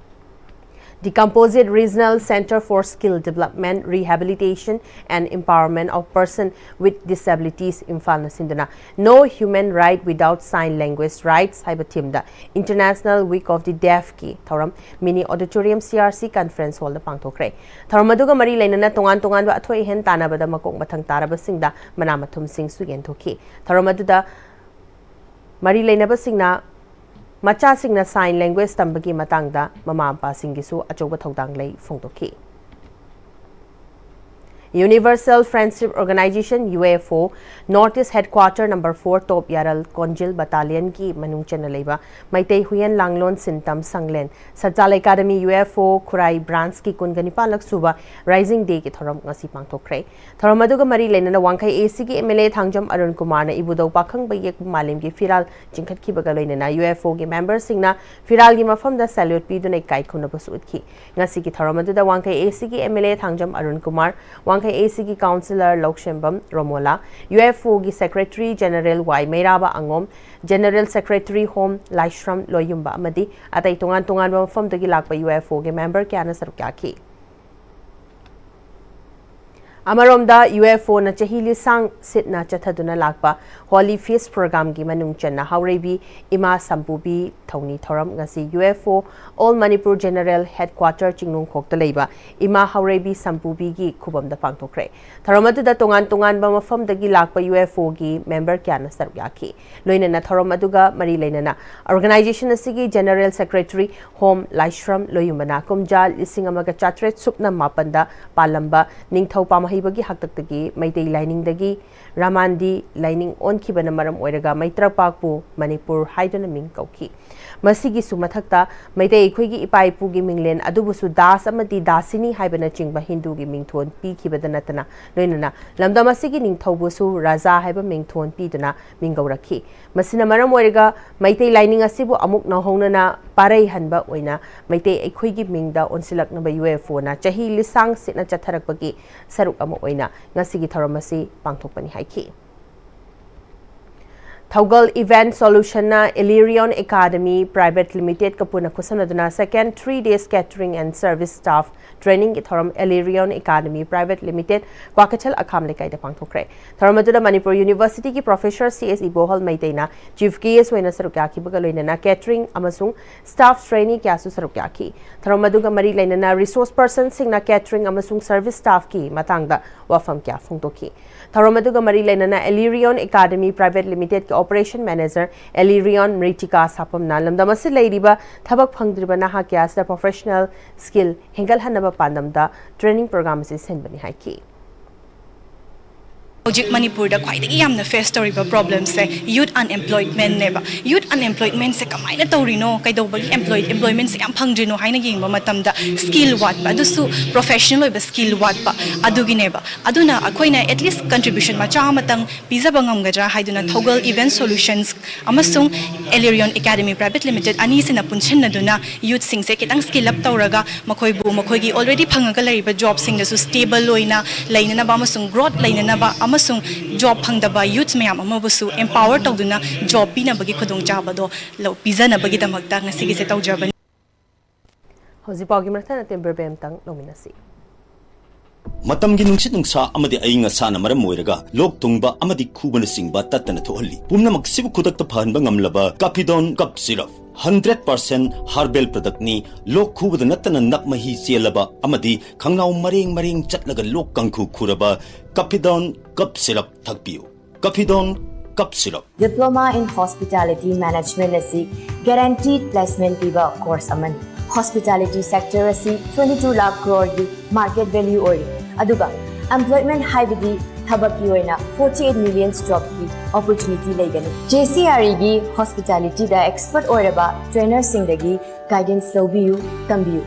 The Composite Regional Centre for Skill Development, Rehabilitation and Empowerment of Person with Disabilities, ꯏꯝꯐꯥꯜꯅ ꯁꯤꯟꯗꯨꯅ No Human Right Without Sign Language Rights ꯍꯥꯏꯕ themeꯗ International Week of the Deafꯀꯤ ꯊꯧꯔꯝ mini auditorium C R C conference hallꯗ ꯄꯥꯡꯊꯣꯛꯈ꯭ꯔꯦ꯫ ꯊꯧꯔꯝ ꯑꯗꯨꯒ ꯃꯔꯤ ꯂꯩꯅꯅ ꯇꯣꯉꯥꯟ ꯇꯣꯉꯥꯟꯕ ꯑꯊꯣꯏ ꯑꯍꯦꯟ ꯇꯥꯟꯅꯕꯗ ꯃꯀꯣꯛ ꯃꯊꯪ ꯇꯥꯔꯕꯁꯤꯡꯗ ꯃꯅꯥ ꯃꯊꯨꯝꯁꯤꯡꯁꯨ ꯌꯦꯟꯊꯣꯛꯈꯤ꯫ ꯊꯧꯔꯝ ꯑꯗꯨꯗ ꯃꯔꯤ ꯂꯩꯅꯕꯁꯤꯡꯅ ꯃꯆꯥꯁꯤꯡꯅ sign language ꯇꯝꯕꯒꯤ ꯃꯇꯥꯡꯗ ꯃꯃꯥ ꯃꯄꯥꯁꯤꯡꯒꯤꯁꯨ ꯑꯆꯧꯕ ꯊꯧꯗꯥꯡ ꯂꯩ ꯐꯣꯡꯗꯣꯛꯈꯤ꯫ Universal Friendship Organization, U F O, North East Headquarter number four Top Yaral Konjil Battalionꯒꯤ ꯃꯅꯨꯡ ꯆꯟꯅ ꯂꯩꯕ ꯃꯩꯇꯩ ꯍꯨꯏꯌꯦꯟ ꯂꯥꯡꯂꯣꯟ ꯁꯤꯟꯇꯝ ꯁꯪꯂꯦꯟ ꯁꯠꯆꯥꯜ ꯑꯦꯀꯥꯗꯃꯤ, U F O, ꯈꯨꯔꯥꯏ branchꯀꯤ ꯀꯨꯟꯒ ꯅꯤꯄꯥꯟꯂꯛ ꯁꯨꯕ Rising Dayꯒꯤ ꯊꯧꯔꯝ ꯉꯁꯤ ꯄꯥꯡꯊꯣꯛꯈ꯭ꯔꯦ꯫ ꯊꯧꯔꯝ ꯑꯗꯨꯒ ꯃꯔꯤ ꯂꯩꯅꯅ ꯋꯥꯡꯈꯩ ACꯒꯤ M L A Thangjam Arun ꯀꯨꯃꯥꯔꯅ ꯏꯕꯨꯙꯧ ꯄꯥꯈꯪꯕ ꯌꯦꯛꯄ ꯃꯥꯂꯦꯝꯒꯤ ꯐꯤꯔꯥꯜ ꯆꯤꯡꯈꯠꯈꯤꯕꯒ ꯂꯣꯏꯅꯅ U F Oꯒꯤ memberꯁꯤꯡꯅ ꯐꯤꯔꯥꯜꯒꯤ ꯃꯐꯝꯗ salute ꯄꯤꯗꯨꯅ ꯏꯀꯥꯏ ꯈꯨꯝꯅꯕꯁꯨ ꯎꯠꯈꯤ꯫ ꯉꯁꯤꯒꯤ ꯊꯧꯔꯝ ꯑꯗꯨꯗ ꯋꯥꯡꯈꯩ ACꯒꯤ M L A Thangjam Arun Kumar, ꯋꯥꯡꯈꯩ ACꯒꯤ councillor ꯂꯧꯁꯦꯝꯕꯝ Romola, U F Oꯒꯤ Secretary General ꯋꯥꯏ ꯃꯩꯔꯥꯕ ꯑꯉꯣꯝ, General Secretary Home ꯂꯥꯏꯁ꯭ꯔꯝ ꯂꯣꯏꯌꯨꯝꯕ ꯑꯃꯗꯤ ꯑꯇꯩ ꯇꯣꯉꯥꯟ ꯇꯣꯉꯥꯟꯕ ꯃꯐꯝꯗꯒꯤ ꯂꯥꯛꯄ U F Oꯒꯤ member ꯀꯌꯥꯅ ꯁꯔꯨꯛ ꯌꯥꯈꯤ꯫ ꯑꯃꯔꯣꯝꯗ, U F Oꯅ ꯆꯍꯤ ꯂꯤꯁꯥꯡ ꯁꯤꯠꯅ ꯆꯠꯊꯗꯨꯅ ꯂꯥꯛꯄ Holy Feast programꯒꯤ ꯃꯅꯨꯡ ꯆꯟꯅ ꯍꯥꯎꯔꯩꯕꯤ ꯏꯃꯥ ꯁꯝꯄꯨꯕꯤ ꯊꯧꯅꯤ ꯊꯧꯔꯝ ꯉꯁꯤ U F O All Manipur General Headquarter ꯆꯤꯡꯅꯨꯡꯈꯣꯛꯇ ꯂꯩꯕ ꯏꯃꯥ ꯍꯥꯎꯔꯩꯕꯤ ꯁꯝꯄꯨꯕꯤꯒꯤ ꯈꯨꯕꯝꯗ ꯄꯥꯡꯊꯣꯛꯈ꯭ꯔꯦ꯫ ꯊꯧꯔꯝ ꯑꯗꯨꯗ ꯇꯣꯉꯥꯟ ꯇꯣꯉꯥꯟꯕ ꯃꯐꯝꯗꯒꯤ ꯂꯥꯛꯄ U F Oꯒꯤ member ꯀꯌꯥꯅ ꯁꯔꯨꯛ ꯌꯥꯈꯤ꯫ ꯂꯣꯏꯅꯅ ꯊꯧꯔꯝ ꯑꯗꯨꯒ ꯃꯔꯤ ꯂꯩꯅꯅ organization ꯑꯁꯤꯒꯤ General Secretary Home ꯂꯥꯏꯁ꯭ꯔꯝ ꯂꯣꯏꯌꯨꯝꯕꯅ ꯀꯨꯝꯖꯥ ꯂꯤꯁꯤꯡ ꯑꯃꯒ ꯆꯥꯇ꯭ꯔꯦꯠ ꯁꯨꯞꯅ ꯃꯥꯄꯟꯗ ꯄꯥꯜꯂꯝꯕ ꯅꯤꯡꯊꯧ ꯄꯥꯝꯍꯩ ꯍꯩꯕꯒꯤ ꯍꯥꯛꯇꯛꯇꯒꯤ ꯃꯩꯇꯩ ꯂꯥꯏꯅꯤꯡꯗꯒꯤ ꯔꯥꯃꯥꯟꯗꯤ ꯂꯥꯏꯅꯤꯡ ꯑꯣꯟꯈꯤꯕꯅ ꯃꯔꯝ ꯑꯣꯏꯔꯒ ꯃꯩꯇ꯭ꯔꯄꯥꯛꯄꯨ ꯃꯅꯤꯄꯨꯔ ꯍꯥꯏꯗꯨꯅ ꯃꯤꯡ ꯀꯧꯈꯤ꯫ ꯃꯁꯤꯒꯤꯁꯨ ꯃꯊꯛꯇ ꯃꯩꯇꯩ ꯑꯩꯈꯣꯏꯒꯤ ꯏꯄꯥ ꯏꯄꯨꯒꯤ ꯃꯤꯡꯂꯦꯟ ꯑꯗꯨꯕꯨꯁꯨ ꯗꯥꯁ ꯑꯃꯗꯤ ꯗꯥꯁꯤꯅꯤ ꯍꯥꯏꯕꯅꯆꯤꯡꯕ ꯍꯤꯟꯗꯨꯒꯤ ꯃꯤꯡꯊꯣꯟ ꯄꯤꯈꯤꯕꯗ ꯅꯠꯇꯅ ꯂꯣꯏꯅꯅ ꯂꯝꯗꯝ ꯑꯁꯤꯒꯤ ꯅꯤꯡꯊꯧꯕꯨꯁꯨ ꯔꯥꯖꯥ ꯍꯥꯏꯕ ꯃꯤꯡꯊꯣꯟ ꯄꯤꯗꯨꯅ ꯃꯤꯡꯒꯧꯔꯛꯈꯤ꯫ ꯃꯁꯤꯅ ꯃꯔꯝ ꯑꯣꯏꯔꯒ ꯃꯩꯇꯩ ꯂꯥꯏꯅꯤꯡ ꯑꯁꯤꯕꯨ ꯑꯃꯨꯛ ꯅꯧꯍꯧꯅꯅ ꯄꯥꯔꯩ ꯍꯟꯕ ꯑꯣꯏꯅ ꯃꯩꯇꯩ ꯑꯩꯈꯣꯏꯒꯤ ꯃꯤꯡꯗ ꯑꯣꯟꯁꯤꯜꯂꯛꯅꯕ ꯌꯨ ꯑꯦꯐ ꯑꯣꯅ ꯆꯍꯤ ꯂꯤꯁꯥꯡ ꯁꯤꯠꯅ ꯆꯠꯊꯔꯛꯄꯒꯤ ꯁꯔꯨꯛ ꯑꯃ ꯑꯣꯏꯅ ꯉꯁꯤꯒꯤ ꯊꯧꯔꯝ ꯑꯁꯤ ꯄꯥꯡꯊꯣꯛꯄꯅꯤ ꯍꯥꯏꯈꯤ꯫ ꯊꯧꯒꯜ ꯏꯚꯦꯟꯠ ꯁꯣꯂꯨꯁꯟꯅ Illyrion Academy Private Limitedꯀ ꯄꯨꯟꯅ ꯈꯨꯠꯁꯝꯅꯗꯨꯅ Second Three Days Catering and Service Staff Trainingꯒꯤ ꯊꯧꯔꯝ Illyrion Academy Private Limited, Kwakeithel ꯑꯈꯥꯝ ꯂꯩꯀꯥꯏꯗ ꯄꯥꯡꯊꯣꯛꯈ꯭ꯔꯦ꯫ ꯊꯧꯔꯝ ꯑꯗꯨꯗ ꯃꯅꯤꯄꯨꯔ ꯌꯨꯅꯤꯚꯔꯁꯤꯇꯤꯒꯤ professor C S ꯏꯕꯣꯍꯜ ꯃꯩꯇꯩꯅ chief gas ꯑꯣꯏꯅ ꯁꯔꯨꯛ ꯌꯥꯈꯤꯕꯒ ꯂꯣꯏꯅꯅ ꯀꯦꯇꯔꯤꯡ ꯑꯃꯁꯨꯡ ꯁ꯭ꯇꯥꯐ ꯇ꯭ꯔꯦꯅꯤ ꯀꯌꯥꯁꯨ ꯁꯔꯨꯛ ꯌꯥꯈꯤ꯫ ꯊꯧꯔꯝ ꯑꯗꯨꯒ ꯃꯔꯤ ꯂꯩꯅꯅ ꯔꯤꯁꯣꯔꯁ ꯄꯔꯁꯟꯁꯤꯡꯅ ꯀꯦꯇꯔꯤꯡ ꯑꯃꯁꯨꯡ ꯁꯔꯚꯤꯁ ꯁ꯭ꯇꯥꯐꯀꯤ ꯃꯇꯥꯡꯗ ꯋꯥꯐꯝ ꯀꯌꯥ ꯐꯣꯡꯗꯣꯛꯈꯤ꯫ ꯊꯧꯔꯝ ꯑꯗꯨꯒ ꯃꯔꯤ ꯂꯩꯅꯅ Illyrion Academy Private Limitedꯀꯤ ꯑꯣꯄꯔꯦꯁꯟ ꯃꯦꯅꯦꯖꯔ Illyrion ꯃ꯭ꯔꯤꯇꯤꯀꯥ ꯁꯥꯄꯝꯅ ꯂꯝꯗꯝ ꯑꯁꯤꯗ ꯂꯩꯔꯤꯕ ꯊꯕꯛ ꯐꯪꯗ꯭ꯔꯤꯕ ꯅꯍꯥ ꯀꯌꯥ ꯑꯁꯤꯗ ꯄ꯭ꯔꯣꯐꯦꯁꯅꯦꯜ ꯁ꯭ꯀꯤꯜ ꯍꯦꯟꯒꯠꯍꯟꯅꯕ ꯄꯥꯟꯗꯝꯗ ꯇ꯭ꯔꯦꯅꯤꯡ ꯄ꯭ꯔꯣꯒ꯭ꯔꯥꯝ ꯑꯁꯤ ꯁꯤꯟꯕꯅꯤ ꯍꯥꯏꯈꯤ꯫ ꯍꯧꯖꯤꯛ ꯃꯅꯤꯄꯨꯔꯗ ꯈ꯭ꯋꯥꯏꯗꯒꯤ ꯌꯥꯝꯅ ꯐꯦꯁ ꯇꯧꯔꯤꯕ ꯄ꯭ꯔꯣꯕ꯭ꯂꯦꯝꯁꯦ ꯌꯨꯠ ꯑꯟꯑꯦꯝꯄ꯭ꯂꯣꯏꯃꯦꯟꯅꯦꯕ꯫ ꯌꯨꯠ ꯑꯟꯑꯦꯝꯄ꯭ꯂꯣꯏꯃꯦꯟꯁꯦ ꯀꯃꯥꯏꯅ ꯇꯧꯔꯤꯅꯣ, ꯀꯩꯗꯧꯕꯒꯤ ꯑꯦꯝꯄ꯭ꯂꯣꯏ ꯑꯦꯝꯄ꯭ꯂꯣꯏꯃꯦꯟꯁꯦ ꯌꯥꯝ ꯐꯪꯗ꯭ꯔꯤꯅꯣ ꯍꯥꯏꯅ ꯌꯦꯡꯕ ꯃꯇꯝꯗ ꯁ꯭ꯀꯤꯜ ꯋꯥꯠꯄ, ꯑꯗꯨꯁꯨ ꯄ꯭ꯔꯣꯐꯦꯁꯅꯦꯜ ꯑꯣꯏꯕ ꯁ꯭ꯀꯤꯜ ꯋꯥꯠꯄ ꯑꯗꯨꯒꯤꯅꯦꯕ꯫ ꯑꯗꯨꯅ ꯑꯩꯈꯣꯏꯅ ꯑꯦꯠꯂꯤꯁ ꯀꯟꯇ꯭ꯔꯤꯕ꯭ꯌꯨꯁꯟ ꯃꯆꯥ ꯑꯃꯇꯪ ꯄꯤꯖꯕ ꯉꯝꯒꯗ꯭ꯔꯥ ꯍꯥꯏꯗꯨꯅ ꯊꯧꯒꯜ ꯏꯚꯦꯟꯠ ꯁꯣꯂꯨꯁꯟꯁ ꯑꯃꯁꯨꯡ Illyrion Academy Private Limited ꯑꯅꯤꯁꯤꯅ ꯄꯨꯟꯁꯤꯟꯅꯗꯨꯅ ꯌꯨꯠꯁꯤꯡꯁꯦ ꯈꯤꯇꯪ ꯁ꯭ꯀꯤꯜ ꯑꯞ ꯇꯧꯔꯒ ꯃꯈꯣꯏꯕꯨ ꯃꯈꯣꯏꯒꯤ ꯑꯣꯜꯔꯦꯗꯤ ꯐꯪꯉꯒ ꯂꯩꯔꯤꯕ ꯖꯣꯕꯁꯤꯡꯗꯁꯨ ꯁ꯭ꯇꯦꯕꯜ ꯑꯣꯏꯅ ꯂꯩꯅꯅꯕ ꯑꯃꯁꯨꯡ ꯒ꯭ꯔꯣꯠ ꯂꯩꯅꯅꯕ ꯑꯃꯁꯨꯡ ꯖꯣꯕ ꯐꯪꯗꯕ ꯌꯨꯠꯁ ꯃꯌꯥꯝ ꯑꯃꯕꯨꯁꯨ ꯑꯦꯝꯄꯥꯋꯔ ꯇꯧꯗꯨꯅ ꯖꯣꯕ ꯄꯤꯅꯕꯒꯤ ꯈꯨꯗꯣꯡꯆꯥꯕꯗꯣ ꯂꯧ ꯄꯤꯖꯅꯕꯒꯤꯗꯃꯛꯇ ꯉꯁꯤꯒꯤꯁꯦ ꯇꯧꯖꯕꯅꯤ꯫ ꯍꯧꯖꯤꯛ ꯄꯥꯎꯒꯤ ꯃꯊꯪ ꯑꯇꯦꯟꯕ ꯕ꯭ꯔꯦꯛ ꯑꯃꯇꯪ ꯂꯧꯃꯤꯟꯅꯁꯤ꯫ ꯃꯇꯝꯒꯤ ꯅꯨꯡꯁꯤꯠ ꯅꯨꯡꯁꯥ ꯑꯃꯗꯤ ꯑꯏꯪ ꯑꯁꯥꯅ ꯃꯔꯝ ꯑꯣꯏꯔꯒ ꯂꯣꯛ ꯊꯨꯡꯕ ꯑꯃꯗꯤ ꯈꯨꯕꯅꯆꯤꯡꯕ ꯇꯠꯇꯅ ꯊꯣꯛꯍꯜꯂꯤ꯫ ꯄꯨꯝꯅꯃꯛꯁꯤꯕꯨ ꯈꯨꯗꯛꯇ ꯐꯍꯟꯕ ꯉꯝꯂꯕ Kafidon cough syrup, hundred percent herbal ꯄ꯭ꯔꯗꯛꯅꯤ꯫ ꯂꯣꯛ ꯈꯨꯕꯗ ꯅꯠꯇꯅ ꯅꯞ ꯃꯍꯤ ꯆꯦꯜꯂꯕ ꯑꯃꯗꯤ ꯈꯪꯅꯥꯎ ꯃꯔꯦꯡ ꯃꯔꯦꯡ ꯆꯠꯂꯒ ꯂꯣꯛ ꯀꯥꯡꯈꯨ ꯈꯨꯔꯕ ꯀꯥꯐꯤꯗꯣꯟ ꯀꯞ ꯁꯤꯔꯞ ꯊꯛꯄꯤꯌꯨ꯫ Kafidon cough syrup. Diploma in Hospitality Management ꯑꯁꯤ guaranteed placement ꯄꯤꯕ ꯀꯣꯔꯁ ꯑꯃꯅꯤ꯫ ꯍꯣꯁꯄꯤꯇꯥꯂꯤꯇꯤ ꯁꯦꯛꯇꯔ ꯑꯁꯤ twenty two lakh crore ꯒꯤ market value ꯑꯣꯏꯔꯤ, ꯑꯗꯨꯒ Employment ꯍꯥꯏꯕꯗꯤ ꯊꯕꯛꯀꯤ ꯑꯣꯏꯅ forty eight million jobꯀꯤ opportunity ꯂꯩꯒꯅꯤ꯫ JCREꯒꯤ hospitalityꯗ expert ꯑꯣꯏꯔꯕ trainerꯁꯤꯡꯗꯒꯤ guidance ꯂꯧꯕꯤꯌꯨ, ꯇꯝꯕꯤꯌꯨ꯫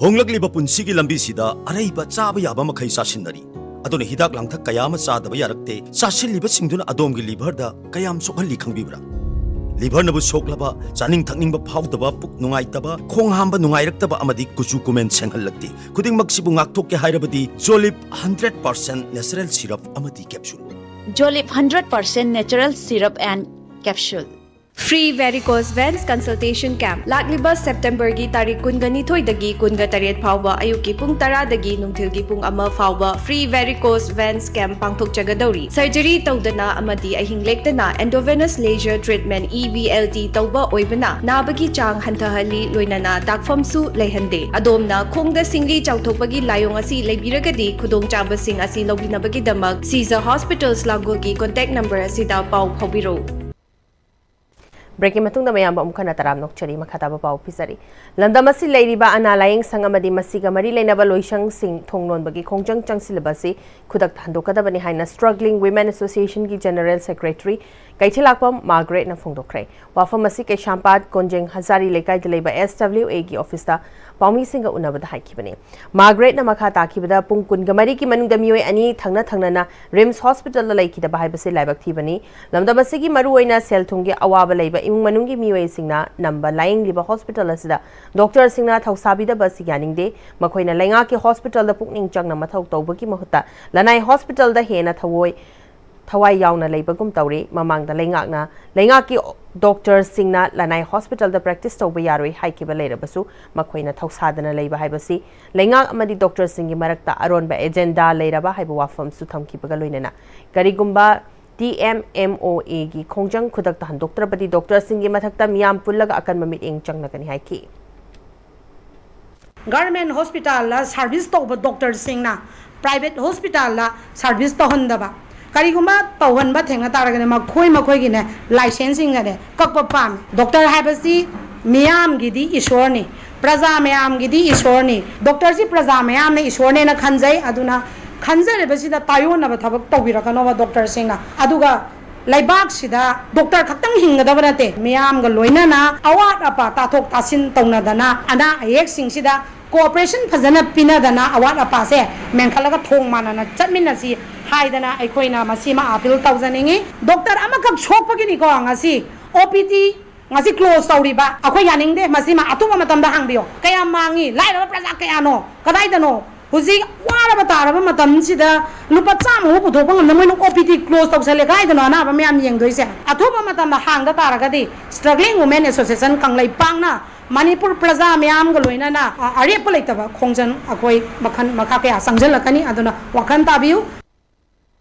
ꯍꯣꯡꯂꯛꯂꯤꯕ ꯄꯨꯟꯁꯤꯒꯤ ꯂꯝꯕꯤꯁꯤꯗ ꯑꯔꯩꯕ ꯆꯥꯕ ꯌꯥꯕ ꯃꯈꯩ ꯆꯥꯁꯤꯟꯅꯔꯤ꯫ ꯑꯗꯨꯅ ꯍꯤꯗꯥꯛ ꯂꯥꯡꯊꯛ ꯀꯌꯥ ꯑꯃ ꯆꯥꯗꯕ ꯌꯥꯔꯛꯇꯦ꯫ ꯆꯥꯁꯤꯜꯂꯤꯕꯁꯤꯡꯗꯨꯅ ꯑꯗꯣꯝꯒꯤ liverꯗ ꯀꯌꯥꯝ ꯁꯣꯛꯍꯜꯂꯤ ꯈꯪꯕꯤꯕ꯭ꯔꯥ? Liverꯅꯕꯨ ꯁꯣꯛꯂꯕ, ꯆꯥꯅꯤꯡ ꯊꯛꯅꯤꯡꯕ ꯐꯥꯎꯗꯕ, ꯄꯨꯛ ꯅꯨꯡꯉꯥꯏꯇꯕ, ꯈꯣꯡ ꯍꯥꯝꯕ ꯅꯨꯡꯉꯥꯏꯔꯛꯇꯕ ꯑꯃꯗꯤ ꯀꯨꯆꯨ ꯀꯨꯃꯦꯟ ꯁꯦꯡꯍꯜꯂꯛꯇꯦ꯫ ꯈꯨꯗꯤꯡꯃꯛꯁꯤꯕꯨ ꯉꯥꯛꯊꯣꯛꯀꯦ ꯍꯥꯏꯔꯕꯗꯤ Jolib hundred percent natural syrup ꯑꯃꯗꯤ capsule꯫ Jolib hundred percent natural syrup and capsule꯫ Free varicose veins consultation camp ꯂꯥꯛꯂꯤꯕ Septemberꯒꯤ ꯇꯥꯔꯤꯛ ꯀꯨꯟꯒ ꯅꯤꯊꯣꯏꯗꯒꯤ ꯀꯨꯟꯒ ꯇꯔꯦꯠ ꯐꯥꯎꯕ ꯑꯌꯨꯛꯀꯤ ꯄꯨꯡ ꯇꯔꯥꯗꯒꯤ ꯅꯨꯡꯊꯤꯜꯒꯤ ꯄꯨꯡ ꯑꯃ ꯐꯥꯎꯕ free varicose veins camp ꯄꯥꯡꯊꯣꯛꯆꯒꯗꯧꯔꯤ꯫ Surgery ꯇꯧꯗꯅ ꯑꯃꯗꯤ ꯑꯍꯤꯡ ꯂꯦꯛꯇꯅ intravenous laser treatment, EVLT, ꯇꯧꯕ ꯑꯣꯏꯕꯅ ꯅꯥꯕꯒꯤ ꯆꯥꯡ ꯍꯟꯊꯍꯜꯂꯤ, ꯂꯣꯏꯅꯅ ꯗꯥꯛꯐꯝꯁꯨ ꯂꯩꯍꯟꯗꯦ꯫ ꯑꯗꯣꯝꯅ ꯈꯣꯡꯗ ꯁꯤꯡꯂꯤ ꯆꯥꯎꯊꯣꯛꯄꯒꯤ ꯂꯥꯏꯑꯣꯡ ꯑꯁꯤ ꯂꯩꯕꯤꯔꯒꯗꯤ ꯈꯨꯗꯣꯡꯆꯥꯕꯁꯤꯡ ꯑꯁꯤ ꯂꯧꯕꯤꯅꯕꯒꯤꯗꯃꯛ Caesar Hospitals ꯂꯥꯡꯒꯣꯜꯒꯤ contact number ꯑꯁꯤꯗ ꯄꯥꯎ ꯐꯥꯎꯕꯤꯔꯛꯎ꯫ Breakꯀꯤ ꯃꯇꯨꯡꯗ ꯃꯌꯥꯝꯕꯨ ꯑꯃꯨꯛ ꯍꯟꯅ ꯇꯔꯥꯝꯅ ꯑꯣꯛꯆꯔꯤ꯫ ꯃꯈꯥ ꯇꯥꯕ ꯄꯥꯎ ꯄꯤꯖꯔꯤ꯫ ꯂꯝꯗꯝ ꯑꯁꯤ ꯂꯩꯔꯤꯕ ꯑꯅꯥ ꯂꯥꯌꯦꯡ ꯁꯪ ꯑꯃꯗꯤ ꯃꯁꯤꯒ ꯃꯔꯤ ꯂꯩꯅꯕ ꯂꯣꯏꯁꯪꯁꯤꯡ ꯊꯣꯡ ꯂꯣꯟꯕꯒꯤ ꯈꯣꯡꯖꯪ ꯆꯪꯁꯤꯜꯂꯕ ꯑꯁꯤ ꯈꯨꯗꯛꯇ ꯍꯟꯗꯣꯛꯀꯗꯕꯅꯤ ꯍꯥꯏꯅ Struggling Women Associationꯒꯤ General Secretary ꯀꯩꯊꯦꯜꯂꯥꯛꯄꯝ ꯃꯥꯒ꯭ꯔꯦꯠꯅ ꯐꯣꯡꯗꯣꯛꯈ꯭ꯔꯦ꯫ ꯋꯥꯐꯝ ꯑꯁꯤ ꯀꯩꯁꯥꯝꯄꯥꯠ ꯀꯣꯟꯖꯦꯡ ꯍꯖꯥꯔꯤ ꯂꯩꯀꯥꯏꯗ ꯂꯩꯕ SWAꯒꯤ officeꯇ ꯄꯥꯎꯃꯤꯁꯤꯡꯒ ꯎꯅꯕꯗ ꯍꯥꯏꯈꯤꯕꯅꯤ꯫ ꯃꯥꯒ꯭ꯔꯦꯠꯅ ꯃꯈꯥ ꯇꯥꯈꯤꯕꯗ ꯄꯨꯡ ꯀꯨꯟꯒ ꯃꯔꯤꯒꯤ ꯃꯅꯨꯡꯗ ꯃꯤꯑꯣꯏ ꯑꯅꯤ ꯊꯪꯅ ꯊꯪꯅꯅ RIMS Hospitalꯗ ꯂꯩꯈꯤꯗꯕ ꯍꯥꯏꯕꯁꯤ ꯂꯥꯏꯕꯛ ꯊꯤꯕꯅꯤ꯫ ꯂꯝꯗꯝ ꯑꯁꯤꯒꯤ ꯃꯔꯨꯑꯣꯏꯅ ꯁꯦꯜ ꯊꯨꯝꯒꯤ ꯑꯋꯥꯕ ꯂꯩꯕ ꯏꯃꯨꯡ ꯃꯅꯨꯡꯒꯤ ꯃꯤꯑꯣꯏꯁꯤꯡꯅ ꯅꯝꯕ ꯂꯥꯌꯦꯡꯂꯤꯕ hospital ꯑꯁꯤꯗ doctorꯁꯤꯡꯅ ꯊꯧꯁꯥꯕꯤꯗꯕ ꯑꯁꯤ ꯌꯥꯅꯤꯡꯗꯦ꯫ ꯃꯈꯣꯏꯅ ꯂꯩꯉꯥꯛꯀꯤ hospitalꯗ ꯄꯨꯛꯅꯤꯡ ꯆꯪꯅ ꯃꯊꯧ ꯇꯧꯕꯒꯤ ꯃꯍꯨꯠꯇ ꯂꯅꯥꯏ hospitalꯗ ꯍꯦꯟꯅ ꯊꯑꯣꯏ ꯊꯋꯥꯏ ꯌꯥꯎꯅ ꯂꯩꯕꯒꯨꯝ ꯇꯧꯔꯤ꯫ ꯃꯃꯥꯡꯗ ꯂꯩꯉꯥꯛꯅ ꯂꯩꯉꯥꯛꯀꯤ doctorꯁꯤꯡꯅ ꯂꯅꯥꯏ hospitalꯗ practice ꯇꯧꯕ ꯌꯥꯔꯣꯏ ꯍꯥꯏꯈꯤꯕ ꯂꯩꯔꯕꯁꯨ ꯃꯈꯣꯏꯅ ꯊꯧꯁꯥꯗꯅ ꯂꯩꯕ ꯍꯥꯏꯕꯁꯤ ꯂꯩꯉꯥꯛ ꯑꯃꯗꯤ doctorꯁꯤꯡꯒꯤ ꯃꯔꯛꯇ ꯑꯔꯣꯟꯕ agenda ꯂꯩꯔꯕ ꯍꯥꯏꯕ ꯋꯥꯐꯝꯁꯨ ꯊꯝꯈꯤꯕꯒ ꯂꯣꯏꯅꯅ ꯀꯔꯤꯒꯨꯝꯕ TMMOAꯒꯤ ꯈꯣꯡꯖꯪ ꯈꯨꯗꯛꯇ ꯍꯟꯗꯣꯛꯇ꯭ꯔꯕꯗꯤ doctorꯁꯤꯡꯒꯤ ꯃꯊꯛꯇ ꯃꯤꯌꯥꯝ ꯄꯨꯜꯂꯒ ꯑꯀꯟꯕ ꯃꯤꯠꯌꯦꯡ ꯆꯪꯂꯒꯅꯤ ꯍꯥꯏꯈꯤ꯫ Government hospitalꯗ service ꯇꯧꯕ doctorꯁꯤꯡꯅ private hospitalꯗ service ꯇꯧꯍꯟꯗꯕ, ꯀꯔꯤꯒꯨꯝꯕ ꯇꯧꯍꯟꯕ ꯊꯦꯡꯅ ꯇꯥꯔꯒꯗꯤ ꯃꯈꯣꯏ ꯃꯈꯣꯏꯒꯤꯅꯦ licenseꯁꯤꯡꯒꯅꯦ ꯀꯛꯄ ꯄꯥꯝꯃꯤ꯫ Doctor ꯍꯥꯏꯕꯁꯤ ꯃꯤꯌꯥꯝꯒꯤꯗꯤ ꯏꯁꯣꯔꯅꯤ, ꯄ꯭ꯔꯖꯥ ꯃꯌꯥꯝꯒꯤꯗꯤ ꯏꯁꯣꯔꯅꯤ꯫ Doctorꯁꯤ ꯄ꯭ꯔꯖꯥ ꯃꯌꯥꯝꯅ ꯏꯁꯣꯔꯅꯦꯅ ꯈꯟꯖꯩ꯫ ꯑꯗꯨꯅ ꯈꯟꯖꯔꯤꯕꯁꯤꯗ ꯇꯥꯏꯌꯣꯟꯅꯕ ꯊꯕꯛ ꯇꯧꯕꯤꯔꯛꯀꯅꯣꯕ ꯗꯣꯛꯇꯔꯁꯤꯡꯅ꯫ ꯑꯗꯨꯒ ꯂꯩꯕꯥꯛꯁꯤꯗ ꯗꯣꯛꯇꯔ ꯈꯛꯇꯪ ꯍꯤꯡꯒꯗꯕ ꯅꯠꯇꯦ, ꯃꯤꯌꯥꯝꯒ ꯂꯣꯏꯅꯅ ꯑꯋꯥꯠ ꯑꯄꯥ ꯇꯥꯊꯣꯛ ꯇꯥꯁꯤꯟ ꯇꯧꯅꯗꯅ, ꯑꯅꯥ ꯑꯌꯦꯛꯁꯤꯡꯁꯤꯗ ꯀꯣꯑꯣꯄꯔꯦꯁꯟ ꯐꯖꯅ ꯄꯤꯅꯗꯅ, ꯑꯋꯥꯠ ꯑꯄꯥꯁꯦ ꯃꯦꯟꯈꯠꯂꯒ ꯊꯣꯡ ꯃꯥꯟꯅꯅ ꯆꯠꯃꯤꯟꯅꯁꯤ ꯍꯥꯏꯗꯅ ꯑꯩꯈꯣꯏꯅ ꯃꯁꯤꯃ ꯑꯥꯄꯤꯜ ꯇꯧꯖꯅꯤꯡꯉꯤ꯫ ꯗꯣꯛꯇꯔ ꯑꯃꯈꯛ ꯁꯣꯛꯄꯒꯤꯅꯤꯀꯣ ꯉꯁꯤ ꯑꯣ ꯄꯤ ꯗꯤ ꯉꯁꯤ ꯀ꯭ꯂꯣꯖ ꯇꯧꯔꯤꯕ꯫ ꯑꯩꯈꯣꯏ ꯌꯥꯅꯤꯡꯗꯦ, ꯃꯁꯤꯃ ꯑꯊꯨꯕ ꯃꯇꯝꯗ ꯍꯥꯡꯕꯤꯌꯣ꯫ ꯀꯌꯥꯝ ꯃꯥꯡꯉꯤ? ꯂꯥꯏꯔꯕ ꯄ꯭ꯔꯖꯥ ꯀꯌꯥꯅꯣ? ꯀꯗꯥꯏꯗꯅꯣ? ꯍꯧꯖꯤꯛ ꯋꯥꯔꯕ ꯇꯥꯔꯕ ꯃꯇꯝꯁꯤꯗ ꯂꯨꯄꯥ ꯆꯥꯝꯃ ꯐꯥꯎ ꯄꯨꯊꯣꯛꯄ ꯉꯝꯗ ꯃꯣꯏꯅ ꯑꯣ ꯄꯤ ꯗꯤ ꯀ꯭ꯂꯣꯖ ꯇꯧꯁꯜꯂꯦ꯫ ꯀꯗꯥꯏꯗꯅꯣ ꯑꯅꯥꯕ ꯃꯌꯥꯝ ꯌꯦꯡꯗꯣꯏꯁꯦ? ꯑꯊꯨꯕ ꯃꯇꯝꯗ ꯍꯥꯡꯗ ꯇꯥꯔꯒꯗꯤ Struggling Women Association ꯀꯪꯂꯩꯄꯥꯛꯅ ꯃꯅꯤꯄꯨꯔ ꯄ꯭ꯔꯖꯥ ꯃꯌꯥꯝꯒ ꯂꯣꯏꯅꯅ, ꯑ, ꯑꯔꯦꯞꯄ ꯂꯩꯇꯕ ꯈꯣꯡꯖꯪ ꯑꯩꯈꯣꯏ ꯃꯈꯜ ꯃꯈꯥ ꯀꯌꯥ ꯆꯪꯁꯤꯜꯂꯛꯀꯅꯤ꯫ ꯑꯗꯨꯅ ꯋꯥꯈꯜ ꯇꯥꯕꯤꯌꯨ꯫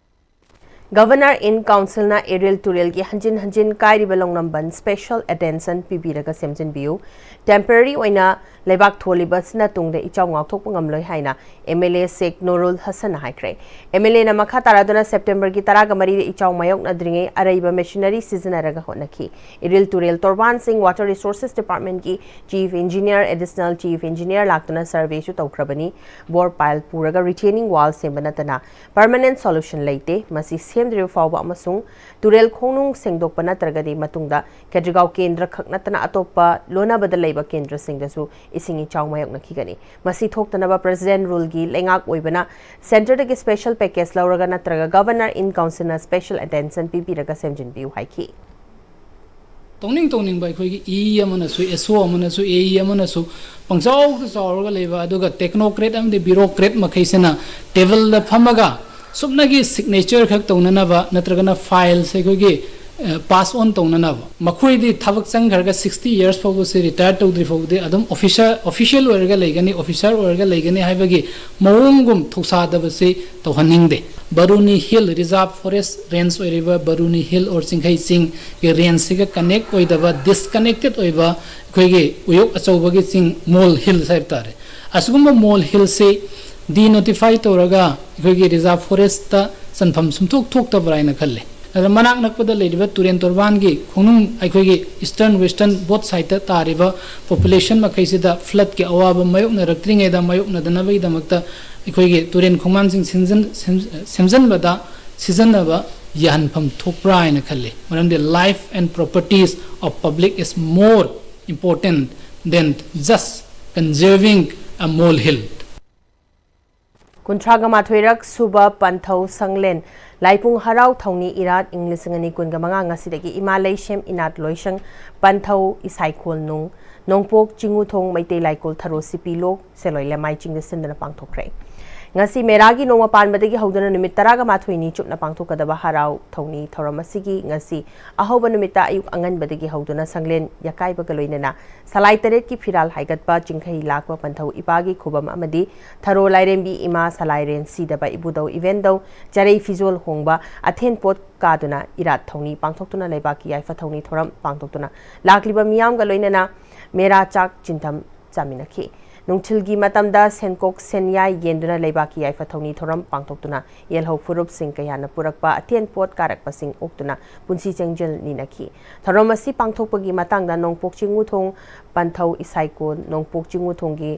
Governor in Councilꯅ ꯏꯔꯤꯜ ꯇꯨꯔꯦꯜꯒꯤ ꯍꯟꯖꯤꯟ ꯍꯟꯖꯤꯟ ꯀꯥꯏꯔꯤꯕ ꯂꯧꯅꯝꯕꯟ special attention ꯄꯤꯕꯤꯔꯒ ꯁꯦꯝꯖꯤꯟꯕꯤꯌꯨ꯫ Temporary ꯑꯣꯏꯅ ꯂꯩꯕꯥꯛ ꯊꯣꯜꯂꯤꯕ ꯑꯁꯤꯅ ꯇꯨꯡꯗ ꯏꯆꯥꯎ ꯉꯥꯛꯊꯣꯛꯄ ꯉꯝꯂꯣꯏ ꯍꯥꯏꯅ M L A ꯁꯦꯈ ꯅꯨꯔꯨꯜ ꯍꯁꯟꯅ ꯍꯥꯏꯈ꯭ꯔꯦ꯫ M L Aꯅ ꯃꯈꯥ ꯇꯥꯔꯗꯨꯅ Septemberꯒꯤ ꯇꯔꯥꯒ ꯃꯔꯤꯗ ꯏꯆꯥꯎ ꯃꯥꯌꯣꯛꯅꯗ꯭ꯔꯤꯉꯩ ꯑꯔꯩꯕ machinery ꯁꯤꯖꯤꯟꯅꯔꯒ ꯍꯣꯠꯅꯈꯤ꯫ ꯏꯔꯤꯜ ꯇꯨꯔꯦꯜ ꯇꯣꯔꯕꯥꯟꯁꯤꯡ Water Resources Departmentꯀꯤ Chief Engineer, Additional Chief Engineer ꯂꯥꯛꯇꯨꯅ surveyꯁꯨ ꯇꯧꯈ꯭ꯔꯕꯅꯤ꯫ Bore pile ꯄꯨꯔꯒ retaining wall ꯁꯦꯝꯕ ꯅꯠꯇꯅ permanent solution ꯂꯩꯇꯦ꯫ ꯃꯁꯤ ꯁꯦꯝꯗ꯭ꯔꯤꯕ ꯐꯥꯎꯕ ꯑꯃꯁꯨꯡ ꯇꯨꯔꯦꯜ ꯈꯣꯡꯅꯨꯡ ꯁꯦꯡꯗꯣꯛꯄ ꯅꯠꯇ꯭ꯔꯒꯗꯤ ꯃꯇꯨꯡꯗ ꯈꯦꯇ꯭ꯔꯤꯒꯥꯎ ꯀꯦꯟꯗ꯭ꯔ ꯈꯛ ꯅꯠꯇꯅ ꯑꯇꯣꯞꯄ ꯂꯣꯟꯅꯕꯗ ꯂꯩꯕ ꯀꯦꯟꯗ꯭ꯔꯁꯤꯡꯗꯁꯨ ꯏꯁꯤꯡ ꯏꯆꯥꯎ ꯃꯥꯌꯣꯛꯅꯈꯤꯒꯅꯤ꯫ ꯃꯁꯤ ꯊꯣꯛꯇꯅꯕ President Ruleꯒꯤ ꯂꯩꯉꯥꯛ ꯑꯣꯏꯕꯅ centreꯗꯒꯤ special package ꯂꯧꯔꯒ ꯅꯠꯇ꯭ꯔꯒ Governor in Councilꯅ special attention ꯄꯤꯕꯤꯔꯒ ꯁꯦꯝꯖꯤꯟꯕꯤꯌꯨ ꯍꯥꯏꯈꯤ꯫ ꯇꯧꯅꯤꯡ ꯇꯧꯅꯤꯡꯕ ꯑꯩꯈꯣꯏꯒꯤ E ꯑꯃꯅꯁꯨ, S O ꯑꯃꯅꯁꯨ, A E ꯑꯃꯅꯁꯨ ꯄꯪꯆꯥꯎꯗ ꯆꯥꯎꯔꯒ ꯂꯩꯕ, ꯑꯗꯨꯒ technocrat ꯑꯃꯗꯤ bureaucrat ꯃꯈꯩꯁꯤꯅ tableꯗ ꯐꯝꯃꯒ ꯁꯨꯞꯅꯒꯤ signature ꯈꯛ ꯇꯧꯅꯅꯕ ꯅꯠꯇ꯭ꯔꯒꯅ files ꯑꯩꯈꯣꯏꯒꯤ, ꯑ, pass on ꯇꯧꯅꯅꯕ, ꯃꯈꯣꯏꯗꯤ ꯊꯕꯛ ꯆꯪꯈ꯭ꯔꯒ sixty years ꯐꯥꯎꯕꯁꯤ retire ꯇꯧꯗ꯭ꯔꯤ ꯐꯥꯎꯕꯗꯤ ꯑꯗꯨꯝ officer, official ꯑꯣꯏꯔꯒ ꯂꯩꯒꯅꯤ, officer ꯑꯣꯏꯔꯒ ꯂꯩꯒꯅꯤ ꯍꯥꯏꯕꯒꯤ ꯃꯑꯣꯡꯒꯨꯝ ꯊꯧꯁꯥꯗꯕꯁꯤ ꯇꯧꯍꯟꯅꯤꯡꯗꯦ꯫ Baruni Hill Reserve Forest Range ꯑꯣꯏꯔꯤꯕ Baruni Hill or ꯆꯤꯡꯈꯩ ꯆꯤꯡꯒꯤ rangeꯁꯤꯒ connect ꯑꯣꯏꯗꯕ, disconnected ꯑꯣꯏꯕ ꯑꯩꯈꯣꯏꯒꯤ ꯎꯌꯣꯛ ꯑꯆꯧꯕꯒꯤ ꯆꯤꯡ, ꯃꯣꯜ hills ꯍꯥꯏꯕ ꯇꯥꯔꯦ꯫ ꯑꯁꯤꯒꯨꯝꯕ ꯃꯣꯜ hillꯁꯤ denotify ꯇꯧꯔꯒ ꯑꯩꯈꯣꯏꯒꯤ reserve forestꯇ ꯆꯟꯐꯝ ꯁꯨꯡꯊꯣꯛ ꯊꯣꯛꯇꯕ꯭ꯔꯥ ꯍꯥꯏꯅ ꯈꯜꯂꯤ꯫ ꯑꯗ ꯃꯅꯥꯛ ꯅꯛꯄꯗ ꯂꯩꯔꯤꯕ ꯇꯨꯔꯦꯟ ꯇꯣꯔꯕꯥꯟꯒꯤ ꯈꯣꯡꯅꯨꯡ, ꯑꯩꯈꯣꯏꯒꯤ eastern western both sideꯇ ꯇꯥꯔꯤꯕ population ꯃꯈꯩꯁꯤꯗ floodꯀꯤ ꯑꯋꯥꯕ ꯃꯥꯌꯣꯛꯅꯔꯛꯇ꯭ꯔꯤꯉꯩꯗ ꯃꯥꯌꯣꯛꯅꯗꯅꯕꯒꯤꯗꯃꯛꯇ ꯑꯩꯈꯣꯏꯒꯤ ꯇꯨꯔꯦꯟ ꯈꯣꯡꯕꯥꯟꯁꯤꯡ ꯁꯦꯝꯖꯤꯟ- ꯁꯦꯝ- ꯁꯦꯝꯖꯤꯟꯕꯗ ꯁꯤꯖꯤꯟꯅꯕ ꯌꯥꯍꯟꯐꯝ ꯊꯣꯛꯄ꯭ꯔꯥ ꯍꯥꯏꯅ ꯈꯜꯂꯤ꯫ ꯃꯔꯝꯗꯤ life and properties of public is more important than just conserving a molehill. ꯀꯨꯟꯊ꯭ꯔꯥꯒ ꯃꯥꯊꯣꯏꯔꯛ ꯁꯨꯕ ꯄꯟꯊꯧ ꯁꯪꯂꯦꯟ ꯂꯥꯏꯄꯨꯡ ꯍꯔꯥꯎ ꯊꯧꯅꯤ ꯏꯔꯥꯠ ꯏꯪ ꯂꯤꯁꯤꯡ ꯑꯅꯤ ꯀꯨꯟꯒ ꯃꯉꯥ ꯉꯁꯤꯗꯒꯤ ꯏꯃꯥ ꯂꯩꯁꯦꯝ ꯏꯅꯥꯠ ꯂꯣꯏꯁꯪ ꯄꯟꯊꯧ ꯏꯁꯥꯏꯈꯣꯜ ꯅꯨꯡ ꯅꯣꯡꯄꯣꯛ ꯆꯤꯡꯉꯨꯊꯣꯡ ꯃꯩꯇꯩ ꯂꯥꯏꯀꯣꯜ ꯊꯔꯣ ꯁꯤꯄꯤ ꯂꯣꯛ ꯁꯦꯂꯣꯏ ꯂꯃꯥꯏ ꯆꯤꯡꯗ ꯁꯤꯟꯗꯨꯅ ꯄꯥꯡꯊꯣꯛꯈ꯭ꯔꯦ꯫ ꯉꯁꯤ ꯃꯦꯔꯥꯒꯤ ꯅꯣꯡꯃ ꯄꯥꯟꯕꯗꯒꯤ ꯍꯧꯗꯨꯅ ꯅꯨꯃꯤꯠ ꯇꯔꯥꯒ ꯃꯥꯊꯣꯏꯅꯤ ꯆꯨꯞꯅ ꯄꯥꯡꯊꯣꯛꯀꯗꯕ ꯍꯔꯥꯎ ꯊꯧꯅꯤ ꯊꯧꯔꯝ ꯑꯁꯤꯒꯤ ꯉꯁꯤ ꯑꯍꯧꯕ ꯅꯨꯃꯤꯠꯇ ꯑꯌꯨꯛ ꯑꯉꯟꯕꯗꯒꯤ ꯍꯧꯗꯨꯅ ꯁꯪꯂꯦꯟ ꯌꯥꯀꯥꯏꯕꯒ ꯂꯣꯏꯅꯅ ꯁꯂꯥꯏ ꯇꯔꯦꯠꯀꯤ ꯐꯤꯔꯥꯜ ꯍꯥꯏꯒꯠꯄ, ꯆꯤꯡꯈꯩ ꯂꯥꯛꯄ, ꯄꯟꯊꯧ ꯏꯄꯥꯒꯤ ꯈꯨꯕꯝ ꯑꯃꯗꯤ ꯊꯔꯣ ꯂꯥꯏꯔꯦꯝꯕꯤ ꯏꯃꯥ, ꯁꯂꯥꯏꯔꯦꯟ ꯁꯤꯗꯕ ꯏꯕꯨꯙꯧ ꯏꯕꯦꯟꯗꯧ, ꯆꯔꯩ ꯐꯤꯖꯣꯜ ꯍꯣꯡꯕ, ꯑꯊꯦꯟ ꯄꯣꯠ ꯀꯥꯗꯨꯅ ꯏꯔꯥꯠ ꯊꯧꯅꯤ ꯄꯥꯡꯊꯣꯛꯇꯨꯅ ꯂꯩꯕꯥꯛꯀꯤ ꯌꯥꯏꯐ ꯊꯧꯅꯤ ꯊꯧꯔꯝ ꯄꯥꯡꯊꯣꯛꯇꯨꯅ ꯂꯥꯛꯂꯤꯕ ꯃꯤꯌꯥꯝꯒ ꯂꯣꯏꯅꯅ ꯃꯦꯔꯥ ꯆꯥꯛ ꯆꯤꯟꯊꯝ ꯆꯥꯃꯤꯟꯅꯈꯤ꯫ ꯅꯨꯡꯊꯤꯜꯒꯤ ꯃꯇꯝꯗ ꯁꯦꯟꯀꯣꯛ ꯁꯦꯟꯌꯥꯏ ꯌꯦꯟꯗꯨꯅ ꯂꯩꯕꯥꯛꯀꯤ ꯌꯥꯏꯐ ꯊꯧꯅꯤ ꯊꯧꯔꯝ ꯄꯥꯡꯊꯣꯛꯇꯨꯅ ꯌꯦꯜꯍꯧ ꯐꯨꯔꯨꯞꯁꯤꯡ ꯀꯌꯥꯅ ꯄꯨꯔꯛꯄ ꯑꯊꯦꯟ ꯄꯣꯠ ꯀꯥꯔꯛꯄꯁꯤꯡ ꯑꯣꯛꯇꯨꯅ ꯄꯨꯟꯁꯤ ꯆꯦꯡꯖꯦꯜ ꯅꯤꯅꯈꯤ꯫ ꯊꯧꯔꯝ ꯑꯁꯤ ꯄꯥꯡꯊꯣꯛꯄꯒꯤ ꯃꯇꯥꯡꯗ ꯅꯣꯡꯄꯣꯛ ꯆꯤꯡꯉꯨꯊꯣꯡ ꯄꯟꯊꯧ ꯏꯁꯥꯏꯀꯣꯟ ꯅꯣꯡꯄꯣꯛ ꯆꯤꯡꯉꯨꯊꯣꯡꯒꯤ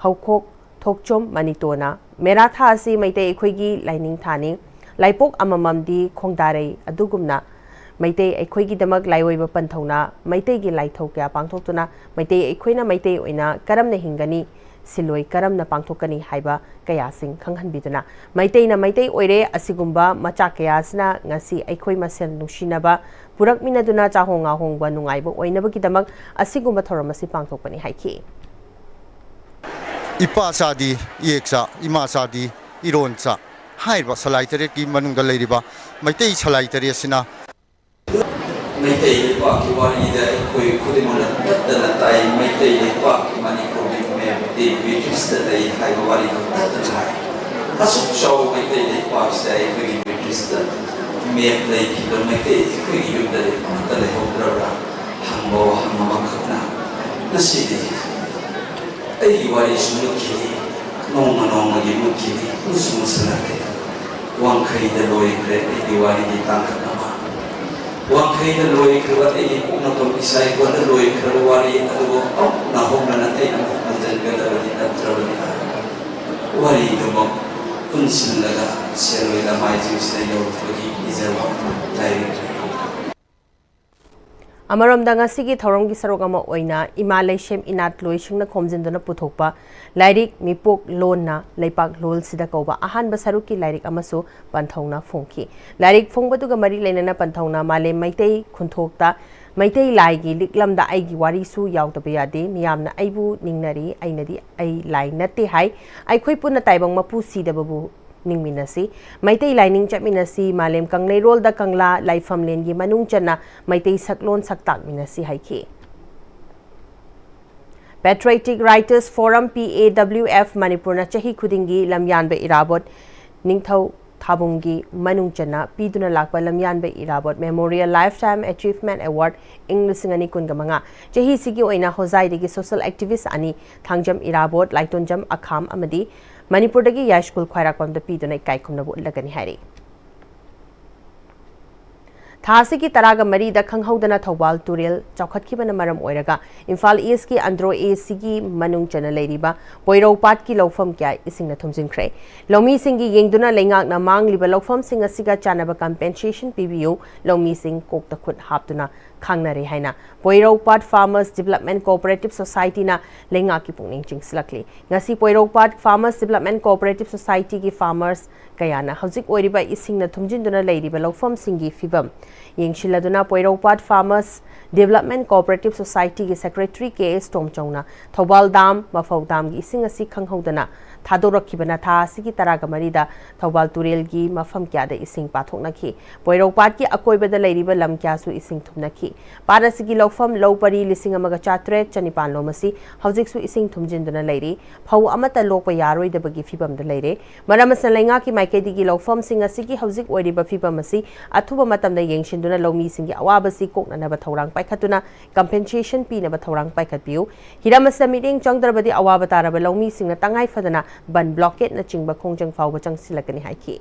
ꯍꯧꯈꯣꯛ ꯊꯣꯛꯆꯣꯝ ꯃꯅꯤꯇꯣꯅ ꯃꯦꯔꯥ ꯊꯥ ꯑꯁꯤ ꯃꯩꯇꯩ ꯑꯩꯈꯣꯏꯒꯤ ꯂꯥꯏꯅꯤꯡ ꯊꯥꯅꯤ꯫ ꯂꯥꯏꯄꯣꯛ ꯑꯃꯃꯝꯗꯤ ꯈꯣꯡꯗꯥꯔꯩ ꯑꯗꯨꯒꯨꯝꯅ ꯃꯩꯇꯩ ꯑꯩꯈꯣꯏꯒꯤꯗꯃꯛ ꯂꯥꯏꯑꯣꯏꯕ ꯄꯟꯊꯧꯅ ꯃꯩꯇꯩꯒꯤ ꯂꯥꯏꯊꯧ ꯀꯌꯥ ꯄꯥꯡꯊꯣꯛꯇꯨꯅ ꯃꯩꯇꯩ ꯑꯩꯈꯣꯏꯅ ꯃꯩꯇꯩ ꯑꯣꯏꯅ ꯀꯔꯝꯅ ꯍꯤꯡꯒꯅꯤ, ꯁꯤꯜꯂꯣꯏ ꯀꯔꯝꯅ ꯄꯥꯡꯊꯣꯛꯀꯅꯤ ꯍꯥꯏꯕ ꯀꯌꯥꯁꯤꯡ ꯈꯪꯍꯟꯕꯤꯗꯨꯅ ꯃꯩꯇꯩꯅ ꯃꯩꯇꯩ ꯑꯣꯏꯔꯦ꯫ ꯑꯁꯤꯒꯨꯝꯕ ꯃꯆꯥꯛ ꯀꯌꯥ ꯑꯁꯤꯅ ꯉꯁꯤ ꯑꯩꯈꯣꯏ ꯃꯁꯦꯜ ꯅꯨꯡꯁꯤꯅꯕ ꯄꯨꯔꯛꯃꯤꯟꯅꯗꯨꯅ ꯆꯥꯍꯣꯡ ꯉꯥꯍꯣꯡꯕ ꯅꯨꯡꯉꯥꯏꯕ ꯑꯣꯏꯅꯕꯒꯤꯗꯃꯛ ꯑꯁꯤꯒꯨꯝꯕ ꯊꯧꯔꯝ ꯑꯁꯤ ꯄꯥꯡꯊꯣꯛꯄꯅꯤ ꯍꯥꯏꯈꯤ꯫ ꯏꯄꯥ ꯆꯥꯗꯤ ꯏꯌꯦꯛ ꯆꯥ, ꯏꯃꯥ ꯆꯥꯗꯤ ꯏꯔꯣꯟ ꯆꯥ ꯍꯥꯏꯔꯤꯕ ꯁꯂꯥꯏ ꯇꯔꯦꯠꯀꯤ ꯃꯅꯨꯡꯗ ꯂꯩꯔꯤꯕ ꯃꯩꯇꯩ ꯁꯂꯥꯏ ꯇꯔꯦꯠꯁꯤꯅ ꯃꯩꯇꯩ ꯂꯩꯄꯥꯛꯀꯤ ꯋꯥꯔꯤꯗ ꯑꯩꯈꯣꯏ ꯈꯨꯗꯤꯡꯃꯛꯅ ꯇꯠꯇꯅ ꯇꯥꯏ꯫ ꯃꯩꯇꯩ ꯂꯩꯄꯥꯛꯀꯤ ꯃꯅꯤꯄꯨꯔꯒꯤ ꯃꯦꯞꯇꯤ ꯕ꯭ꯔꯤꯇꯤꯁꯇ ꯂꯩ ꯍꯥꯏꯕ ꯋꯥꯔꯤꯗꯨ ꯇꯠꯇꯅ ꯍꯥꯏ꯫ ꯑꯁꯨꯛ ꯆꯥꯎꯕ ꯃꯩꯇꯩ ꯂꯩꯄꯥꯛꯁꯤꯗ ꯑꯩꯈꯣꯏꯒꯤ ꯕ꯭ꯔꯤꯇꯤꯁꯇ ꯃꯦꯞ ꯂꯩꯈꯤꯕ ꯃꯩꯇꯩ ꯑꯩꯈꯣꯏꯒꯤ ꯌꯨꯝꯗ ꯑꯃꯠꯇ ꯂꯩꯍꯧꯗ꯭ꯔꯕ꯭ꯔꯥ ꯍꯪꯕ ꯋꯥꯍꯪ ꯑꯃꯈꯛꯅ ꯉꯁꯤꯗꯤ ꯑꯩꯒꯤ ꯋꯥꯔꯤꯁꯨ ꯃꯨꯠꯈꯤꯅꯤ, ꯅꯣꯡꯃ ꯅꯣꯡꯃꯒꯤ ꯃꯨꯠꯈꯤꯅꯤ, ꯃꯨꯠꯁꯨ ꯃꯨꯠꯁꯤꯜꯂꯛꯀꯦ꯫ ꯋꯥꯡꯈꯩꯗ ꯂꯣꯏꯈ꯭ꯔꯦ ꯑꯩꯒꯤ ꯋꯥꯔꯤꯒꯤ ꯇꯥꯡꯀꯛ ꯑꯃ꯫ ꯋꯥꯡꯈꯩꯗ ꯂꯣꯏꯈ꯭ꯔꯕ ꯑꯩꯒꯤ ꯄꯣꯛꯅꯐꯝ ꯏꯁꯥ ꯏꯀꯣꯟꯗ ꯂꯣꯏꯈ꯭ꯔꯕ ꯋꯥꯔꯤ ꯑꯗꯨꯕꯨ ꯑꯃꯨꯛ ꯅꯧꯍꯧꯅꯅ ꯑꯩꯅ ꯑꯃꯨꯛ ꯍꯟꯖꯤꯟꯒꯗꯕꯗꯤ ꯅꯠꯇ꯭ꯔꯕꯅꯤꯅ, ꯋꯥꯔꯤꯗꯨꯃꯛ ꯄꯨꯟꯁꯤꯜꯂꯒ ꯁꯦꯟ ꯑꯣꯏꯅ ꯃꯥꯏꯖꯤꯡꯁꯤꯗ ꯌꯧꯔꯛꯄꯒꯤ ꯏꯖꯕ ꯂꯥꯏꯔꯤꯛ꯫ ꯑꯃꯔꯣꯝꯗ ꯉꯁꯤꯒꯤ ꯊꯧꯔꯝꯒꯤ ꯁꯔꯨꯛ ꯑꯃ ꯑꯣꯏꯅ ꯏꯃꯥ ꯂꯩꯁꯦꯝ ꯏꯅꯥꯠ ꯂꯣꯏꯁꯤꯡꯅ ꯈꯣꯝꯖꯤꯟꯗꯨꯅ ꯄꯨꯊꯣꯛꯄ ꯂꯥꯏꯔꯤꯛ ꯃꯤꯄꯣꯛ ꯂꯣꯟꯅ ꯂꯩꯄꯥꯛ ꯂꯣꯜꯁꯤꯗ ꯀꯧꯕ ꯑꯍꯥꯟꯕ ꯁꯔꯨꯛꯀꯤ ꯂꯥꯏꯔꯤꯛ ꯑꯃꯁꯨ ꯄꯟꯊꯧꯅ ꯐꯣꯡꯈꯤ꯫ ꯂꯥꯏꯔꯤꯛ ꯐꯣꯡꯕꯗꯨꯒ ꯃꯔꯤ ꯂꯩꯅꯅ ꯄꯟꯊꯧꯅ ꯃꯥꯂꯦꯝ ꯃꯩꯇꯩ ꯈꯨꯟꯊꯣꯛꯇ ꯃꯩꯇꯩ ꯂꯥꯏꯒꯤ ꯂꯤꯛꯂꯝꯗ ꯑꯩꯒꯤ ꯋꯥꯔꯤꯁꯨ ꯌꯥꯎꯗꯕ ꯌꯥꯗꯦ, ꯃꯤꯌꯥꯝꯅ ꯑꯩꯕꯨ ꯅꯤꯡꯅꯔꯤ, ꯑꯩꯅꯗꯤ ꯑꯩ ꯂꯥꯏ ꯅꯠꯇꯦ ꯍꯥꯏ, ꯑꯩꯈꯣꯏ ꯄꯨꯟꯅ ꯇꯥꯏꯕꯪ ꯃꯄꯨ ꯁꯤꯗꯕꯕꯨ ꯅꯤꯡꯃꯤꯟꯅꯁꯤ, ꯃꯩꯇꯩ ꯂꯥꯏꯅꯤꯡ ꯆꯠꯃꯤꯟꯅꯁꯤ, ꯃꯥꯂꯦꯝ ꯀꯪꯂꯩꯔꯣꯜꯗ ꯀꯪꯂꯥ ꯂꯥꯏꯐꯝꯂꯦꯟꯒꯤ ꯃꯅꯨꯡ ꯆꯟꯅ ꯃꯩꯇꯩ ꯁꯛꯂꯣꯟ ꯁꯛꯇꯥꯛꯃꯤꯟꯅꯁꯤ ꯍꯥꯏꯈꯤ꯫ Patriotic Writers Forum, P A W F, ꯃꯅꯤꯄꯨꯔꯅ ꯆꯍꯤ ꯈꯨꯗꯤꯡꯒꯤ ꯂꯝꯌꯥꯟꯕ ꯏꯔꯥꯕꯣꯠ ꯅꯤꯡꯊꯧ ꯊꯥꯕꯨꯡꯒꯤ ꯃꯅꯨꯡ ꯆꯟꯅ ꯄꯤꯗꯨꯅ ꯂꯥꯛꯄ ꯂꯝꯌꯥꯟꯕ ꯏꯔꯥꯕꯣꯠ Memorial Lifetime Achievement Award ꯏꯪ ꯂꯤꯁꯤꯡ ꯑꯅꯤ ꯀꯨꯟꯒ ꯃꯉꯥ ꯆꯍꯤꯁꯤꯒꯤ ꯑꯣꯏꯅ ꯍꯣꯖꯥꯏꯗꯒꯤ social activist ꯑꯅꯤ, ꯊꯥꯡꯖꯝ ꯏꯔꯥꯕꯣꯠ, ꯂꯥꯏꯇꯣꯟꯖꯝ ꯑꯈꯥꯝ ꯑꯃꯗꯤ ꯃꯅꯤꯄꯨꯔꯗꯒꯤ ꯌꯥꯏꯁ꯭ꯀꯨꯜ ꯈ꯭ꯋꯥꯏꯔꯥꯛꯄꯝꯗ ꯄꯤꯗꯨꯅ ꯏꯀꯥꯏ ꯈꯨꯝꯅꯕ ꯎꯠꯂꯒꯅꯤ ꯍꯥꯏꯔꯤ꯫ ꯊꯥ ꯑꯁꯤꯒꯤ ꯇꯔꯥꯒ ꯃꯔꯤꯗ ꯈꯪꯍꯧꯗꯅ ꯊꯧꯕꯥꯜ ꯇꯨꯔꯦꯜ ꯆꯥꯎꯈꯠꯈꯤꯕꯅ ꯃꯔꯝ ꯑꯣꯏꯔꯒ ꯏꯝꯐꯥꯜ ꯏꯁꯀꯤ ꯑꯟꯗ꯭ꯔꯣ ꯑꯦꯁꯤꯒꯤ ꯃꯅꯨꯡ ꯆꯟꯅ ꯂꯩꯔꯤꯕ ꯄꯣꯏꯔꯧ ꯄꯥꯠꯀꯤ ꯂꯧꯐꯝ ꯀꯌꯥ ꯏꯁꯤꯡꯅ ꯊꯨꯝꯖꯤꯟꯈ꯭ꯔꯦ꯫ ꯂꯧꯃꯤꯁꯤꯡꯒꯤ ꯌꯦꯡꯗꯨꯅ ꯂꯩꯉꯥꯛꯅ ꯃꯥꯡꯂꯤꯕ ꯂꯧꯐꯝꯁꯤꯡ ꯑꯁꯤꯒ ꯆꯥꯟꯅꯕ compensation ꯄꯤꯕꯤꯌꯨ, ꯂꯧꯃꯤꯁꯤꯡ ꯀꯣꯛꯇ ꯈꯨꯠ ꯍꯥꯞꯇꯨꯅ ꯈꯥꯡꯅꯔꯦ ꯍꯥꯏꯅ ꯄꯣꯏꯔꯧ ꯄꯥꯠ Farmers Development Cooperative Society ꯅ ꯂꯩꯉꯥꯛꯀꯤ ꯄꯨꯛꯅꯤꯡ ꯆꯤꯡꯁꯤꯜꯂꯛꯂꯤ꯫ ꯉꯁꯤ ꯄꯣꯏꯔꯧ ꯄꯥꯠ Farmers Development Cooperative Society ꯒꯤ farmers ꯀꯌꯥꯅ ꯍꯧꯖꯤꯛ ꯑꯣꯏꯔꯤꯕ ꯏꯁꯤꯡꯅ ꯊꯨꯝꯖꯤꯟꯗꯨꯅ ꯂꯩꯔꯤꯕ ꯂꯧꯐꯝꯁꯤꯡꯒꯤ ꯐꯤꯕꯝ ꯌꯦꯡꯁꯤꯜꯂꯗꯨꯅ ꯄꯣꯏꯔꯧ ꯄꯥꯠ Farmers Development Cooperative Society ꯒꯤ secretary K S ꯇꯣꯝꯆꯧꯅ ꯊꯧꯕꯥꯜ ꯗꯥꯝ, ꯃꯐꯧ ꯗꯥꯝꯒꯤ ꯏꯁꯤꯡ ꯑꯁꯤ ꯈꯪꯍꯧꯗꯅ ꯊꯥꯗꯣꯔꯛꯈꯤꯕꯅ ꯊꯥ ꯑꯁꯤꯒꯤ ꯇꯔꯥꯒ ꯃꯔꯤꯗ ꯊꯧꯕꯥꯜ ꯇꯨꯔꯦꯜꯒꯤ ꯃꯐꯝ ꯀꯌꯥꯗ ꯏꯁꯤꯡ ꯄꯥꯊꯣꯛꯅꯈꯤ꯫ ꯄꯣꯏꯔꯧ ꯄꯥꯠꯀꯤ ꯑꯀꯣꯏꯕꯗ ꯂꯩꯔꯤꯕ ꯂꯝ ꯀꯌꯥꯁꯨ ꯏꯁꯤꯡ ꯊꯨꯝꯅꯈꯤ꯫ ꯄꯥꯠ ꯑꯁꯤꯒꯤ ꯂꯧꯐꯝ ꯂꯧ ꯄꯔꯤ ꯂꯤꯁꯤꯡ ꯑꯃꯒ ꯆꯥꯇ꯭ꯔꯦꯠ ꯆꯅꯤꯄꯥꯟ ꯂꯣꯝ ꯑꯁꯤ ꯍꯧꯖꯤꯛꯁꯨ ꯏꯁꯤꯡ ꯊꯨꯝꯖꯤꯟꯗꯨꯅ ꯂꯩꯔꯤ꯫ ꯐꯧ ꯑꯃꯠꯇ ꯂꯣꯛꯄ ꯌꯥꯔꯣꯏꯗꯕꯒꯤ ꯐꯤꯕꯝꯗ ꯂꯩꯔꯦ꯫ ꯃꯔꯝ ꯑꯁꯤꯅ ꯂꯩꯉꯥꯛꯀꯤ ꯃꯥꯏꯀꯩꯗꯒꯤ ꯂꯧꯐꯝꯁꯤꯡ ꯑꯁꯤꯒꯤ ꯍꯧꯖꯤꯛ ꯑꯣꯏꯔꯤꯕ ꯐꯤꯕꯝ ꯑꯁꯤ ꯑꯊꯨꯕ ꯃꯇꯝꯗ ꯌꯦꯡꯁꯤꯟꯗꯨꯅ ꯂꯧꯃꯤꯁꯤꯡꯒꯤ ꯑꯋꯥꯕꯁꯤ ꯀꯣꯛꯅꯅꯕ ꯊꯧꯔꯥꯡ ꯄꯥꯏꯈꯠꯇꯨꯅ compensation ꯄꯤꯅꯕ ꯊꯧꯔꯥꯡ ꯄꯥꯏꯈꯠꯄꯤꯌꯨ꯫ ꯍꯤꯔꯝ ꯑꯁꯤꯗ ꯃꯤꯠꯌꯦꯡ ꯆꯪꯗ꯭ꯔꯕꯗꯤ ꯑꯋꯥꯕ ꯇꯥꯔꯕ ꯂꯧꯃꯤꯁꯤꯡꯅ ꯇꯉꯥꯏ ꯐꯗꯅ ꯕꯟ blockade ꯅꯆꯤꯡꯕ ꯈꯣꯡꯖꯪ ꯐꯥꯎꯕ ꯆꯪꯁꯤꯜꯂꯛꯀꯅꯤ ꯍꯥꯏꯈꯤ꯫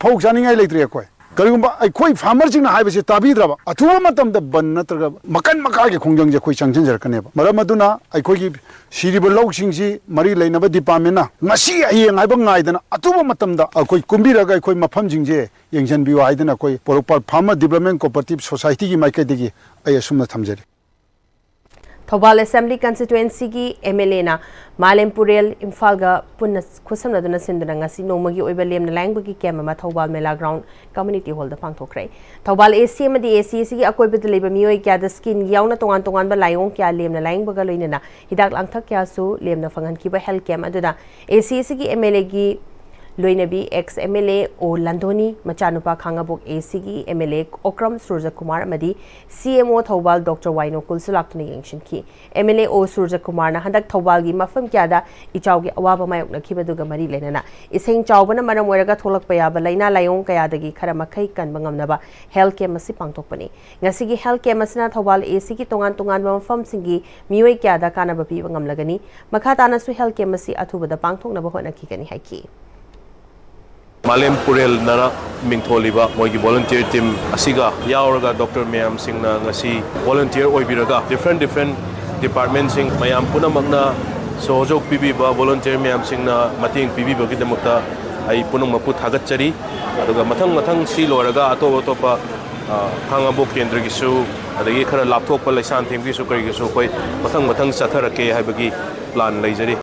ꯐꯧ ꯆꯥꯅꯤꯡꯉꯥꯏ ꯂꯩꯇ꯭ꯔꯦ ꯑꯩꯈꯣꯏ꯫ ꯀꯔꯤꯒꯨꯝꯕ ꯑꯩꯈꯣꯏ ꯐꯥꯔꯃꯔꯁꯤꯡꯅ ꯍꯥꯏꯕꯁꯤ ꯇꯥꯕꯤꯗ꯭ꯔꯕ, ꯑꯊꯨꯕ ꯃꯇꯝꯗ ꯕꯟ ꯅꯠꯇ꯭ꯔꯒ ꯃꯈꯟ ꯃꯈꯥꯒꯤ ꯈꯣꯡꯖꯪꯁꯦ ꯑꯩꯈꯣꯏ ꯆꯪꯁꯤꯟꯖꯔꯛꯀꯅꯦꯕ꯫ ꯃꯔꯝ ꯑꯗꯨꯅ ꯑꯩꯈꯣꯏꯒꯤ ꯁꯤꯔꯤꯕ ꯂꯧꯁꯤꯡꯁꯤ ꯃꯔꯤ ꯂꯩꯅꯕ ꯗꯤꯄꯥꯔꯠꯃꯦꯟꯅ ꯉꯁꯤ ꯍꯌꯦꯡ ꯍꯥꯏꯕ ꯉꯥꯏꯗꯅ ꯑꯊꯨꯕ ꯃꯇꯝꯗ ꯑꯩꯈꯣꯏ ꯀꯨꯝꯕꯤꯔꯒ ꯑꯩꯈꯣꯏ ꯃꯐꯝꯁꯤꯡꯁꯦ ꯌꯦꯡꯁꯤꯟꯕꯤꯌꯨ ꯍꯥꯏꯗꯅ ꯑꯩꯈꯣꯏ ꯄꯣꯔꯣꯝꯄꯥꯠ ꯐꯥꯔꯃꯔ ꯗꯤꯕꯂꯞꯃꯦꯟ ꯀꯣꯑꯣꯄꯔꯦꯇꯤꯚ ꯁꯣꯁꯥꯏꯇꯤꯒꯤ ꯃꯥꯏꯀꯩꯗꯒꯤ ꯑꯩ ꯑꯁꯨꯝꯅ ꯊꯝꯖꯔꯤ꯫ ꯊꯧꯕꯥꯜ ꯑꯦꯁꯦꯝꯕ꯭ꯂꯤ ꯀꯟꯁꯇꯤꯇ꯭ꯋꯦꯟꯁꯤꯒꯤ ꯑꯦꯝ ꯑꯦꯜ ꯑꯦꯅ ꯃꯥꯂꯦꯝ ꯄꯨꯔꯦꯜ ꯏꯝꯐꯥꯜꯒ ꯄꯨꯟꯅ ꯈꯨꯠꯁꯝꯅꯗꯨꯅ ꯁꯤꯟꯗꯨꯅ ꯉꯁꯤ ꯅꯣꯡꯃꯒꯤ ꯑꯣꯏꯕ ꯂꯦꯝꯅ ꯂꯥꯏꯌꯦꯡꯕꯒꯤ ꯀꯦꯝꯞ ꯑꯃ ꯊꯧꯕꯥꯜ ꯃꯦꯂꯥ ꯒ꯭ꯔꯥꯎꯟ ꯀꯝꯃ꯭ꯌꯨꯅꯤꯇꯤ ꯍꯣꯜꯗ ꯄꯥꯡꯊꯣꯛꯈ꯭ꯔꯦ꯫ ꯊꯧꯕꯥꯜ ꯑꯦ ꯁꯤ ꯑꯃꯗꯤ ꯑꯦ ꯁꯤ ꯑꯦ ꯁꯤꯒꯤ ꯑꯀꯣꯏꯕꯗ ꯂꯩꯕ ꯃꯤꯑꯣꯏ ꯀꯌꯥꯗ ꯁ꯭ꯀꯤꯟꯒꯤ ꯌꯥꯎꯅ ꯇꯣꯉꯥꯟ ꯇꯣꯉꯥꯟꯕ ꯂꯥꯏꯑꯣꯡ ꯀꯌꯥ ꯂꯦꯝꯅ ꯂꯥꯏꯌꯦꯡꯕꯒ ꯂꯣꯏꯅꯅ ꯍꯤꯗꯥꯛ ꯂꯥꯡꯊꯛ ꯀꯌꯥꯁꯨ ꯂꯦꯝꯅ ꯐꯪꯍꯟꯈꯤꯕ ꯍꯦꯜꯊ ꯀꯦꯝꯞ ꯑꯗꯨꯗ ꯑꯦ ꯁꯤ ꯑꯦ ꯁꯤꯒꯤ ꯑꯦꯝ ꯑꯦꯜ ꯑꯦꯒꯤ ꯂꯣꯏꯅꯕꯤ ꯑꯦꯛꯁ ꯑꯦꯝ ꯑꯦꯜ ꯑꯦ ꯑꯣ ꯂꯟꯗꯣꯅꯤ, ꯃꯆꯥꯅꯨꯄꯥ ꯈꯥꯉꯕꯣꯛ ꯑꯦ ꯁꯤꯒꯤ ꯑꯦꯝ ꯑꯦꯜ ꯑꯦ ꯑꯣꯀ꯭ꯔꯝ ꯁꯨꯔꯖꯀꯨꯃꯥꯔ ꯑꯃꯗꯤ ꯁꯤ ꯑꯦꯝ ꯑꯣ ꯊꯧꯕꯥꯜ ꯗꯣꯛꯇꯔ ꯋꯥꯏꯅꯣ ꯀꯨꯜꯁꯨ ꯂꯥꯛꯇꯨꯅ ꯌꯦꯡꯁꯤꯟꯈꯤ꯫ ꯑꯦꯝ ꯑꯦꯜ ꯑꯦ ꯑꯣ ꯁꯨꯔꯖꯀꯨꯃꯥꯔꯅ ꯍꯟꯗꯛ ꯊꯧꯕꯥꯜꯒꯤ ꯃꯐꯝ ꯀꯌꯥꯗ ꯏꯆꯥꯎꯒꯤ ꯑꯋꯥꯕ ꯃꯥꯌꯣꯛꯅꯈꯤꯕꯗꯨꯒ ꯃꯔꯤ ꯂꯩꯅꯅ ꯏꯁꯤꯡ ꯆꯥꯎꯕꯅ ꯃꯔꯝ ꯑꯣꯏꯔꯒ ꯊꯣꯛꯂꯛꯄ ꯌꯥꯕ ꯂꯥꯏꯅꯥ ꯂꯥꯏꯑꯣꯡ ꯀꯌꯥꯗꯒꯤ ꯈꯔ ꯃꯈꯩ ꯀꯟꯕ ꯉꯝꯅꯕ ꯍꯦꯜꯊ ꯀꯦꯝꯞ ꯑꯁꯤ ꯄꯥꯡꯊꯣꯛꯄꯅꯤ꯫ ꯉꯁꯤꯒꯤ ꯍꯦꯜꯊ ꯀꯦꯝꯞ ꯑꯁꯤꯅ ꯊꯧꯕꯥꯜ ꯑꯦ ꯁꯤꯒꯤ ꯇꯣꯉꯥꯟ ꯇꯣꯉꯥꯟꯕ ꯃꯐꯝꯁꯤꯡꯒꯤ ꯃꯤꯑꯣꯏ ꯀꯌꯥꯗ ꯀꯥꯟꯅꯕ ꯄꯤꯕ ꯉꯝꯂꯒꯅꯤ꯫ ꯃꯈꯥ ꯇꯥꯅꯁꯨ ꯍꯦꯜꯊ ꯀꯦꯝꯞ ꯑꯁꯤ ꯑꯊꯨꯕꯗ ꯄꯥꯡꯊꯣꯛꯅꯕ ꯍꯣꯠꯅꯈꯤꯒꯅꯤ ꯍꯥꯏꯈꯤ꯫ ꯃꯥꯂꯦꯝ ꯄꯨꯔꯦꯜꯅ ꯃꯤꯡꯊꯣꯜꯂꯤꯕ ꯃꯣꯏꯒꯤ ꯚꯣꯂꯨꯟꯇꯤꯌꯔ ꯇꯤꯝ ꯑꯁꯤꯒ ꯌꯥꯎꯔꯒ ꯗꯣꯛꯇꯔ ꯃꯌꯥꯝꯁꯤꯡꯅ ꯉꯁꯤ ꯚꯣꯂꯨꯟꯇꯤꯌꯔ ꯑꯣꯏꯕꯤꯔꯒ ꯗꯤꯐ꯭ꯔꯦꯟ ꯗꯤꯐ꯭ꯔꯦꯟ ꯗꯤꯄꯥꯔꯠꯃꯦꯟꯁꯤꯡ ꯃꯌꯥꯝ ꯄꯨꯝꯅꯃꯛꯅ ꯁꯍꯣꯖꯣꯛ ꯄꯤꯕꯤꯕ, ꯚꯣꯂꯨꯟꯇꯤꯌꯔ ꯃꯌꯥꯝꯁꯤꯡꯅ ꯃꯇꯦꯡ ꯄꯤꯕꯤꯕꯒꯤꯗꯃꯛꯇ ꯑꯩ ꯄꯨꯝꯅꯃꯛꯄꯨ ꯊꯥꯒꯠꯆꯔꯤ꯫ ꯑꯗꯨꯒ ꯃꯊꯪ ꯃꯊꯪ ꯁꯤ ꯂꯣꯏꯔꯒ ꯑꯇꯣꯞ ꯑꯇꯣꯞꯄ, ꯑ, ꯈꯥꯉꯕꯣꯛ ꯀꯦꯟꯗ꯭ꯔꯒꯤꯁꯨ, ꯑꯗꯒꯤ ꯈꯔ ꯂꯥꯞꯊꯣꯛꯄ ꯂꯩꯁꯥꯟꯊꯦꯝꯒꯤꯁꯨ ꯀꯔꯤꯒꯤꯁꯨ ꯑꯩꯈꯣꯏ ꯃꯊꯪ ꯃꯊꯪ ꯆꯠꯊꯔꯛꯀꯦ ꯍꯥꯏꯕꯒꯤ ꯄ꯭ꯂꯥꯟ ꯂꯩꯖꯔꯤ꯫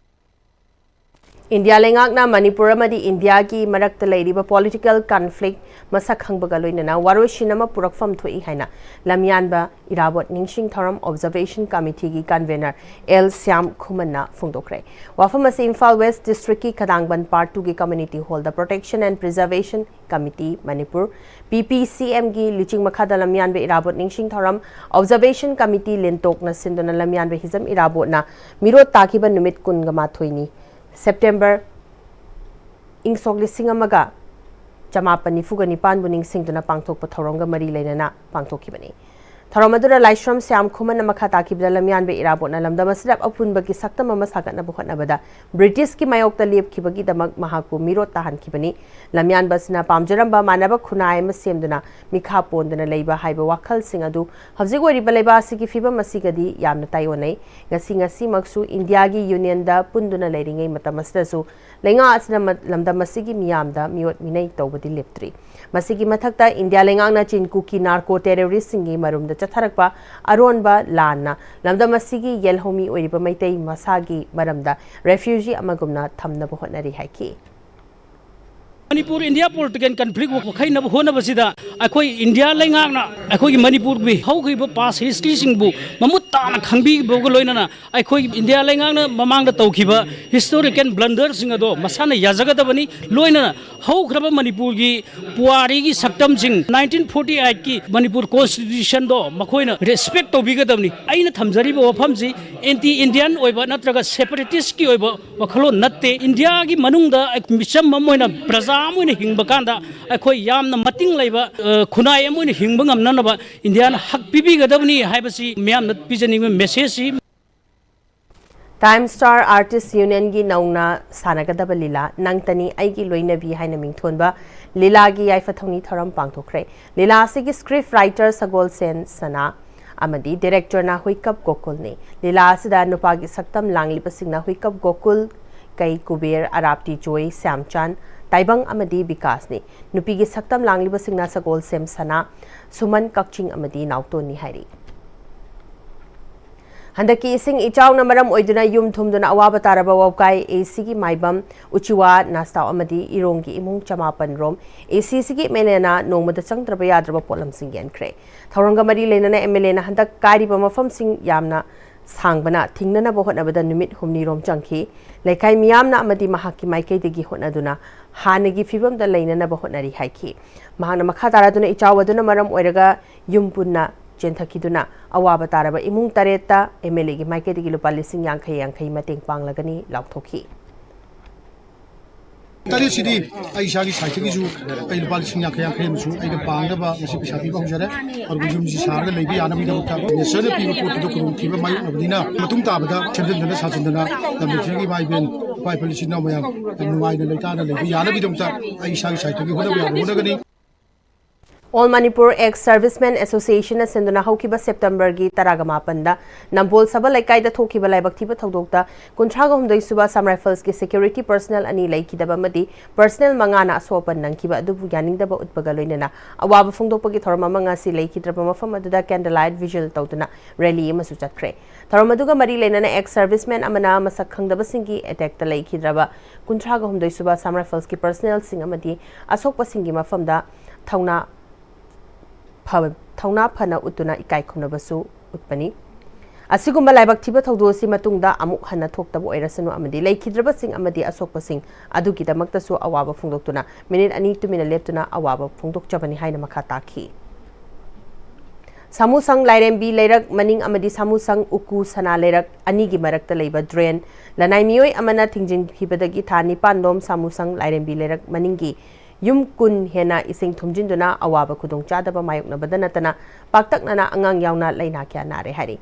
ꯏꯟꯗꯤꯌꯥ ꯂꯩꯉꯥꯛꯅ ꯃꯅꯤꯄꯨꯔ ꯑꯃꯗꯤ ꯏꯟꯗꯤꯌꯥꯒꯤ ꯃꯔꯛꯇ ꯂꯩꯔꯤꯕ ꯄꯣꯂꯤꯇꯤꯀꯦꯜ ꯀꯟꯐ꯭ꯂꯤꯛ ꯃꯁꯛ ꯈꯪꯕꯒ ꯂꯣꯏꯅꯅ ꯋꯥꯔꯣꯏꯁꯤꯟ ꯑꯃ ꯄꯨꯔꯛꯐꯝ ꯊꯣꯛꯏ ꯍꯥꯏꯅ ꯂꯝꯌꯥꯟꯕ ꯏꯔꯥꯕꯣꯠ ꯅꯤꯡꯁꯤꯡ ꯊꯧꯔꯝ ꯑꯣꯕꯖꯔꯕꯦꯁꯟ ꯀꯃꯤꯇꯤꯒꯤ ꯀꯟꯚꯦꯅꯔ ꯑꯦꯜ ꯁ꯭ꯌꯥꯝ ꯈꯨꯃꯟꯅ ꯐꯣꯡꯗꯣꯛꯈ꯭ꯔꯦ꯫ ꯋꯥꯐꯝ ꯑꯁꯤ ꯏꯝꯐꯥꯜ ꯋꯦꯁ ꯗꯤꯁꯇ꯭ꯔꯤꯛꯀꯤ ꯈꯗꯥꯡꯕꯟ ꯄꯥꯔꯠ ꯇꯨꯒꯤ ꯀꯝꯃ꯭ꯌꯨꯅꯤꯇꯤ ꯍꯣꯜꯗ ꯄ꯭ꯔꯣꯇꯦꯛꯁꯟ ꯑꯦꯟ ꯄ꯭ꯔꯤꯖꯔꯕꯦꯁꯟ ꯀꯃꯤꯇꯤ ꯃꯅꯤꯄꯨꯔ, ꯄꯤ ꯄꯤ ꯁꯤ ꯑꯦꯝꯒꯤ ꯂꯨꯆꯤꯡ ꯃꯈꯥꯗ ꯂꯝꯌꯥꯟꯕ ꯏꯔꯥꯕꯣꯠ ꯅꯤꯡꯁꯤꯡ ꯊꯧꯔꯝ ꯑꯣꯕꯖꯔꯕꯦꯁꯟ ꯀꯃꯤꯇꯤ ꯂꯦꯟꯇꯣꯛꯅ ꯁꯤꯟꯗꯨꯅ ꯂꯝꯌꯥꯟꯕ ꯍꯤꯖꯝ ꯏꯔꯥꯕꯣꯠꯅ ꯃꯤꯔꯣꯠ ꯇꯥꯈꯤꯕ ꯅꯨꯃꯤꯠ ꯀꯨꯟꯒ ꯃꯥꯊꯣꯏꯅꯤ, ꯁꯦꯞꯇꯦꯝꯕꯔ ꯏꯪ ꯁꯣꯛ ꯂꯤꯁꯤꯡ ꯑꯃꯒ ꯆꯃꯥꯄꯟ ꯅꯤꯐꯨꯒ ꯅꯤꯄꯥꯟꯕꯨ ꯅꯤꯡꯁꯤꯡꯗꯨꯅ ꯄꯥꯡꯊꯣꯛꯄ ꯊꯧꯔꯝꯒ ꯃꯔꯤ ꯂꯩꯅꯅ ꯄꯥꯡꯊꯣꯛꯈꯤꯕꯅꯤ꯫ ꯊꯧꯔꯝ ꯑꯗꯨꯗ ꯂꯥꯏꯁ꯭ꯔꯝ ꯁ꯭ꯌꯥꯝ ꯈꯨꯃꯟꯅ ꯃꯈꯥ ꯇꯥꯈꯤꯕꯗ, ꯂꯝꯌꯥꯟꯕ ꯏꯔꯥꯕꯣꯠꯅ ꯂꯝꯗꯝ ꯑꯁꯤꯗ ꯑꯄꯨꯟꯕꯒꯤ ꯁꯛꯇꯝ ꯑꯃ ꯁꯥꯒꯠꯅꯕ ꯍꯣꯠꯅꯕꯗ ꯕ꯭ꯔꯤꯇꯤꯁꯀꯤ ꯃꯥꯌꯣꯛꯇ ꯂꯦꯞꯈꯤꯕꯒꯤꯗꯃꯛ ꯃꯍꯥꯛꯄꯨ ꯃꯤꯔꯣꯠ ꯇꯥꯍꯟꯈꯤꯕꯅꯤ꯫ ꯂꯝꯌꯥꯟꯕ ꯑꯁꯤꯅ ꯄꯥꯝꯖꯔꯝꯕ ꯃꯥꯟꯅꯕ ꯈꯨꯟꯅꯥꯏ ꯑꯃ ꯁꯦꯝꯗꯨꯅ ꯃꯤꯈꯥ ꯄꯣꯟꯗꯅ ꯂꯩꯕ ꯍꯥꯏꯕ ꯋꯥꯈꯜꯁꯤꯡ ꯑꯗꯨ ꯍꯧꯖꯤꯛ ꯑꯣꯏꯔꯤꯕ ꯂꯩꯕꯥꯛ ꯑꯁꯤꯒꯤ ꯐꯤꯕꯝ ꯑꯁꯤꯒꯗꯤ ꯌꯥꯝꯅ ꯇꯥꯏꯑꯣꯟꯅꯩ꯫ ꯉꯁꯤ, ꯉꯁꯤꯃꯛꯁꯨ ꯏꯟꯗꯤꯌꯥꯒꯤ ꯌꯨꯅꯤꯌꯟꯗ ꯄꯨꯟꯗꯨꯅ ꯂꯩꯔꯤꯉꯩ ꯃꯇꯝ ꯑꯁꯤꯗꯁꯨ ꯂꯩꯉꯥꯛ ꯑꯁꯤꯅ ꯃ-, ꯂꯝꯗꯝ ꯑꯁꯤꯒꯤ ꯃꯤꯌꯥꯝꯗ ꯃꯤꯑꯣꯠ ꯃꯤꯅꯩ ꯇꯧꯕꯗꯤ ꯂꯦꯞꯇ꯭ꯔꯤ꯫ ꯃꯁꯤꯒꯤ ꯃꯊꯛꯇ ꯏꯟꯗꯤꯌꯥ ꯂꯩꯉꯥꯛꯅ ꯆꯤꯟ ꯀꯨꯀꯤ ꯅꯥꯔꯀꯣ ꯇꯦꯔꯣꯔꯤꯁꯁꯤꯡꯒꯤ ꯃꯔꯨꯝꯗ ꯆꯠꯊꯔꯛꯄ ꯑꯔꯣꯟꯕ ꯂꯥꯟꯅ ꯂꯝꯗꯝ ꯑꯁꯤꯒꯤ ꯌꯦꯜꯍꯧꯃꯤ ꯑꯣꯏꯔꯤꯕ ꯃꯩꯇꯩ ꯃꯁꯥꯒꯤ ꯃꯔꯝꯗ ꯔꯦꯐ꯭ꯌꯨꯖꯤ ꯑꯃꯒꯨꯝꯅ ꯊꯝꯅꯕ ꯍꯣꯠꯅꯔꯤ ꯍꯥꯏꯈꯤ꯫ ꯃꯅꯤꯄꯨꯔ ꯏꯟꯗꯤꯌꯥ ꯄꯣꯂꯤꯇꯤꯀꯦꯜ ꯀꯟꯐ꯭ꯂꯤꯛ ꯋꯥꯈꯩꯅꯕ ꯍꯣꯠꯅꯕꯁꯤꯗ ꯑꯩꯈꯣꯏ ꯏꯟꯗꯤꯌꯥ ꯂꯩꯉꯥꯛꯅ ꯑꯩꯈꯣꯏꯒꯤ ꯃꯅꯤꯄꯨꯔꯒꯤ ꯍꯧꯈꯤꯕ ꯄꯥꯁ ꯍꯤꯁꯇ꯭ꯔꯤꯁꯤꯡꯕꯨ ꯃꯃꯨꯠ ꯇꯥꯅ ꯈꯪꯕꯤꯕꯒ ꯂꯣꯏꯅꯅ ꯑꯩꯈꯣꯏ ꯏꯟꯗꯤꯌꯥ ꯂꯩꯉꯥꯛꯅ ꯃꯃꯥꯡꯗ ꯇꯧꯈꯤꯕ ꯍꯤꯁꯇꯣꯔꯤꯀꯦꯜ ꯕ꯭ꯂꯟꯗꯔꯁꯤꯡ ꯑꯗꯣ ꯃꯁꯥꯅ ꯌꯥꯖꯒꯗꯕꯅꯤ꯫ ꯂꯣꯏꯅꯅ ꯍꯧꯈ꯭ꯔꯕ ꯃꯅꯤꯄꯨꯔꯒꯤ ꯄꯨꯋꯥꯔꯤꯒꯤ ꯁꯛꯇꯝꯁꯤꯡ, ꯅꯥꯏꯟꯇꯤꯟ ꯐꯣꯔꯇꯤ ꯑꯩꯠꯀꯤ ꯃꯅꯤꯄꯨꯔ ꯀꯣꯟꯁꯇꯤꯇ꯭ꯌꯨꯁꯟꯗꯣ ꯃꯈꯣꯏꯅ ꯔꯦꯁꯄꯦꯛ ꯇꯧꯕꯤꯒꯗꯕꯅꯤ꯫ ꯑꯩꯅ ꯊꯝꯖꯔꯤꯕ ꯋꯥꯐꯝꯁꯤ ꯑꯦꯟꯇꯤ ꯏꯟꯗꯤꯌꯥꯟ ꯑꯣꯏꯕ ꯅꯠꯇ꯭ꯔꯒ ꯁꯦꯄꯔꯦꯇꯤꯁꯀꯤ ꯑꯣꯏꯕ ꯋꯥꯈꯜꯂꯣꯟ ꯅꯠꯇꯦ꯫ ꯏꯟꯗꯤꯌꯥꯒꯤ ꯃꯅꯨꯡꯗ ꯃꯤꯆꯝ ꯑꯃ ꯑꯣꯏꯅ, ꯄ꯭ꯔꯖꯥ ꯑꯃ ꯑꯣꯏꯅ ꯍꯤꯡꯕ ꯀꯥꯟꯗ ꯑꯩꯈꯣꯏ ꯌꯥꯝꯅ ꯃꯇꯤꯡ ꯂꯩꯕ, ꯑ, ꯈꯨꯟꯅꯥꯏ ꯑꯃ ꯑꯣꯏꯅ ꯍꯤꯡꯕ ꯉꯝꯅꯅꯕ ꯏꯟꯗꯤꯌꯥꯅ ꯍꯛ ꯄꯤꯕꯤꯒꯗꯕꯅꯤ ꯍꯥꯏꯕꯁꯤ ꯃꯤꯌꯥꯝꯗ ꯄꯤꯖꯅꯤꯡꯕ ꯃꯦꯁꯦꯖꯁꯤ꯫ ꯇꯥꯏꯝ ꯁ꯭ꯇꯥꯔ ꯑꯥꯔꯇꯤꯁ ꯌꯨꯅꯤꯌꯟꯒꯤ ꯅꯧꯅ ꯁꯥꯟꯅꯒꯗꯕ ꯂꯤꯂꯥ ꯅꯪꯇꯅꯤ ꯑꯩꯒꯤ ꯂꯣꯏꯅꯕꯤ ꯍꯥꯏꯅ ꯃꯤꯡꯊꯣꯟꯕ ꯂꯤꯂꯥꯒꯤ ꯌꯥꯏꯐ ꯊꯧꯅꯤ ꯊꯧꯔꯝ ꯄꯥꯡꯊꯣꯛꯈ꯭ꯔꯦ꯫ ꯂꯤꯂꯥ ꯑꯁꯤꯒꯤ ꯁ꯭ꯀ꯭ꯔꯤꯞ ꯔꯥꯏꯇꯔ ꯁꯒꯣꯜꯁꯦꯟ ꯁꯅꯥ ꯑꯃꯗꯤ ꯗꯤꯔꯦꯛꯇꯔꯅ ꯍꯨꯏꯀꯞ ꯒꯣꯀꯨꯜꯅꯤ꯫ ꯂꯤꯂꯥ ꯑꯁꯤꯗ ꯅꯨꯄꯥꯒꯤ ꯁꯛꯇꯝ ꯂꯥꯡꯂꯤꯕꯁꯤꯡꯅ ꯍꯨꯏꯀꯞ ꯒꯣꯀꯨꯜ, ꯀꯩ ꯀꯨꯕꯦꯔ, ꯑꯔꯥꯞꯇꯤ ꯖꯣꯏ, ꯁ꯭ꯌꯥꯝꯆꯥꯟ, ꯇꯥꯏꯕꯪ ꯑꯃꯗꯤ ꯕꯤꯀꯥꯁꯅꯤ꯫ ꯅꯨꯄꯤꯒꯤ ꯁꯛꯇꯝ ꯂꯥꯡꯂꯤꯕꯁꯤꯡꯅ ꯁꯒꯣꯜꯁꯦꯝ ꯁꯅꯥ, ꯁꯨꯃꯟ ꯀꯛꯆꯤꯡ ꯑꯃꯗꯤ ꯅꯥꯎꯇꯣꯟꯅꯤ ꯍꯥꯏꯔꯤ꯫ ꯍꯟꯗꯛꯀꯤ ꯏꯁꯤꯡ ꯏꯆꯥꯎꯅ ꯃꯔꯝ ꯑꯣꯏꯗꯨꯅ ꯌꯨꯝ ꯊꯨꯝꯗꯨꯅ ꯑꯋꯥꯕ ꯇꯥꯔꯕ ꯋꯥꯎꯀꯥꯏ ꯑꯦ ꯁꯤꯒꯤ ꯃꯥꯏꯕꯝ, ꯎꯆꯤꯋꯥ, ꯅꯥꯁꯇꯥꯎ ꯑꯃꯗꯤ ꯏꯔꯣꯡꯒꯤ ꯏꯃꯨꯡ ꯆꯃꯥꯄꯟ ꯔꯣꯝ ꯑꯦ ꯁꯤꯁꯤꯒꯤ ꯑꯦꯝ ꯑꯦꯜ ꯑꯦꯅ ꯅꯣꯡꯃꯗ ꯆꯪꯗ꯭ꯔꯕ ꯌꯥꯗ꯭ꯔꯕ ꯄꯣꯠꯂꯝꯁꯤꯡ ꯌꯦꯟꯈ꯭ꯔꯦ꯫ ꯊꯧꯔꯝꯒ ꯃꯔꯤ ꯂꯩꯅꯅ ꯑꯦꯝ ꯑꯦꯜ ꯑꯦꯅ ꯍꯟꯗꯛ ꯀꯥꯏꯔꯤꯕ ꯃꯐꯝꯁꯤꯡ ꯌꯥꯝꯅ ꯁꯥꯡꯕꯅ ꯊꯤꯡꯅꯅꯕ ꯍꯣꯠꯅꯕꯗ ꯅꯨꯃꯤꯠ ꯍꯨꯝꯅꯤꯔꯣꯝ ꯆꯪꯈꯤ꯫ ꯂꯩꯀꯥꯏ ꯃꯤꯌꯥꯝꯅ ꯑꯃꯗꯤ ꯃꯍꯥꯛꯀꯤ ꯃꯥꯏꯀꯩꯗꯒꯤ ꯍꯣꯠꯅꯗꯨꯅ ꯍꯥꯟꯅꯒꯤ ꯐꯤꯕꯝꯗ ꯂꯩꯅꯅꯕ ꯍꯣꯠꯅꯔꯤ ꯍꯥꯏꯈꯤ꯫ ꯃꯍꯥꯛꯅ ꯃꯈꯥ ꯇꯥꯔꯗꯨꯅ ꯏꯆꯥꯎ ꯑꯗꯨꯅ ꯃꯔꯝ ꯑꯣꯏꯔꯒ ꯌꯨꯝ ꯄꯨꯟꯅ ꯆꯦꯟꯊꯈꯤꯗꯨꯅ ꯑꯋꯥꯕ ꯇꯥꯔꯕ ꯏꯃꯨꯡ ꯇꯔꯦꯠꯇ ꯑꯦꯝ ꯑꯦꯜ ꯑꯦꯒꯤ ꯃꯥꯏꯀꯩꯗꯒꯤ ꯂꯨꯄꯥ ꯂꯤꯁꯤꯡ ꯌꯥꯡꯈꯩ ꯌꯥꯡꯈꯩ ꯃꯇꯦꯡ ꯄꯥꯡꯂꯒꯅꯤ ꯂꯥꯎꯊꯣꯛꯈꯤ꯫ ꯇꯔꯦꯠꯁꯤꯗꯤ ꯑꯩ ꯏꯁꯥꯒꯤ ꯁꯥꯏꯠꯇꯒꯤꯁꯨ ꯑꯩ ꯂꯨꯄꯥ ꯂꯤꯁꯤꯡ ꯌꯥꯡꯈꯩ ꯌꯥꯡꯈꯩ ꯑꯃꯁꯨ ꯑꯩꯅ ꯄꯥꯡꯅꯕ ꯉꯁꯤ ꯄꯩꯁꯥ ꯄꯤꯕ ꯍꯧꯖꯔꯦ꯫ ꯑꯗꯨꯒ ꯌꯨꯝꯁꯤ ꯁꯥꯔꯒ ꯂꯩꯕ ꯌꯥꯅꯕꯒꯤꯗꯃꯛꯇ ꯅꯦꯆꯔꯅ ꯄꯤꯕ ꯄꯣꯠꯇꯨꯗ ꯈꯨꯗꯣꯡꯊꯤꯕ ꯃꯥꯌꯣꯛꯅꯕꯅꯤꯅ ꯃꯇꯨꯡ ꯇꯥꯕꯗ ꯁꯦꯝꯖꯤꯟꯗꯅ ꯁꯥꯖꯤꯟꯗꯅ ꯂꯝꯗꯝꯁꯤꯒꯤ ꯏꯃꯥ ꯏꯕꯦꯟ ꯏꯄꯥ ꯏꯄꯨ ꯏꯆꯤꯟ ꯏꯅꯥꯎ ꯃꯌꯥꯝ ꯌꯥꯝ ꯅꯨꯡꯉꯥꯏꯅ ꯂꯩꯇꯥꯅ ꯂꯩꯕ ꯌꯥꯅꯕꯒꯤꯗꯃꯛꯇ ꯑꯩ ꯏꯁꯥꯒꯤ ꯁꯥꯏꯠꯇꯒꯤ ꯍꯣꯠꯅꯕ ꯌꯥꯕ ꯍꯣꯠꯅꯒꯅꯤ꯫ All Manipur Ex Servicemen Associationꯅ ꯁꯤꯟꯗꯨꯅ ꯍꯧꯈꯤꯕ ꯁꯦꯞꯇꯦꯝꯕꯔꯒꯤ ꯇꯔꯥꯒ ꯃꯥꯄꯟꯗ ꯅꯝꯕꯣꯜ ꯁꯕꯜ ꯂꯩꯀꯥꯏꯗ ꯊꯣꯛꯈꯤꯕ ꯂꯥꯏꯕꯛ ꯊꯤꯕ ꯊꯧꯗꯣꯛꯇ ꯀꯨꯟꯊ꯭ꯔꯥꯒ ꯍꯨꯝꯗꯣꯏ ꯁꯨꯕ Assam Riflesꯀꯤ security personnel ꯑꯅꯤ ꯂꯩꯈꯤꯗꯕ ꯑꯃꯗꯤ personnel ꯃꯉꯥꯅ ꯑꯁꯣꯛ ꯑꯄꯟ ꯅꯪꯈꯤꯕ ꯑꯗꯨꯕꯨ ꯌꯥꯅꯤꯡꯗꯕ ꯎꯠꯄꯒ ꯂꯣꯏꯅꯅ ꯑꯋꯥꯕ ꯐꯣꯡꯗꯣꯛꯄꯒꯤ ꯊꯧꯔꯝ ꯑꯃ ꯉꯁꯤ ꯂꯩꯈꯤꯗ꯭ꯔꯕ ꯃꯐꯝ ꯑꯗꯨꯗ candle light vigil ꯇꯧꯗꯨꯅ rally ꯑꯃꯁꯨ ꯆꯠꯈ꯭ꯔꯦ꯫ ꯊꯧꯔꯝ ꯑꯗꯨꯒ ꯃꯔꯤ ꯂꯩꯅꯅ ex servicemen ꯑꯃꯅ ꯃꯁꯛ ꯈꯪꯗꯕꯁꯤꯡꯒꯤ attackꯇ ꯂꯩꯈꯤꯗ꯭ꯔꯕ ꯀꯨꯟꯊ꯭ꯔꯥꯒ ꯍꯨꯝꯗꯣꯏ ꯁꯨꯕ Assam Riflesꯀꯤ personnelꯁꯤꯡ ꯑꯃꯗꯤ ꯑꯁꯣꯛꯄꯁꯤꯡꯒꯤ ꯃꯐꯝꯗ ꯊꯧꯅꯥ ꯐꯕ ꯊꯧꯅꯥ ꯐꯅ ꯎꯠꯇꯨꯅ ꯏꯀꯥꯏ ꯈꯨꯝꯅꯕꯁꯨ ꯎꯠꯄꯅꯤ꯫ ꯑꯁꯤꯒꯨꯝꯕ ꯂꯥꯏꯕꯛ ꯊꯤꯕ ꯊꯧꯗꯣꯛ ꯑꯁꯤ ꯃꯇꯨꯡꯗ ꯑꯃꯨꯛ ꯍꯟꯅ ꯊꯣꯛꯇꯕ ꯑꯣꯏꯔꯁꯅꯨ ꯑꯃꯗꯤ ꯂꯩꯈꯤꯗ꯭ꯔꯕꯁꯤꯡ ꯑꯃꯗꯤ ꯑꯁꯣꯛꯄꯁꯤꯡ ꯑꯗꯨꯒꯤꯗꯃꯛꯇꯁꯨ ꯑꯋꯥꯕ ꯐꯣꯡꯗꯣꯛꯇꯨꯅ ꯃꯤꯅꯤꯠ ꯑꯅꯤ ꯇꯨꯃꯤꯟꯅ ꯂꯦꯞꯇꯨꯅ ꯑꯋꯥꯕ ꯐꯣꯡꯗꯣꯛꯆꯕꯅꯤ ꯍꯥꯏꯅ ꯃꯈꯥ ꯇꯥꯈꯤ꯫ ꯁꯥꯃꯨꯁꯪ ꯂꯥꯏꯔꯦꯝꯕꯤ ꯂꯩꯔꯛ ꯃꯅꯤꯡ ꯑꯃꯗꯤ ꯁꯥꯃꯨꯁꯪ ꯎꯀꯨ ꯁꯅꯥ ꯂꯩꯔꯛ ꯑꯅꯤꯒꯤ ꯃꯔꯛꯇ ꯂꯩꯕ drain ꯂꯅꯥꯏ ꯃꯤꯑꯣꯏ ꯑꯃꯅ ꯊꯤꯡꯖꯤꯟꯈꯤꯕꯗꯒꯤ ꯊꯥ ꯅꯤꯄꯥꯟꯂꯣꯝ ꯁꯥꯃꯨꯁꯪ ꯂꯥꯏꯔꯦꯝꯕꯤ ꯂꯩꯔꯛ ꯃꯅꯤꯡꯒꯤ ꯌꯨꯝ ꯀꯨꯟ ꯍꯦꯟꯅ ꯏꯁꯤꯡ ꯊꯨꯝꯖꯤꯟꯗꯨꯅ ꯑꯋꯥꯕ ꯈꯨꯗꯣꯡꯆꯥꯗꯕ ꯃꯥꯌꯣꯛꯅꯕꯗ ꯅꯠꯇꯅ ꯄꯥꯛꯇꯛꯅꯅ ꯑꯉꯥꯡ ꯌꯥꯎꯅ ꯂꯥꯏꯅꯥ ꯀꯌꯥ ꯅꯥꯔꯦ ꯍꯥꯏꯔꯤ꯫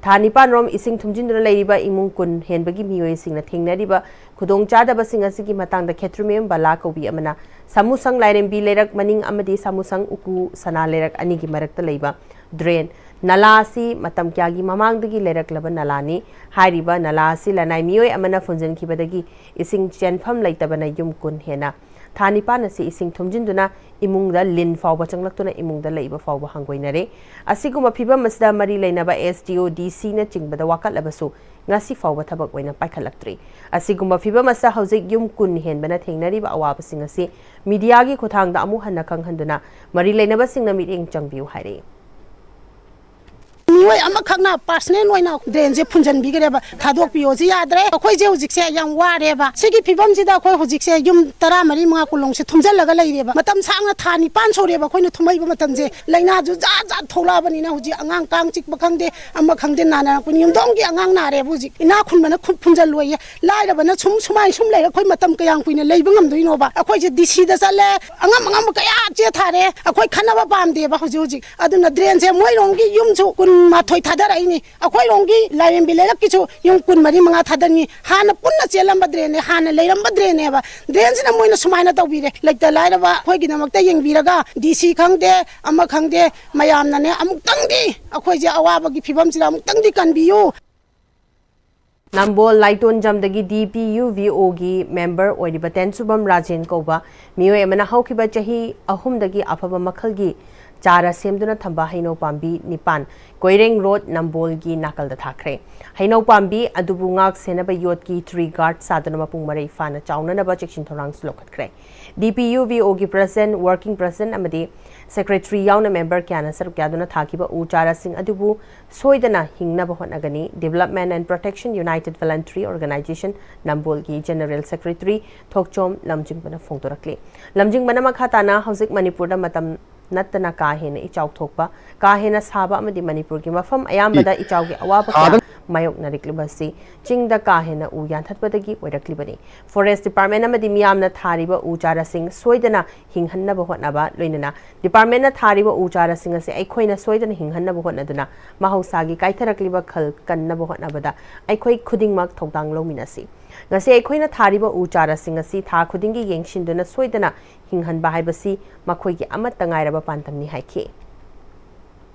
ꯊꯥ ꯅꯤꯄꯥꯟꯔꯣꯝ ꯏꯁꯤꯡ ꯊꯨꯝꯖꯤꯟꯗꯨꯅ ꯂꯩꯔꯤꯕ ꯏꯃꯨꯡ ꯀꯨꯟ ꯍꯦꯟꯕꯒꯤ ꯃꯤꯑꯣꯏꯁꯤꯡꯅ ꯊꯦꯡꯅꯔꯤꯕ ꯈꯨꯗꯣꯡꯆꯥꯗꯕꯁꯤꯡ ꯑꯁꯤꯒꯤ ꯃꯇꯥꯡꯗ ꯈꯦꯇ꯭ꯔꯤꯃꯌꯨꯝ ꯕꯂꯥ ꯀꯧꯕꯤ ꯑꯃꯅ ꯁꯥꯃꯨꯁꯪ ꯂꯥꯏꯔꯦꯝꯕꯤ ꯂꯩꯔꯛ ꯃꯅꯤꯡ ꯑꯃꯗꯤ ꯁꯥꯃꯨꯁꯪ ꯎꯀꯨ ꯁꯅꯥ ꯂꯩꯔꯛ ꯑꯅꯤꯒꯤ ꯃꯔꯛꯇ ꯂꯩꯕ drain ꯅꯂꯥ ꯑꯁꯤ ꯃꯇꯝ ꯀꯌꯥꯒꯤ ꯃꯃꯥꯡꯗꯒꯤ ꯂꯩꯔꯛꯂꯕ ꯅꯂꯥꯅꯤ꯫ ꯍꯥꯏꯔꯤꯕ ꯅꯂꯥ ꯑꯁꯤ ꯂꯅꯥꯏ ꯃꯤꯑꯣꯏ ꯑꯃꯅ ꯐꯨꯟꯖꯤꯟꯈꯤꯕꯗꯒꯤ ꯏꯁꯤꯡ ꯆꯦꯟꯐꯝ ꯂꯩꯇꯕꯅ ꯌꯨꯝ ꯀꯨꯟ ꯍꯦꯟꯅ ꯊꯥ ꯅꯤꯄꯥꯟ ꯑꯁꯤ ꯏꯁꯤꯡ ꯊꯨꯝꯖꯤꯟꯗꯨꯅ ꯏꯃꯨꯡꯗ ꯂꯤꯟ ꯐꯥꯎꯕ ꯆꯪꯂꯛꯇꯨꯅ ꯏꯃꯨꯡꯗ ꯂꯩꯕ ꯐꯥꯎꯕ ꯍꯪꯒꯣꯏꯅꯔꯦ꯫ ꯑꯁꯤꯒꯨꯝꯕ ꯐꯤꯚꯝ ꯑꯁꯤꯗ ꯃꯔꯤ ꯂꯩꯅꯕ S D O, D C ꯅꯆꯤꯡꯕꯗ ꯋꯥꯀꯠꯂꯕꯁꯨ ꯉꯁꯤ ꯐꯥꯎꯕ ꯊꯕꯛ ꯑꯣꯏꯅ ꯄꯥꯏꯈꯠꯂꯛꯇ꯭ꯔꯤ꯫ ꯑꯁꯤꯒꯨꯝꯕ ꯐꯤꯚꯝ ꯑꯁꯤꯗ ꯍꯧꯖꯤꯛ ꯌꯨꯝ ꯀꯨꯟ ꯍꯦꯟꯕꯅ ꯊꯦꯡꯅꯔꯤꯕ ꯑꯋꯥꯕꯁꯤꯡ ꯑꯁꯤ ꯃꯤꯗꯤꯌꯥꯒꯤ ꯈꯨꯠꯊꯥꯡꯗ ꯑꯃꯨꯛ ꯍꯟꯅ ꯈꯪꯍꯟꯗꯨꯅ ꯃꯔꯤ ꯂꯩꯅꯕꯁꯤꯡꯅ ꯃꯤꯠꯌꯦꯡ ꯆꯪꯕꯤꯌꯨ ꯍꯥꯏꯔꯤ꯫ ꯃꯤꯑꯣꯏ ꯑꯃꯈꯛꯅ ꯄꯥꯔꯁꯅꯦꯜ ꯑꯣꯏꯅ ꯗ꯭ꯔꯦꯟꯁꯦ ꯐꯨꯟꯖꯟꯕꯤꯈ꯭ꯔꯦꯕ, ꯊꯥꯗꯣꯛꯄꯤꯌꯣꯁꯤ ꯌꯥꯗ꯭ꯔꯦ꯫ ꯑꯩꯈꯣꯏꯁꯦ ꯍꯧꯖꯤꯛꯁꯦ ꯌꯥꯝ ꯋꯥꯔꯦꯕ꯫ ꯁꯤꯒꯤ ꯐꯤꯕꯝꯁꯤꯗ ꯑꯩꯈꯣꯏ ꯍꯧꯖꯤꯛꯁꯦ ꯌꯨꯝ ꯇꯔꯥ ꯃꯔꯤ ꯃꯉꯥ ꯀꯨꯟꯂꯣꯡꯁꯦ ꯊꯨꯝꯖꯤꯜꯂꯒ ꯂꯩꯔꯦꯕ꯫ ꯃꯇꯝ ꯁꯥꯡꯅ ꯊꯥ ꯅꯤꯄꯥꯟ ꯁꯨꯔꯦꯕ ꯑꯩꯈꯣꯏꯅ ꯊꯨꯝꯃꯛꯏꯕ ꯃꯇꯝꯁꯦ꯫ ꯂꯥꯏꯅꯥꯁꯨ ꯖꯥꯠ ꯖꯥꯠ ꯊꯣꯛꯂꯛꯑꯕꯅꯤꯅ ꯍꯧꯖꯤꯛ ꯑꯉꯥꯡ ꯀꯥꯡ ꯆꯤꯛꯄ ꯈꯪꯗꯦ, ꯑꯃ ꯈꯪꯗꯦ, ꯅꯥꯅꯔꯛꯄꯅꯤ꯫ ꯌꯨꯝꯊꯣꯡꯒꯤ ꯑꯉꯥꯡ ꯅꯥꯔꯦꯕ ꯍꯧꯖꯤꯛ꯫ ꯏꯅꯥꯛ ꯈꯨꯟꯕꯅ ꯈꯨꯠ ꯐꯨꯟꯖꯜꯂꯣꯏꯌꯦ, ꯂꯥꯏꯔꯕꯅ ꯁꯨꯝ ꯁꯨꯃꯥꯏ ꯁꯨꯝ ꯂꯩꯔ ꯑꯩꯈꯣꯏ ꯃꯇꯝ ꯀꯌꯥꯝ ꯀꯨꯏꯅ ꯂꯩꯕ ꯉꯝꯗꯣꯏꯅꯣꯕ? ꯑꯩꯈꯣꯏꯁꯦ ꯗꯤ ꯁꯤꯗ ꯆꯠꯂꯦ, ꯑꯉꯝ ꯑꯉꯝꯕ ꯀꯌꯥ ꯆꯦ ꯊꯥꯔꯦ꯫ ꯑꯩꯈꯣꯏ ꯈꯟꯅꯕ ꯄꯥꯝꯗꯦꯕ ꯍꯧꯖꯤꯛ ꯍꯧꯖꯤꯛ꯫ ꯑꯗꯨꯅ ꯗ꯭ꯔꯦꯟꯁꯦ ꯃꯣꯏꯔꯣꯝꯒꯤ ꯌꯨꯝꯁꯨ ꯀꯨꯟ ꯃꯥꯊꯣꯏ ꯊꯥꯗꯔꯛꯏꯅꯤ, ꯑꯩꯈꯣꯏꯔꯣꯝꯒꯤ ꯂꯥꯏꯔꯦꯝꯕꯤ ꯂꯩꯔꯛꯀꯤꯁꯨ ꯌꯨꯝ ꯀꯨꯟ ꯃꯔꯤ ꯃꯉꯥ ꯊꯥꯗꯔꯅꯤ꯫ ꯍꯥꯟꯅ ꯄꯨꯟꯅ ꯆꯦꯜꯂꯝꯕ ꯗ꯭ꯔꯦꯟꯅꯦ, ꯍꯥꯟꯅ ꯂꯩꯔꯝꯕ ꯗ꯭ꯔꯦꯟꯅꯦꯕ꯫ ꯗ꯭ꯔꯦꯟꯁꯤꯅ ꯃꯣꯏꯅ ꯁꯨꯃꯥꯏꯅ ꯇꯧꯕꯤꯔꯦ꯫ ꯂꯩꯇ ꯂꯥꯏꯔꯕ ꯑꯩꯈꯣꯏꯒꯤꯗꯃꯛꯇ ꯌꯦꯡꯕꯤꯔꯒ ꯗꯤ ꯁꯤ ꯈꯪꯗꯦ, ꯑꯃ ꯈꯪꯗꯦ, ꯃꯌꯥꯝꯅꯅꯦ ꯑꯃꯨꯛꯇꯪꯗꯤ ꯑꯩꯈꯣꯏꯁꯦ ꯑꯋꯥꯕꯒꯤ ꯐꯤꯕꯝꯁꯤꯗ ꯑꯃꯨꯛꯇꯪꯗꯤ ꯀꯟꯕꯤꯌꯨ꯫ ꯅꯝꯕꯣꯜ ꯂꯥꯏꯇꯣꯟꯖꯝꯗꯒꯤ ꯗꯤ ꯄꯤ ꯌꯨ ꯚꯤ ꯑꯣꯒꯤ ꯃꯦꯝꯕꯔ ꯑꯣꯏꯔꯤꯕ ꯇꯦꯟꯁꯨꯕꯝ ꯔꯥꯖꯦꯟ ꯀꯧꯕ ꯃꯤꯑꯣꯏ ꯑꯃꯅ ꯍꯧꯈꯤꯕ ꯆꯍꯤ ꯑꯍꯨꯝꯗꯒꯤ ꯑꯐꯕ ꯃꯈꯜꯒꯤ ꯆꯥꯔ ꯁꯦꯝꯗꯨꯅ ꯊꯝꯕ ꯍꯩꯅꯧ ꯄꯥꯝꯕꯤ ꯅꯤꯄꯥꯟ ꯀꯣꯏꯔꯦꯡ ꯔꯣꯗ ꯅꯝꯕꯣꯜꯒꯤ ꯅꯥꯀꯜꯗ ꯊꯥꯈ꯭ꯔꯦ꯫ ꯍꯩꯅꯧ ꯄꯥꯝꯕꯤ ꯑꯗꯨꯕꯨ ꯉꯥꯛ ꯁꯦꯟꯅꯕ ꯌꯣꯠꯀꯤ tree guard ꯁꯥꯗꯨꯅ ꯃꯄꯨꯡ ꯃꯔꯩ ꯐꯥꯅ ꯆꯥꯎꯅꯅꯕ ꯆꯦꯛꯁꯤꯟ ꯊꯧꯔꯥꯡꯁꯨ ꯂꯧꯈꯠꯈ꯭ꯔꯦ꯫ ꯗꯤ ꯄꯤ ꯌꯨ ꯚꯤ ꯑꯣꯒꯤ president, working president ꯑꯃꯗꯤ secretary ꯌꯥꯎꯅ ꯃꯦꯝꯕꯔ ꯀꯌꯥꯅ ꯁꯔꯨꯛ ꯌꯥꯗꯨꯅ ꯊꯥꯈꯤꯕ ꯎ ꯆꯥꯔꯥꯁꯤꯡ ꯑꯗꯨꯕꯨ ꯁꯣꯏꯗꯅ ꯍꯤꯡꯅꯕ ꯍꯣꯠꯅꯒꯅꯤ꯫ Development and Protection United Voluntary Organization ꯅꯝꯕꯣꯜꯒꯤ general secretary ꯊꯣꯛꯆꯣꯝ ꯂꯝꯖꯤꯡꯕꯅ ꯐꯣꯡꯗꯣꯔꯛꯂꯤ꯫ ꯂꯝꯖꯤꯡꯕꯅ ꯃꯈꯥ ꯇꯥꯅ ꯍꯧꯖꯤꯛ ꯃꯅꯤꯄꯨꯔꯗ ꯃꯇꯝ ꯅꯠꯇꯅ ꯀꯥ ꯍꯦꯟꯅ ꯏꯆꯥꯎ ꯊꯣꯛꯄ, ꯀꯥ ꯍꯦꯟꯅ ꯁꯥꯕ ꯑꯃꯗꯤ ꯃꯅꯤꯄꯨꯔꯒꯤ ꯃꯐꯝ ꯑꯌꯥꯝꯕꯗ ꯏꯆꯥꯎꯒꯤ ꯑꯋꯥꯕ ꯀꯌꯥ ꯃꯥꯌꯣꯛꯅꯔꯛꯂꯤꯕꯁꯤ ꯆꯤꯡꯗ ꯀꯥ ꯍꯦꯟꯅ ꯎ ꯌꯥꯟꯊꯠꯄꯗꯒꯤ ꯑꯣꯏꯔꯛꯂꯤꯕꯅꯤ꯫ Forest Department ꯑꯃꯗꯤ ꯃꯤꯌꯥꯝꯅ ꯊꯥꯔꯤꯕ ꯎ ꯆꯥꯔꯥꯁꯤꯡ ꯁꯣꯏꯗꯅ ꯍꯤꯡꯍꯟꯅꯕ ꯍꯣꯠꯅꯕ, ꯂꯣꯏꯅꯅ department ꯅ ꯊꯥꯔꯤꯕ ꯎ ꯆꯥꯔꯥꯁꯤꯡ ꯑꯁꯤ ꯑꯩꯈꯣꯏꯅ ꯁꯣꯏꯗꯅ ꯍꯤꯡꯍꯟꯅꯕ ꯍꯣꯠꯅꯗꯨꯅ ꯃꯍꯧꯁꯥꯒꯤ ꯀꯥꯏꯊꯔꯛꯂꯤꯕ ꯈꯜ ꯀꯟꯅꯕ ꯍꯣꯠꯅꯕꯗ ꯑꯩꯈꯣꯏ ꯈꯨꯗꯤꯡꯃꯛ ꯊꯧꯗꯥꯡ ꯂꯧꯃꯤꯟꯅꯁꯤ꯫ ꯉꯁꯤ ꯑꯩꯈꯣꯏꯅ ꯊꯥꯔꯤꯕ ꯎ ꯆꯥꯔꯥꯁꯤꯡ ꯑꯁꯤ ꯊꯥ ꯈꯨꯗꯤꯡꯒꯤ ꯌꯦꯡꯁꯤꯟꯗꯨꯅ ꯁꯣꯏꯗꯅ ꯍꯤꯡꯍꯟꯕ ꯍꯥꯏꯕꯁꯤ ꯃꯈꯣꯏꯒꯤ ꯑꯃꯠꯇ ꯉꯥꯏꯔꯕ ꯄꯥꯟꯗꯝꯅꯤ ꯍꯥꯏꯈꯤ꯫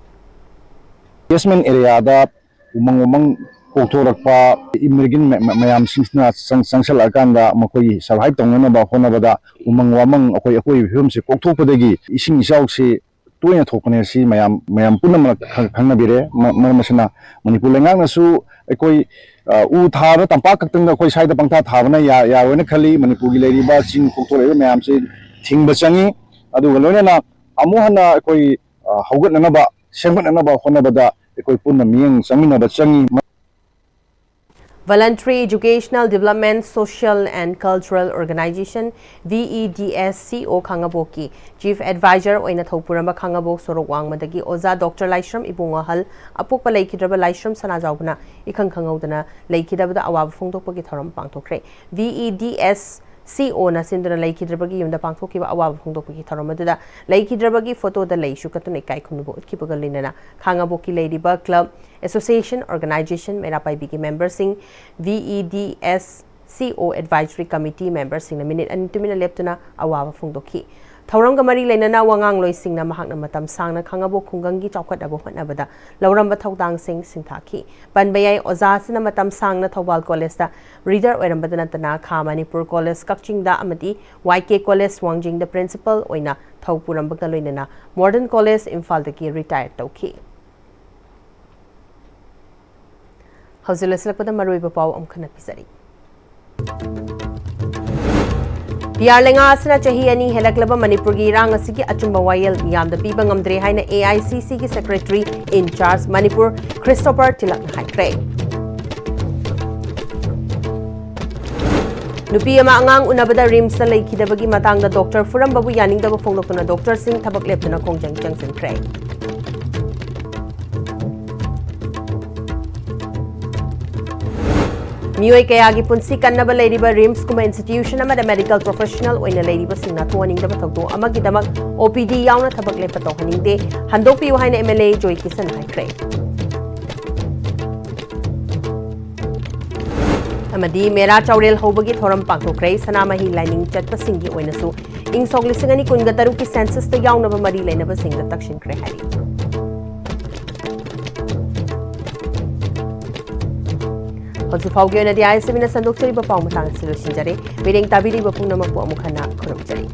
Catchment area ꯗ ꯎꯃꯪ ꯋꯥꯃꯪ ꯀꯣꯛꯊꯣꯔꯛꯄ, immigrant ꯃ- ꯃ- ꯃꯌꯥꯝꯁꯤꯡꯁꯤꯅ ꯆꯪ- ꯆꯪꯁꯜꯂꯛꯑꯀꯥꯟꯗ ꯃꯈꯣꯏꯒꯤ survive ꯇꯧꯅꯅꯕ ꯍꯣꯠꯅꯕꯗ ꯎꯃꯪ ꯋꯥꯃꯪ ꯑꯩꯈꯣꯏ ꯑꯀꯣꯏꯕꯒꯤ ꯐꯤꯕꯝꯁꯤ ꯀꯣꯛꯊꯣꯛꯄꯗꯒꯤ ꯏꯁꯤꯡ ꯏꯆꯥꯎꯁꯤ ꯇꯣꯏꯅ ꯊꯣꯛꯄꯅꯦ꯫ ꯁꯤ ꯃꯌꯥꯝ ꯃꯌꯥꯝ ꯄꯨꯝꯅꯃꯛ ꯈꯪ- ꯈꯪꯅꯕꯤꯔꯦ꯫ ꯃ- ꯃꯔꯝ ꯑꯁꯤꯅ ꯃꯅꯤꯄꯨꯔ ꯂꯩꯉꯥꯛꯅꯁꯨ ꯑꯩꯈꯣꯏ, ꯑ, ꯎ ꯊꯥꯕ ꯇꯝꯄꯥꯛ ꯈꯛꯇꯪꯗ ꯑꯩꯈꯣꯏ ꯁ꯭ꯋꯥꯏꯗ ꯄꯪꯊꯥ ꯊꯥꯕꯅ ꯌꯥ- ꯌꯥꯔꯣꯏꯅ ꯈꯜꯂꯤ꯫ ꯃꯅꯤꯄꯨꯔꯒꯤ ꯂꯩꯔꯤꯕ ꯆꯤꯡ ꯀꯣꯛꯊꯣꯔꯛꯏꯕ ꯃꯌꯥꯝꯁꯤ ꯊꯤꯡꯕ ꯆꯪꯉꯤ꯫ ꯑꯗꯨꯒ ꯂꯣꯏꯅꯅ ꯑꯃꯨꯛ ꯍꯟꯅ ꯑꯩꯈꯣꯏ, ꯑ, ꯍꯧꯒꯠꯅꯅꯕ, ꯁꯦꯝꯒꯠꯅꯅꯕ ꯍꯣꯠꯅꯕꯗ ꯑꯩꯈꯣꯏ ꯄꯨꯟꯅ ꯃꯤꯠꯌꯦꯡ ꯆꯪꯃꯤꯟꯅꯕ ꯆꯪꯉꯤ꯫ Voluntary Educational Development Social and Cultural Organization, V E D S C O, ꯈꯥꯉꯕꯣꯛꯀꯤ Chief Advisor ꯑꯣꯏꯅ ꯊꯧꯄꯨꯔꯝꯕ ꯈꯥꯉꯕꯣꯛ ꯁꯣꯔꯣꯛ ꯋꯥꯡꯃꯗꯒꯤ ꯑꯣꯖꯥ ꯗꯣꯛꯇꯔ ꯂꯥꯏꯁ꯭ꯔꯝ ꯏꯕꯨꯡꯉꯣ ꯑꯍꯜ, ꯑꯄꯣꯛꯄ ꯂꯩꯈꯤꯗ꯭ꯔꯕ ꯂꯥꯏꯁ꯭ꯔꯝ ꯁꯅꯥꯖꯥꯎꯕꯅ ꯏꯈꯪ ꯈꯪꯍꯧꯗꯅ ꯂꯩꯈꯤꯗꯕꯗ ꯑꯋꯥꯕ ꯐꯣꯡꯗꯣꯛꯄꯒꯤ ꯊꯧꯔꯝ ꯄꯥꯡꯊꯣꯛꯈ꯭ꯔꯦ꯫ V E D S C O ꯅ ꯁꯤꯟꯗꯨꯅ ꯂꯩꯈꯤꯗ꯭ꯔꯕꯒꯤ ꯌꯨꯝꯗ ꯄꯥꯡꯊꯣꯛꯈꯤꯕ ꯑꯋꯥꯕ ꯐꯣꯡꯗꯣꯛꯄꯒꯤ ꯊꯧꯔꯝ ꯑꯗꯨꯗ ꯂꯩꯈꯤꯗ꯭ꯔꯕꯒꯤ ꯐꯣꯇꯣꯗ ꯂꯩꯁꯨ ꯀꯠꯇꯨꯅ ꯏꯀꯥꯏ ꯈꯨꯝꯅꯕ ꯎꯠꯈꯤꯕꯒ ꯂꯣꯏꯅꯅ ꯈꯥꯉꯕꯣꯛꯀꯤ ꯂꯩꯔꯤꯕ club, association, organization, ꯃꯩꯔꯥ ꯄꯥꯏꯕꯤꯒꯤ memberꯁꯤꯡ, V E D S C O Advisory Committee memberꯁꯤꯡꯅ ꯃꯤꯅꯤꯠ ꯑꯅꯤ ꯇꯨꯃꯤꯟꯅ ꯂꯦꯞꯇꯨꯅ ꯑꯋꯥꯕ ꯐꯣꯡꯗꯣꯛꯈꯤ꯫ ꯊꯧꯔꯝꯒ ꯃꯔꯤ ꯂꯩꯅꯅ ꯋꯥꯉꯥꯡꯂꯣꯏꯁꯤꯡꯅ ꯃꯍꯥꯛꯅ ꯃꯇꯝ ꯁꯥꯡꯅ ꯈꯥꯉꯕꯣꯛ ꯈꯨꯡꯒꯪꯒꯤ ꯆꯥꯎꯈꯠꯅꯕ ꯍꯣꯠꯅꯕꯗ ꯂꯧꯔꯝꯕ ꯊꯧꯗꯥꯡꯁꯤꯡ ꯁꯤꯡꯊꯥꯈꯤ꯫ ꯄꯟꯕ ꯌꯥꯏ, ꯑꯣꯖꯥ ꯑꯁꯤꯅ ꯃꯇꯝ ꯁꯥꯡꯅ ꯊꯧꯕꯥꯜ ꯀꯣꯂꯦꯖꯇ reader ꯑꯣꯏꯔꯝꯕꯗ ꯅꯠꯇꯅ ꯈꯥ ꯃꯅꯤꯄꯨꯔ ꯀꯣꯂꯦꯖ ꯀꯛꯆꯤꯡꯗ ꯑꯃꯗꯤ Y K ꯀꯣꯂꯦꯖ ꯋꯥꯡꯖꯤꯡꯗ principal ꯑꯣꯏꯅ ꯊꯧ ꯄꯨꯔꯝꯕꯒ ꯂꯣꯏꯅꯅ Modern College ꯏꯝꯐꯥꯜꯗꯒꯤ retire ꯇꯧꯈꯤ꯫ ꯍꯧꯖꯤꯛ ꯂꯣꯏꯁꯤꯜꯂꯛꯄꯗ ꯃꯔꯨꯑꯣꯏꯕ ꯄꯥꯎ ꯑꯃꯨꯛ ꯍꯟꯅ ꯄꯤꯖꯔꯤ꯫ ꯄꯤꯌꯥꯔ ꯂꯩꯉꯥꯛ ꯑꯁꯤꯅ ꯆꯍꯤ ꯑꯅꯤ ꯍꯦꯜꯂꯛꯂꯕ ꯃꯅꯤꯄꯨꯔꯒꯤ ꯏꯔꯥꯡ ꯑꯁꯤꯒꯤ ꯑꯆꯨꯝꯕ ꯋꯥꯌꯦꯜ ꯃꯤꯌꯥꯝꯗ ꯄꯤꯕ ꯉꯝꯗ꯭ꯔꯦ ꯍꯥꯏꯅ A I C C ꯒꯤ secretary in charge Manipur Christopher ꯇꯤꯂꯛꯅ ꯍꯥꯏꯈ꯭ꯔꯦ꯫ ꯅꯨꯄꯤ ꯑꯃ ꯑꯉꯥꯡ ꯎꯅꯕꯗ ꯔꯤꯝꯁꯇ ꯂꯩꯈꯤꯗꯕꯒꯤ ꯃꯇꯥꯡꯗ ꯗꯣꯛꯇꯔ ꯐꯨꯔꯝꯕꯕꯨ ꯌꯥꯅꯤꯡꯗꯕ ꯐꯣꯡꯗꯣꯛꯇꯨꯅ ꯗꯣꯛꯇꯔꯁꯤꯡ ꯊꯕꯛ ꯂꯦꯞꯇꯨꯅ ꯈꯣꯡꯖꯪ ꯆꯪꯁꯤꯟꯈ꯭ꯔꯦ꯫ ꯃꯤꯑꯣꯏ ꯀꯌꯥꯒꯤ ꯄꯨꯟꯁꯤ ꯀꯟꯅꯕ ꯂꯩꯔꯤꯕ ꯔꯤꯝꯁꯀꯨꯝꯕ institution ꯑꯃꯗ medical professional ꯑꯣꯏꯅ ꯂꯩꯔꯤꯕꯁꯤꯡꯅ ꯊꯣꯛꯍꯟꯅꯤꯡꯗꯕ ꯊꯧꯗꯣꯛ ꯑꯃꯒꯤꯗꯃꯛ O P D ꯌꯥꯎꯅ ꯊꯕꯛ ꯂꯦꯞꯄ ꯇꯧꯍꯟꯅꯤꯡꯗꯦ, ꯍꯟꯗꯣꯛꯄꯤꯌꯨ ꯍꯥꯏꯅ M L A ꯖꯣꯏ ꯀꯤꯁꯟ ꯍꯥꯏꯈ꯭ꯔꯦ꯫ ꯑꯃꯗꯤ ꯃꯦꯔꯥ ꯆꯥꯎꯔꯦꯜ ꯍꯧꯕꯒꯤ ꯊꯧꯔꯝ ꯄꯥꯡꯊꯣꯛꯈ꯭ꯔꯦ꯫ ꯁꯅꯥꯃꯍꯤ ꯂꯥꯏꯅꯤꯡ ꯆꯠꯄꯁꯤꯡꯒꯤ ꯑꯣꯏꯅꯁꯨ ꯏꯪ ꯁꯣꯛ ꯂꯤꯁꯤꯡ ꯑꯅꯤ ꯀꯨꯟꯒ ꯇꯔꯨꯛꯀꯤ census ꯇ ꯌꯥꯎꯅꯕ ꯃꯔꯤ ꯂꯩꯅꯕꯁꯤꯡꯗ ꯇꯛꯁꯤꯟꯈ꯭ꯔꯦ ꯍꯥꯏꯔꯤ꯫ ꯍꯧꯖꯤꯛ ꯐꯥꯎꯒꯤ ꯑꯣꯏꯅꯗꯤ I S T V ꯅ ꯁꯟꯗꯣꯛꯆꯔꯤꯕ ꯄꯥꯎ ꯃꯇꯥꯡ ꯑꯁꯤ ꯂꯣꯏꯁꯤꯟꯖꯔꯦ꯫ ꯃꯤꯠꯌꯦꯡ ꯇꯥꯕꯤꯔꯤꯕ ꯄꯨꯝꯅꯃꯛꯄꯨ ꯑꯃꯨꯛ ꯍꯟꯅ ꯈꯨꯔꯨꯝꯖꯔꯤ꯫